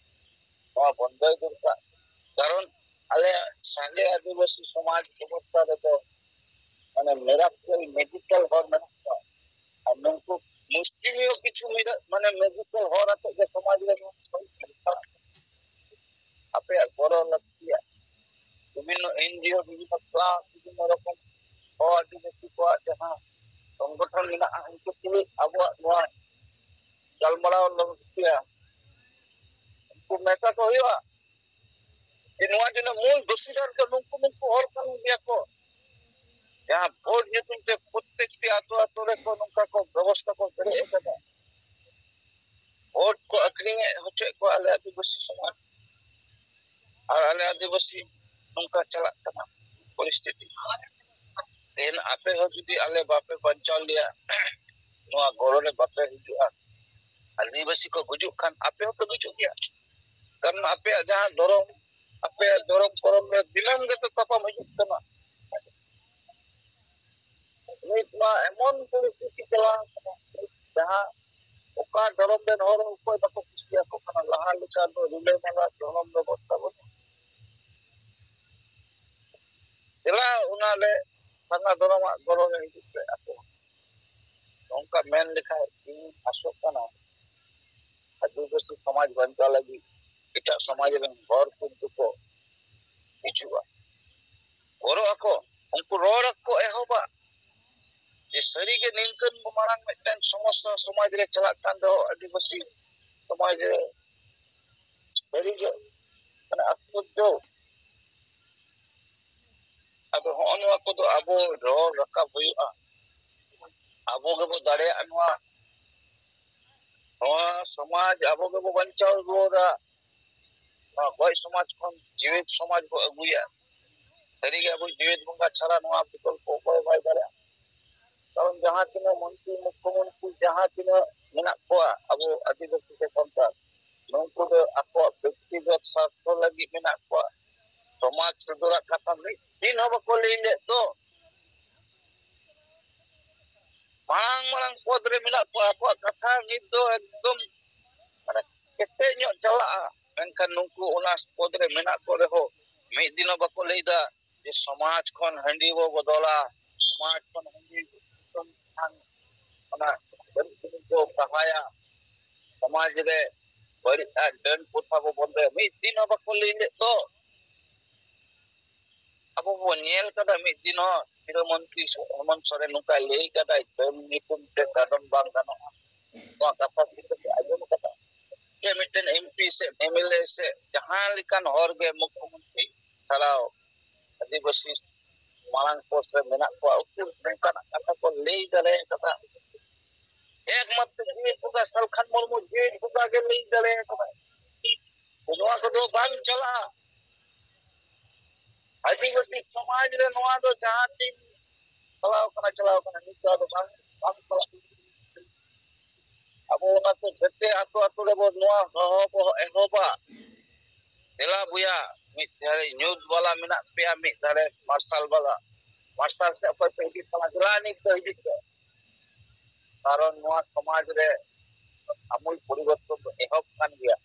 ᱱᱚᱣᱟ ᱵᱚᱱᱫᱚᱭ ᱫᱚᱨᱠᱟᱨ᱾ ᱠᱟᱨᱚᱱ ᱟᱞᱮᱭᱟᱜ ᱥᱟᱸᱜᱮ ᱟᱹᱫᱤᱵᱟᱹᱥᱤ ᱥᱚᱢᱟᱡᱽ ᱵᱮᱵᱚᱥᱛᱷᱟ ᱨᱮᱫᱚ, ᱢᱟᱱᱮ, ᱢᱮᱨᱟᱠ ᱠᱚ ᱢᱮᱡᱤᱠᱟᱞ ᱦᱚᱲ ᱢᱮᱱᱟᱜ ᱠᱚᱣᱟ, ᱟᱨ ᱱᱩᱠᱩ ᱢᱩᱥᱞᱤᱢᱤᱭᱟᱹ ᱠᱤᱪᱷᱩ ᱢᱮᱨᱟ-, ᱢᱟᱱᱮ, ᱢᱮᱡᱤᱠᱟᱞ ᱦᱚᱲ ᱟᱛᱮ ᱜᱮ ᱥᱚᱢᱟᱡᱽ ᱨᱮ ᱟᱯᱮᱭᱟᱜ ᱜᱚᱲᱚ ᱞᱟᱹᱠᱛᱤᱭᱟ᱾ ᱵᱤᱵᱷᱤᱱᱱᱚ ᱮᱱᱡᱤᱳ, ᱵᱤᱵᱷᱤᱱᱱᱚ ᱠᱞᱟᱵᱽ, ᱵᱤᱵᱷᱤᱱᱱᱚ ᱨᱚᱠᱚᱢ ᱦᱚᱲ ᱟᱹᱫᱤᱵᱟᱹᱥᱤ ᱠᱚᱣᱟᱜ ᱡᱟᱦᱟᱸ ᱥᱚᱝᱜᱚᱴᱷᱚᱱ ᱢᱮᱱᱟᱜᱼᱟ, ᱩᱱᱠᱩ ᱛᱩᱞᱩᱡ ᱟᱵᱚᱣᱟᱜ ᱱᱚᱣᱟ ᱜᱟᱞᱢᱟᱨᱟᱣ ᱞᱟᱹᱠᱛᱤᱭᱟ᱾ ᱩᱱᱠᱩ ᱢᱮᱛᱟ ᱠᱚ ᱦᱩᱭᱩᱜᱼᱟ ᱡᱮ ᱱᱚᱣᱟ ᱡᱮᱱᱚ ᱢᱩᱞ ᱫᱳᱥᱤᱫᱟᱨ ᱫᱚ ᱱᱩᱠᱩ ᱱᱩᱠᱩ ᱦᱚᱲ ᱠᱟᱱ ᱜᱮᱭᱟ ᱠᱚ, ᱡᱟᱦᱟᱸ ᱵᱷᱳᱴ ᱧᱩᱛᱩᱢ ᱛᱮ ᱯᱨᱚᱛᱮᱠᱴᱤ ᱟᱛᱳ ᱟᱛᱳ ᱨᱮᱠᱚ ᱱᱚᱝᱠᱟ ᱠᱚ ᱵᱮᱵᱚᱥᱛᱷᱟ ᱠᱚ ᱵᱮᱨᱮᱫ ᱟᱠᱟᱫᱟ᱾ ᱵᱷᱳᱴ ᱠᱚ ᱟᱹᱠᱷᱨᱤᱧ ᱦᱚᱪᱚᱭᱮᱫ ᱠᱚᱣᱟ ᱟᱞᱮ ᱟᱹᱫᱤᱵᱟᱹᱥᱤ ᱥᱚᱢᱟᱡᱽ᱾ ᱟᱨ ᱟᱞᱮ ᱟᱹᱫᱤᱵᱟᱹᱥᱤ ᱱᱚᱝᱠᱟ ᱪᱟᱞᱟᱜ ᱠᱟᱱᱟ ᱯᱚᱨᱤᱥᱛᱷᱤᱛᱤ᱾ ᱛᱮᱦᱮᱧ ᱟᱯᱮ ᱦᱚᱸ ᱡᱩᱫᱤ ᱟᱞᱮ ᱵᱟᱯᱮ ᱵᱟᱧᱪᱟᱣ ᱞᱮᱭᱟ, ᱱᱚᱣᱟ ᱜᱚᱲᱚ ᱨᱮ ᱵᱟᱯᱮ ᱦᱤᱡᱩᱜᱼᱟ, ᱟᱹᱫᱤᱵᱟᱹᱥᱤ ᱠᱚ ᱜᱩᱡᱩᱜ ᱠᱷᱟᱱ ᱟᱯᱮ ᱦᱚᱸᱯᱮ ᱜᱩᱡᱩᱜ ᱜᱮᱭᱟ᱾ ᱠᱟᱨᱚᱱ ᱟᱯᱮᱭᱟᱜ ᱡᱟᱦᱟᱸ ᱫᱷᱚᱨᱚᱢ, ᱟᱯᱮᱭᱟᱜ ᱫᱷᱚᱨᱚᱢ ᱠᱚᱨᱚᱢ ᱨᱮ ᱫᱤᱱᱟᱹᱢ ᱜᱮᱛᱚ ᱛᱟᱯᱟᱢ ᱦᱤᱡᱩᱜ ᱠᱟᱱᱟ᱾ ᱱᱤᱛ ᱢᱟ ᱮᱢᱚᱱ ᱯᱚᱨᱤᱥᱛᱷᱤᱛᱤ ᱪᱟᱞᱟᱣ ᱠᱟᱱᱟ, ᱡᱟᱦᱟᱸ ᱚᱠᱟ ᱫᱷᱚᱨᱚᱢ ᱨᱮᱱ ᱦᱚᱲ ᱦᱚᱸ ᱚᱠᱚᱭ ᱵᱟᱠᱚ ᱠᱩᱥᱤᱭᱟᱠᱚ ᱠᱟᱱᱟ᱾ ᱞᱟᱦᱟ ᱞᱮᱠᱟ ᱫᱚ ᱨᱤᱞᱟᱹᱢᱟᱞᱟ ᱫᱷᱚᱨᱚᱢ ᱵᱮᱵᱚᱥᱛᱷᱟ ᱵᱟᱹᱱᱩᱜᱼᱟ᱾ ᱫᱮᱞᱟ ᱚᱱᱟ ᱞᱮ ᱥᱟᱨᱱᱟ ᱫᱷᱚᱨᱚᱢᱟᱜ ᱜᱚᱲᱚ ᱨᱮ ᱦᱤᱡᱩᱜ ᱯᱮ ᱟᱯᱮ᱾ ᱱᱚᱝᱠᱟ ᱢᱮᱱ ᱞᱮᱠᱷᱟᱱ ᱤᱧ ᱟᱥᱚᱜ ᱠᱟᱱᱟ, ᱟᱹᱫᱤᱵᱟᱹᱥᱤ ᱥᱚᱢᱟᱡᱽ ᱵᱟᱧᱪᱟᱣ ᱞᱟᱹᱜᱤᱫ ᱮᱴᱟᱜ ᱥᱚᱢᱟᱡᱽ ᱨᱮᱱ ᱦᱚᱲ ᱠᱤᱱᱛᱩ ᱠᱚ ᱦᱤᱡᱩᱜᱼᱟ, ᱜᱚᱲᱚᱜ ᱟᱠᱚ, ᱩᱱᱠᱩ ᱨᱚᱲ ᱠᱚ ᱮᱦᱚᱵᱟ ᱡᱮ ᱥᱟᱹᱨᱤᱜᱮ ᱱᱤᱝᱠᱟᱹᱱ ᱢᱟᱨᱟᱝ ᱢᱤᱫᱴᱟᱝ ᱥᱚᱢᱚᱥᱥᱟ ᱥᱚᱢᱟᱡᱽ ᱨᱮ ᱪᱟᱞᱟᱜ ᱠᱟᱱ ᱫᱚ, ᱟᱹᱫᱤᱵᱟᱹᱥᱤ ᱥᱚᱢᱟᱡᱽ ᱨᱮ ᱥᱟᱹᱨᱤᱜᱮ ᱢᱟᱱᱮ ᱟᱥᱪᱚᱨᱡᱚ᱾ ᱟᱫᱚ ᱦᱚᱸᱜᱼᱚ ᱱᱚᱣᱟ ᱠᱚᱫᱚ ᱟᱵᱚ ᱨᱚᱲ ᱨᱟᱠᱟᱵ ᱦᱩᱭᱩᱜᱼᱟ, ᱟᱵᱚ ᱜᱮᱵᱚ ᱫᱟᱲᱮᱭᱟᱜᱼᱟ ᱱᱚᱣᱟ, ᱱᱚᱣᱟ ᱥᱚᱢᱟᱡᱽ ᱟᱵᱚ ᱜᱮᱵᱚ ᱵᱟᱧᱪᱟᱣ ᱨᱩᱣᱟᱹᱲᱟ᱾ ᱱᱚᱣᱟ ᱜᱚᱡ ᱥᱚᱢᱟᱡᱽ ᱠᱷᱚᱱ ᱡᱤᱣᱮᱫ ᱥᱚᱢᱟᱡᱽ ᱵᱚ ᱟᱹᱜᱩᱭᱟ᱾ ᱥᱟᱹᱨᱤᱜᱮ ᱟᱵᱚ ᱡᱤᱣᱮᱫ ᱵᱚᱸᱜᱟ ᱪᱷᱟᱲᱟ ᱱᱚᱣᱟ ᱵᱤᱠᱚᱞᱯᱚ ᱚᱠᱚᱭ ᱵᱟᱭ ᱫᱟᱲᱮᱭᱟᱜᱼᱟ᱾ ᱠᱟᱨᱚᱱ ᱡᱟᱦᱟᱸ ᱛᱤᱱᱟᱹᱜ ᱢᱚᱱᱛᱨᱤ, ᱢᱩᱠᱷᱭᱚᱢᱚᱱᱛᱨᱤ ᱡᱟᱦᱟᱸ ᱛᱤᱱᱟᱹᱜ ᱢᱮᱱᱟᱜ ᱠᱚᱣᱟ ᱟᱵᱚ ᱟᱹᱫᱤᱵᱟᱹᱥᱤ ᱥᱮ ᱥᱟᱱᱛᱟᱲ, ᱱᱩᱠᱩ ᱫᱚ ᱟᱠᱚᱣᱟᱜ ᱵᱮᱠᱛᱤᱜᱚᱛ ᱥᱟᱨᱛᱷᱚ ᱞᱟᱹᱜᱤᱫ ᱢᱮᱱᱟᱜ ᱠᱚᱣᱟ᱾ ᱥᱚᱢᱟᱡᱽ ᱥᱩᱫᱷᱟᱹᱨᱟᱜ ᱠᱟᱛᱷᱟ ᱢᱤᱫ ᱫᱤᱱ ᱦᱚᱸ ᱵᱟᱠᱚ ᱞᱟᱹᱭ ᱞᱮᱫ ᱫᱚ᱾ ᱢᱟᱨᱟᱝ ᱢᱟᱨᱟᱝ ᱯᱚᱫᱽ ᱨᱮ ᱢᱮᱱᱟᱜ ᱠᱚᱣᱟ, ᱟᱠᱚᱣᱟᱜ ᱠᱟᱛᱷᱟ ᱱᱤᱛ ᱫᱚ ᱮᱠᱫᱚᱢ ᱢᱟᱱᱮ ᱠᱮᱴᱮᱡ ᱧᱚᱜ ᱪᱟᱞᱟᱜᱼᱟ᱾ ᱢᱮᱱᱠᱷᱟᱱ ᱱᱩᱠᱩ ᱚᱱᱟ ᱯᱚᱫᱽ ᱨᱮ ᱢᱮᱱᱟᱜ ᱠᱚ ᱨᱮᱦᱚᱸ ᱢᱤᱫ ᱫᱤᱱ ᱦᱚᱸ ᱵᱟᱠᱚ ᱞᱟᱹᱭ ᱮᱫᱟ ᱡᱮ ᱥᱚᱢᱟᱡᱽ ᱠᱷᱚᱱ ᱦᱟᱺᱰᱤ ᱵᱚ ᱵᱚᱫᱚᱞᱟ, ᱥᱚᱢᱟᱡᱽ ᱠᱷᱚᱱ ᱦᱟᱺᱰᱤ ᱠᱷᱟᱱ ᱚᱱᱟ ᱵᱟᱹᱲᱤᱡ ᱠᱟᱹᱢᱤ ᱠᱚ ᱥᱟᱦᱟᱭᱟ, ᱥᱚᱢᱟᱡᱽ ᱨᱮ ᱵᱟᱹᱲᱤᱡ ᱟᱨ ᱰᱟᱹᱱ ᱯᱨᱚᱛᱷᱟ ᱵᱚ ᱵᱚᱱᱫᱚᱭᱟ, ᱢᱤᱫ ᱫᱤᱱ ᱦᱚᱸ ᱵᱟᱠᱚ ᱞᱟᱹᱭ ᱞᱮᱫ ᱫᱚ᱾ ᱟᱵᱚ ᱵᱚᱱ ᱧᱮᱞ ᱠᱟᱫᱟ ᱢᱤᱫ ᱫᱤᱱ ᱦᱚᱸ ᱥᱤᱨᱟᱹ ᱢᱚᱱᱛᱨᱤ ᱦᱮᱢᱚᱱᱛ ᱥᱚᱨᱮᱱ ᱱᱚᱝᱠᱟᱭ ᱞᱟᱹᱭ ᱠᱟᱫᱟᱭ, ᱰᱟᱹᱱ ᱧᱩᱛᱩᱢ ᱛᱮ ᱠᱟᱨᱚᱱ ᱵᱟᱝ ᱜᱟᱱᱚᱜᱼᱟ᱾ ᱱᱚᱣᱟ ᱠᱟᱛᱷᱟ ᱪᱤᱠᱟᱹᱛᱮ ᱟᱸᱡᱚᱢ ᱠᱟᱫᱟ? ᱡᱮ ᱢᱤᱫᱴᱮᱱ ᱮᱢᱯᱤ ᱥᱮ ᱮᱢᱮᱞᱮ ᱥᱮ ᱡᱟᱦᱟᱸ ᱞᱮᱠᱟᱱ ᱦᱚᱲ ᱜᱮ ᱢᱩᱠᱷᱭᱚᱢᱚᱱᱛᱨᱤ ᱪᱷᱟᱲᱟᱣ ᱟᱹᱫᱤᱵᱟᱹᱥᱤ ᱢᱟᱲᱟᱝ ᱯᱳᱥᱴ ᱨᱮ ᱢᱮᱱᱟᱜ ᱠᱚᱣᱟ, ᱩᱱᱠᱩ ᱱᱚᱝᱠᱟᱱᱟᱜ ᱠᱟᱛᱷᱟ ᱠᱚ ᱞᱟᱹᱭ ᱫᱟᱲᱮ ᱠᱟᱫᱟ᱾ ᱮᱠᱢᱟᱛᱨᱚ ᱡᱤᱣᱮᱫ ᱵᱚᱸᱜᱟ ᱥᱟᱞᱠᱷᱟᱱ ᱢᱩᱨᱢᱩ ᱡᱤᱣᱮᱫ ᱵᱚᱸᱜᱟ ᱜᱮ ᱞᱟᱹᱭ ᱫᱟᱲᱮ ᱠᱟᱫᱟ᱾ ᱱᱚᱣᱟ ᱠᱚᱫᱚ ᱵᱟᱝ ᱪᱟᱞᱟᱜᱼᱟ᱾ ᱟᱹᱫᱤᱵᱟᱹᱥᱤ ᱥᱚᱢᱟᱡᱽ ᱨᱮ ᱱᱚᱣᱟ ᱫᱚ ᱡᱟᱦᱟᱸ ᱛᱤᱱ ᱪᱟᱞᱟᱣ ᱠᱟᱱᱟ, ᱪᱟᱞᱟᱣ ᱠᱟᱱᱟ, ᱱᱤᱛ ᱫᱚ ᱟᱫᱚ ᱵᱟᱝ, ᱵᱟᱝ ᱪᱟᱞᱟᱜᱼᱟ᱾ ᱟᱵᱚ ᱚᱱᱟᱛᱮ ᱡᱷᱚᱛᱚ ᱟᱛᱳ ᱟᱛᱳ ᱨᱮᱵᱚ ᱱᱚᱣᱟ ᱦᱚᱦᱚ ᱵᱚ ᱮᱦᱚᱵᱟ, ᱫᱮᱞᱟ ᱵᱚᱭᱟ, ᱢᱤᱫ ᱫᱷᱟᱨᱮ ᱧᱩᱛ ᱵᱟᱞᱟ ᱢᱮᱱᱟᱜ ᱯᱮᱭᱟ, ᱢᱤᱫ ᱫᱷᱟᱨᱮ ᱢᱟᱨᱥᱟᱞ ᱵᱟᱞᱟ, ᱢᱟᱨᱥᱟᱞ ᱥᱮᱫ ᱚᱠᱚᱭ ᱯᱮ ᱦᱤᱡᱩᱜ ᱠᱟᱱᱟ, ᱫᱮᱞᱟ ᱱᱤᱛ ᱫᱚ ᱦᱤᱡᱩᱜ ᱯᱮ᱾ ᱠᱟᱨᱚᱱ ᱱᱚᱣᱟ ᱥᱚᱢᱟᱡᱽ ᱨᱮ ᱟᱢᱩᱞ ᱯᱚᱨᱤᱵᱚᱨᱛᱚᱱ ᱫᱚ ᱮᱦᱚᱵ ᱠᱟᱱ ᱜᱮᱭᱟ᱾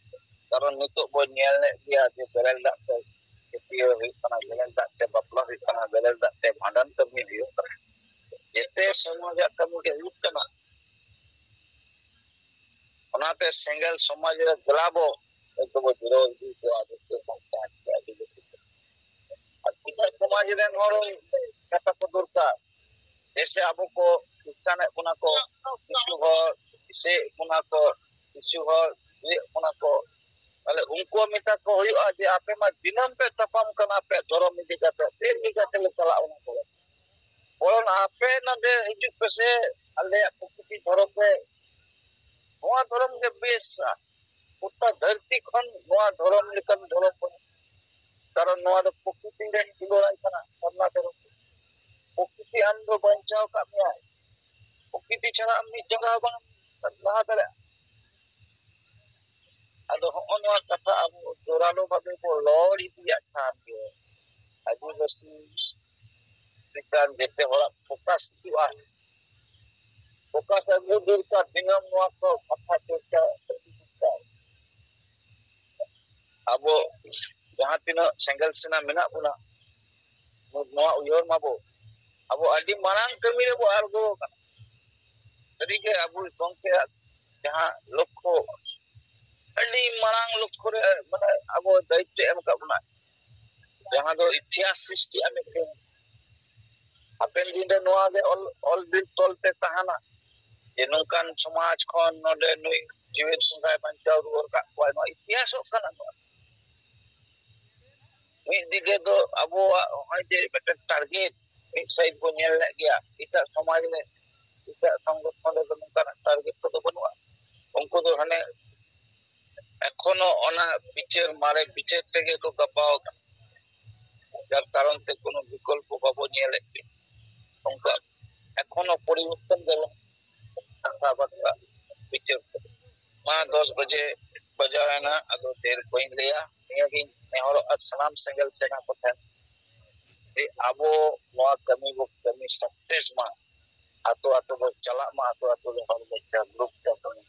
ᱠᱟᱨᱚᱱ ᱱᱤᱛᱚᱜ ᱵᱚᱱ ᱧᱮᱞᱮᱫ ᱜᱮᱭᱟ ᱡᱮ ᱵᱮᱨᱮᱞ ᱫᱟᱜ ᱛᱮ ᱪᱷᱟᱹᱴᱭᱟᱹᱨ ᱦᱩᱭᱩᱜ ᱠᱟᱱᱟ, ᱵᱮᱨᱮᱞ ᱫᱟᱜ ᱛᱮ ᱵᱟᱯᱞᱟ ᱦᱩᱭᱩᱜ ᱠᱟᱱᱟ, ᱵᱮᱨᱮᱞ ᱫᱟᱜ ᱛᱮ ᱵᱷᱟᱸᱰᱟᱱ ᱠᱟᱹᱢᱤ ᱦᱩᱭᱩᱜ ᱠᱟᱱᱟ᱾ ᱡᱮᱛᱮ ᱥᱚᱢᱟᱡᱟᱜ ᱠᱟᱹᱢᱤ ᱜᱮ ᱦᱩᱭᱩᱜ ᱠᱟᱱᱟ᱾ ᱚᱱᱟᱛᱮ ᱥᱮᱸᱜᱮᱞ ᱥᱚᱢᱟᱡᱽ ᱨᱮ ᱫᱮᱞᱟ ᱵᱚ ᱡᱚᱛᱚ ᱵᱚ ᱡᱩᱲᱟᱹᱣ ᱤᱫᱤ ᱠᱚᱣᱟ, ᱡᱚᱛᱚ ᱵᱚ ᱛᱟᱦᱮᱱ ᱠᱚᱣᱟ, ᱟᱹᱰᱤ ᱵᱮᱥ᱾ ᱟᱨ ᱠᱤᱥᱟᱹᱬ ᱥᱚᱢᱟᱡᱽ ᱨᱮᱱ ᱦᱚᱲ ᱠᱟᱛᱷᱟ ᱠᱚ ᱫᱚᱨᱠᱟᱨ᱾ ᱡᱮᱭᱥᱮ ᱟᱵᱚ ᱠᱚ ᱠᱷᱨᱤᱥᱪᱟᱱᱮᱫ ᱵᱚᱱᱟ ᱠᱚ, ᱠᱤᱪᱷᱩ ᱦᱚᱲ ᱤᱥᱟᱹᱭᱮᱫ ᱵᱚᱱᱟ ᱠᱚ, ᱠᱤᱪᱷᱩ ᱦᱚᱲ ᱤᱭᱟᱹᱭᱮᱫ ᱵᱚᱱᱟ ᱠᱚ, ᱛᱟᱦᱞᱮ ᱩᱱᱠᱩ ᱢᱮᱛᱟ ᱠᱚ ᱦᱩᱭᱩᱜᱼᱟ ᱡᱮ ᱟᱯᱮ ᱢᱟ ᱫᱤᱱᱟᱹᱢ ᱯᱮ ᱛᱟᱯᱟᱢ ᱠᱟᱱᱟ, ᱟᱯᱮᱭᱟᱜ ᱫᱷᱚᱨᱚᱢ ᱤᱫᱤ ᱠᱟᱛᱮ ᱪᱮᱫ ᱤᱫᱤ ᱠᱟᱛᱮ ᱞᱮ ᱪᱟᱞᱟᱜᱼᱟ ᱚᱱᱟ ᱠᱚᱨᱮ? ᱵᱚᱨᱚᱝ ᱟᱯᱮ ᱱᱚᱰᱮ ᱦᱤᱡᱩᱜ ᱯᱮᱥᱮ, ᱟᱞᱮᱭᱟᱜ ᱯᱨᱚᱠᱨᱤᱛᱤ ᱫᱷᱚᱨᱚᱢ ᱨᱮ, ᱱᱚᱣᱟ ᱫᱷᱚᱨᱚᱢ ᱜᱮ ᱵᱮᱥᱟ᱾ ᱜᱚᱴᱟ ᱫᱷᱟᱹᱨᱛᱤ ᱠᱷᱚᱱ ᱱᱚᱣᱟ ᱫᱷᱚᱨᱚᱢ ᱞᱮᱠᱟᱱ ᱫᱷᱚᱨᱚᱢ ᱵᱟᱹᱱᱩᱜᱼᱟ᱾ ᱠᱟᱨᱚᱱ ᱱᱚᱣᱟ ᱫᱚ ᱯᱨᱚᱠᱨᱤᱛᱤ ᱨᱮᱱ ᱫᱩᱞᱟᱹᱲᱟᱭ ᱠᱟᱱᱟ, ᱥᱟᱨᱱᱟ ᱫᱷᱚᱨᱚᱢ᱾ ᱯᱨᱚᱠᱨᱤᱛᱤ ᱟᱢ ᱫᱚ ᱵᱟᱧᱪᱟᱣ ᱠᱟᱜ ᱢᱮᱭᱟᱭ᱾ ᱯᱨᱚᱠᱨᱤᱛᱤ ᱪᱷᱟᱲᱟ ᱟᱢ ᱢᱤᱫ ᱡᱟᱸᱜᱟ ᱦᱚᱸ ᱵᱟᱝ ᱞᱟᱦᱟ ᱫᱟᱲᱮᱭᱟᱜᱼᱟ᱾ ᱟᱫᱚ ᱦᱚᱸᱜᱼᱚ ᱱᱚᱣᱟ ᱠᱟᱛᱷᱟ ᱟᱵᱚ ᱡᱳᱨᱟᱞᱳ ᱵᱷᱟᱵᱮ ᱵᱚ ᱨᱚᱲ ᱤᱫᱤᱭᱟᱜ ᱠᱷᱟᱱ ᱜᱮ ᱟᱹᱫᱤᱵᱟᱹᱥᱤ ᱪᱮᱛᱟᱱ ᱡᱮᱛᱮ ᱦᱚᱲᱟᱜ ᱯᱷᱳᱠᱟᱥ ᱦᱤᱡᱩᱜᱼᱟ᱾ ᱯᱷᱳᱠᱟᱥ ᱟᱹᱜᱩ ᱫᱚᱨᱠᱟᱨ ᱫᱤᱱᱟᱹᱢ ᱱᱚᱣᱟ ᱠᱚ ᱠᱟᱛᱷᱟ ᱪᱚᱨᱪᱟ ᱟᱹᱰᱤ ᱫᱚᱨᱠᱟᱨ᱾ ᱟᱵᱚ ᱡᱟᱦᱟᱸ ᱛᱤᱱᱟᱹᱜ ᱥᱮᱸᱜᱮᱞ ᱥᱮᱱᱟ ᱢᱮᱱᱟᱜ ᱵᱚᱱᱟ, ᱱᱚᱣᱟ ᱩᱭᱦᱟᱹᱨ ᱢᱟᱵᱚ, ᱟᱵᱚ ᱟᱹᱰᱤ ᱢᱟᱨᱟᱝ ᱠᱟᱹᱢᱤ ᱨᱮᱵᱚ ᱟᱬᱜᱚ ᱟᱠᱟᱱᱟ᱾ ᱥᱟᱹᱨᱤᱜᱮ ᱟᱵᱚ ᱜᱚᱢᱠᱮᱭᱟᱜ ᱡᱟᱦᱟᱸ ᱞᱚᱠᱠᱷᱚ, ᱟᱹᱰᱤ ᱢᱟᱨᱟᱝ ᱞᱚᱠᱠᱷᱚ ᱨᱮ ᱢᱟᱱᱮ ᱟᱵᱚ ᱫᱟᱭᱤᱛᱛᱚ ᱮᱢ ᱟᱠᱟᱫ ᱵᱚᱱᱟ, ᱡᱟᱦᱟᱸ ᱫᱚ ᱤᱛᱤᱦᱟᱥ ᱥᱨᱤᱥᱴᱤᱜᱼᱟ ᱢᱤᱫᱴᱮᱱ᱾ ᱦᱟᱯᱮᱱ ᱫᱤᱱ ᱨᱮ ᱱᱚᱣᱟ ᱜᱮ ᱚᱞ, ᱚᱞ ᱵᱤᱞ ᱛᱚᱞ ᱛᱮ ᱛᱟᱦᱮᱱᱟ ᱡᱮ ᱱᱚᱝᱠᱟᱱ ᱥᱚᱢᱟᱡᱽ ᱠᱷᱚᱱ ᱱᱚᱰᱮ ᱱᱩᱭ ᱡᱤᱣᱮᱫ ᱵᱚᱸᱜᱟᱭ ᱵᱟᱧᱪᱟᱣ ᱨᱩᱣᱟᱹᱲ ᱠᱟᱜ ᱠᱚᱣᱟ᱾ ᱱᱚᱣᱟ ᱤᱛᱤᱦᱟᱥᱚᱜ ᱠᱟᱱᱟ᱾ ᱱᱚᱣᱟ ᱢᱤᱫ ᱫᱤᱠ ᱨᱮᱫᱚ ᱟᱵᱚᱣᱟᱜ ᱱᱚᱜᱼᱚᱭ ᱡᱮ ᱢᱤᱫᱴᱮᱱ ᱴᱟᱨᱜᱮᱴ ᱢᱤᱫ ᱥᱟᱭᱤᱰ ᱵᱚᱱ ᱧᱮᱞ ᱞᱮᱫ ᱜᱮᱭᱟ, ᱮᱴᱟᱜ ᱥᱚᱢᱟᱡᱽ ᱨᱮ, ᱮᱴᱟᱜ ᱥᱚᱝᱜᱚᱴᱷᱚᱱ ᱨᱮᱫᱚ ᱱᱚᱝᱠᱟᱱᱟᱜ ᱴᱟᱨᱜᱮᱴ ᱠᱚᱫᱚ ᱵᱟᱹᱱᱩᱜᱼᱟ᱾ ᱩᱱᱠᱩ ᱫᱚ ᱦᱟᱱᱮ ᱮᱠᱷᱚᱱᱳ ᱚᱱᱟ ᱵᱤᱪᱟᱹᱨ, ᱢᱟᱨᱮ ᱵᱤᱪᱟᱹᱨ ᱛᱮᱜᱮ ᱠᱚ ᱜᱟᱯᱟᱣ ᱟᱠᱟᱱᱟ, ᱡᱟᱨ ᱠᱟᱨᱚᱱ ᱛᱮ ᱠᱳᱱᱳ ᱵᱤᱠᱚᱞᱯᱚ ᱵᱟᱵᱚ ᱧᱮᱞᱮᱫ ᱜᱮ᱾ ᱚᱱᱠᱟ ᱮᱠᱷᱚᱱᱳ ᱯᱚᱨᱤᱵᱚᱨᱛᱚᱱ ᱜᱮ ᱵᱟᱹᱱᱩᱜ ᱠᱟᱛᱷᱟ ᱵᱟᱨᱛᱟ᱾ ᱵᱤᱪᱟᱹᱨ ᱠᱟᱛᱮ᱾ ᱢᱟ ᱫᱚᱥ ᱵᱟᱡᱮ ᱵᱟᱡᱟᱣ ᱮᱱᱟ, ᱟᱫᱚ ᱰᱷᱮᱨ ᱵᱟᱹᱧ ᱞᱟᱹᱭᱟ᱾ ᱱᱤᱭᱟᱹᱜᱤᱧ ᱱᱮᱦᱚᱨᱚᱜᱼᱟ ᱥᱟᱱᱟᱢ ᱥᱮᱸᱜᱮᱞ ᱥᱮᱱᱟ ᱠᱚ ᱴᱷᱮᱱ ᱡᱮ ᱟᱵᱚ ᱱᱚᱣᱟ ᱠᱟᱹᱢᱤ ᱵᱚ ᱠᱟᱹᱢᱤ ᱥᱟᱠᱥᱮᱥ ᱢᱟ, ᱟᱛᱳ ᱟᱛᱳ ᱵᱚ ᱪᱟᱞᱟᱜ ᱢᱟ, ᱟᱛᱳ ᱟᱛᱳ ᱨᱮ ᱦᱚᱲ ᱵᱚ ᱡᱟᱜᱽᱨᱩᱠ ᱠᱚ ᱠᱟᱹᱢᱤ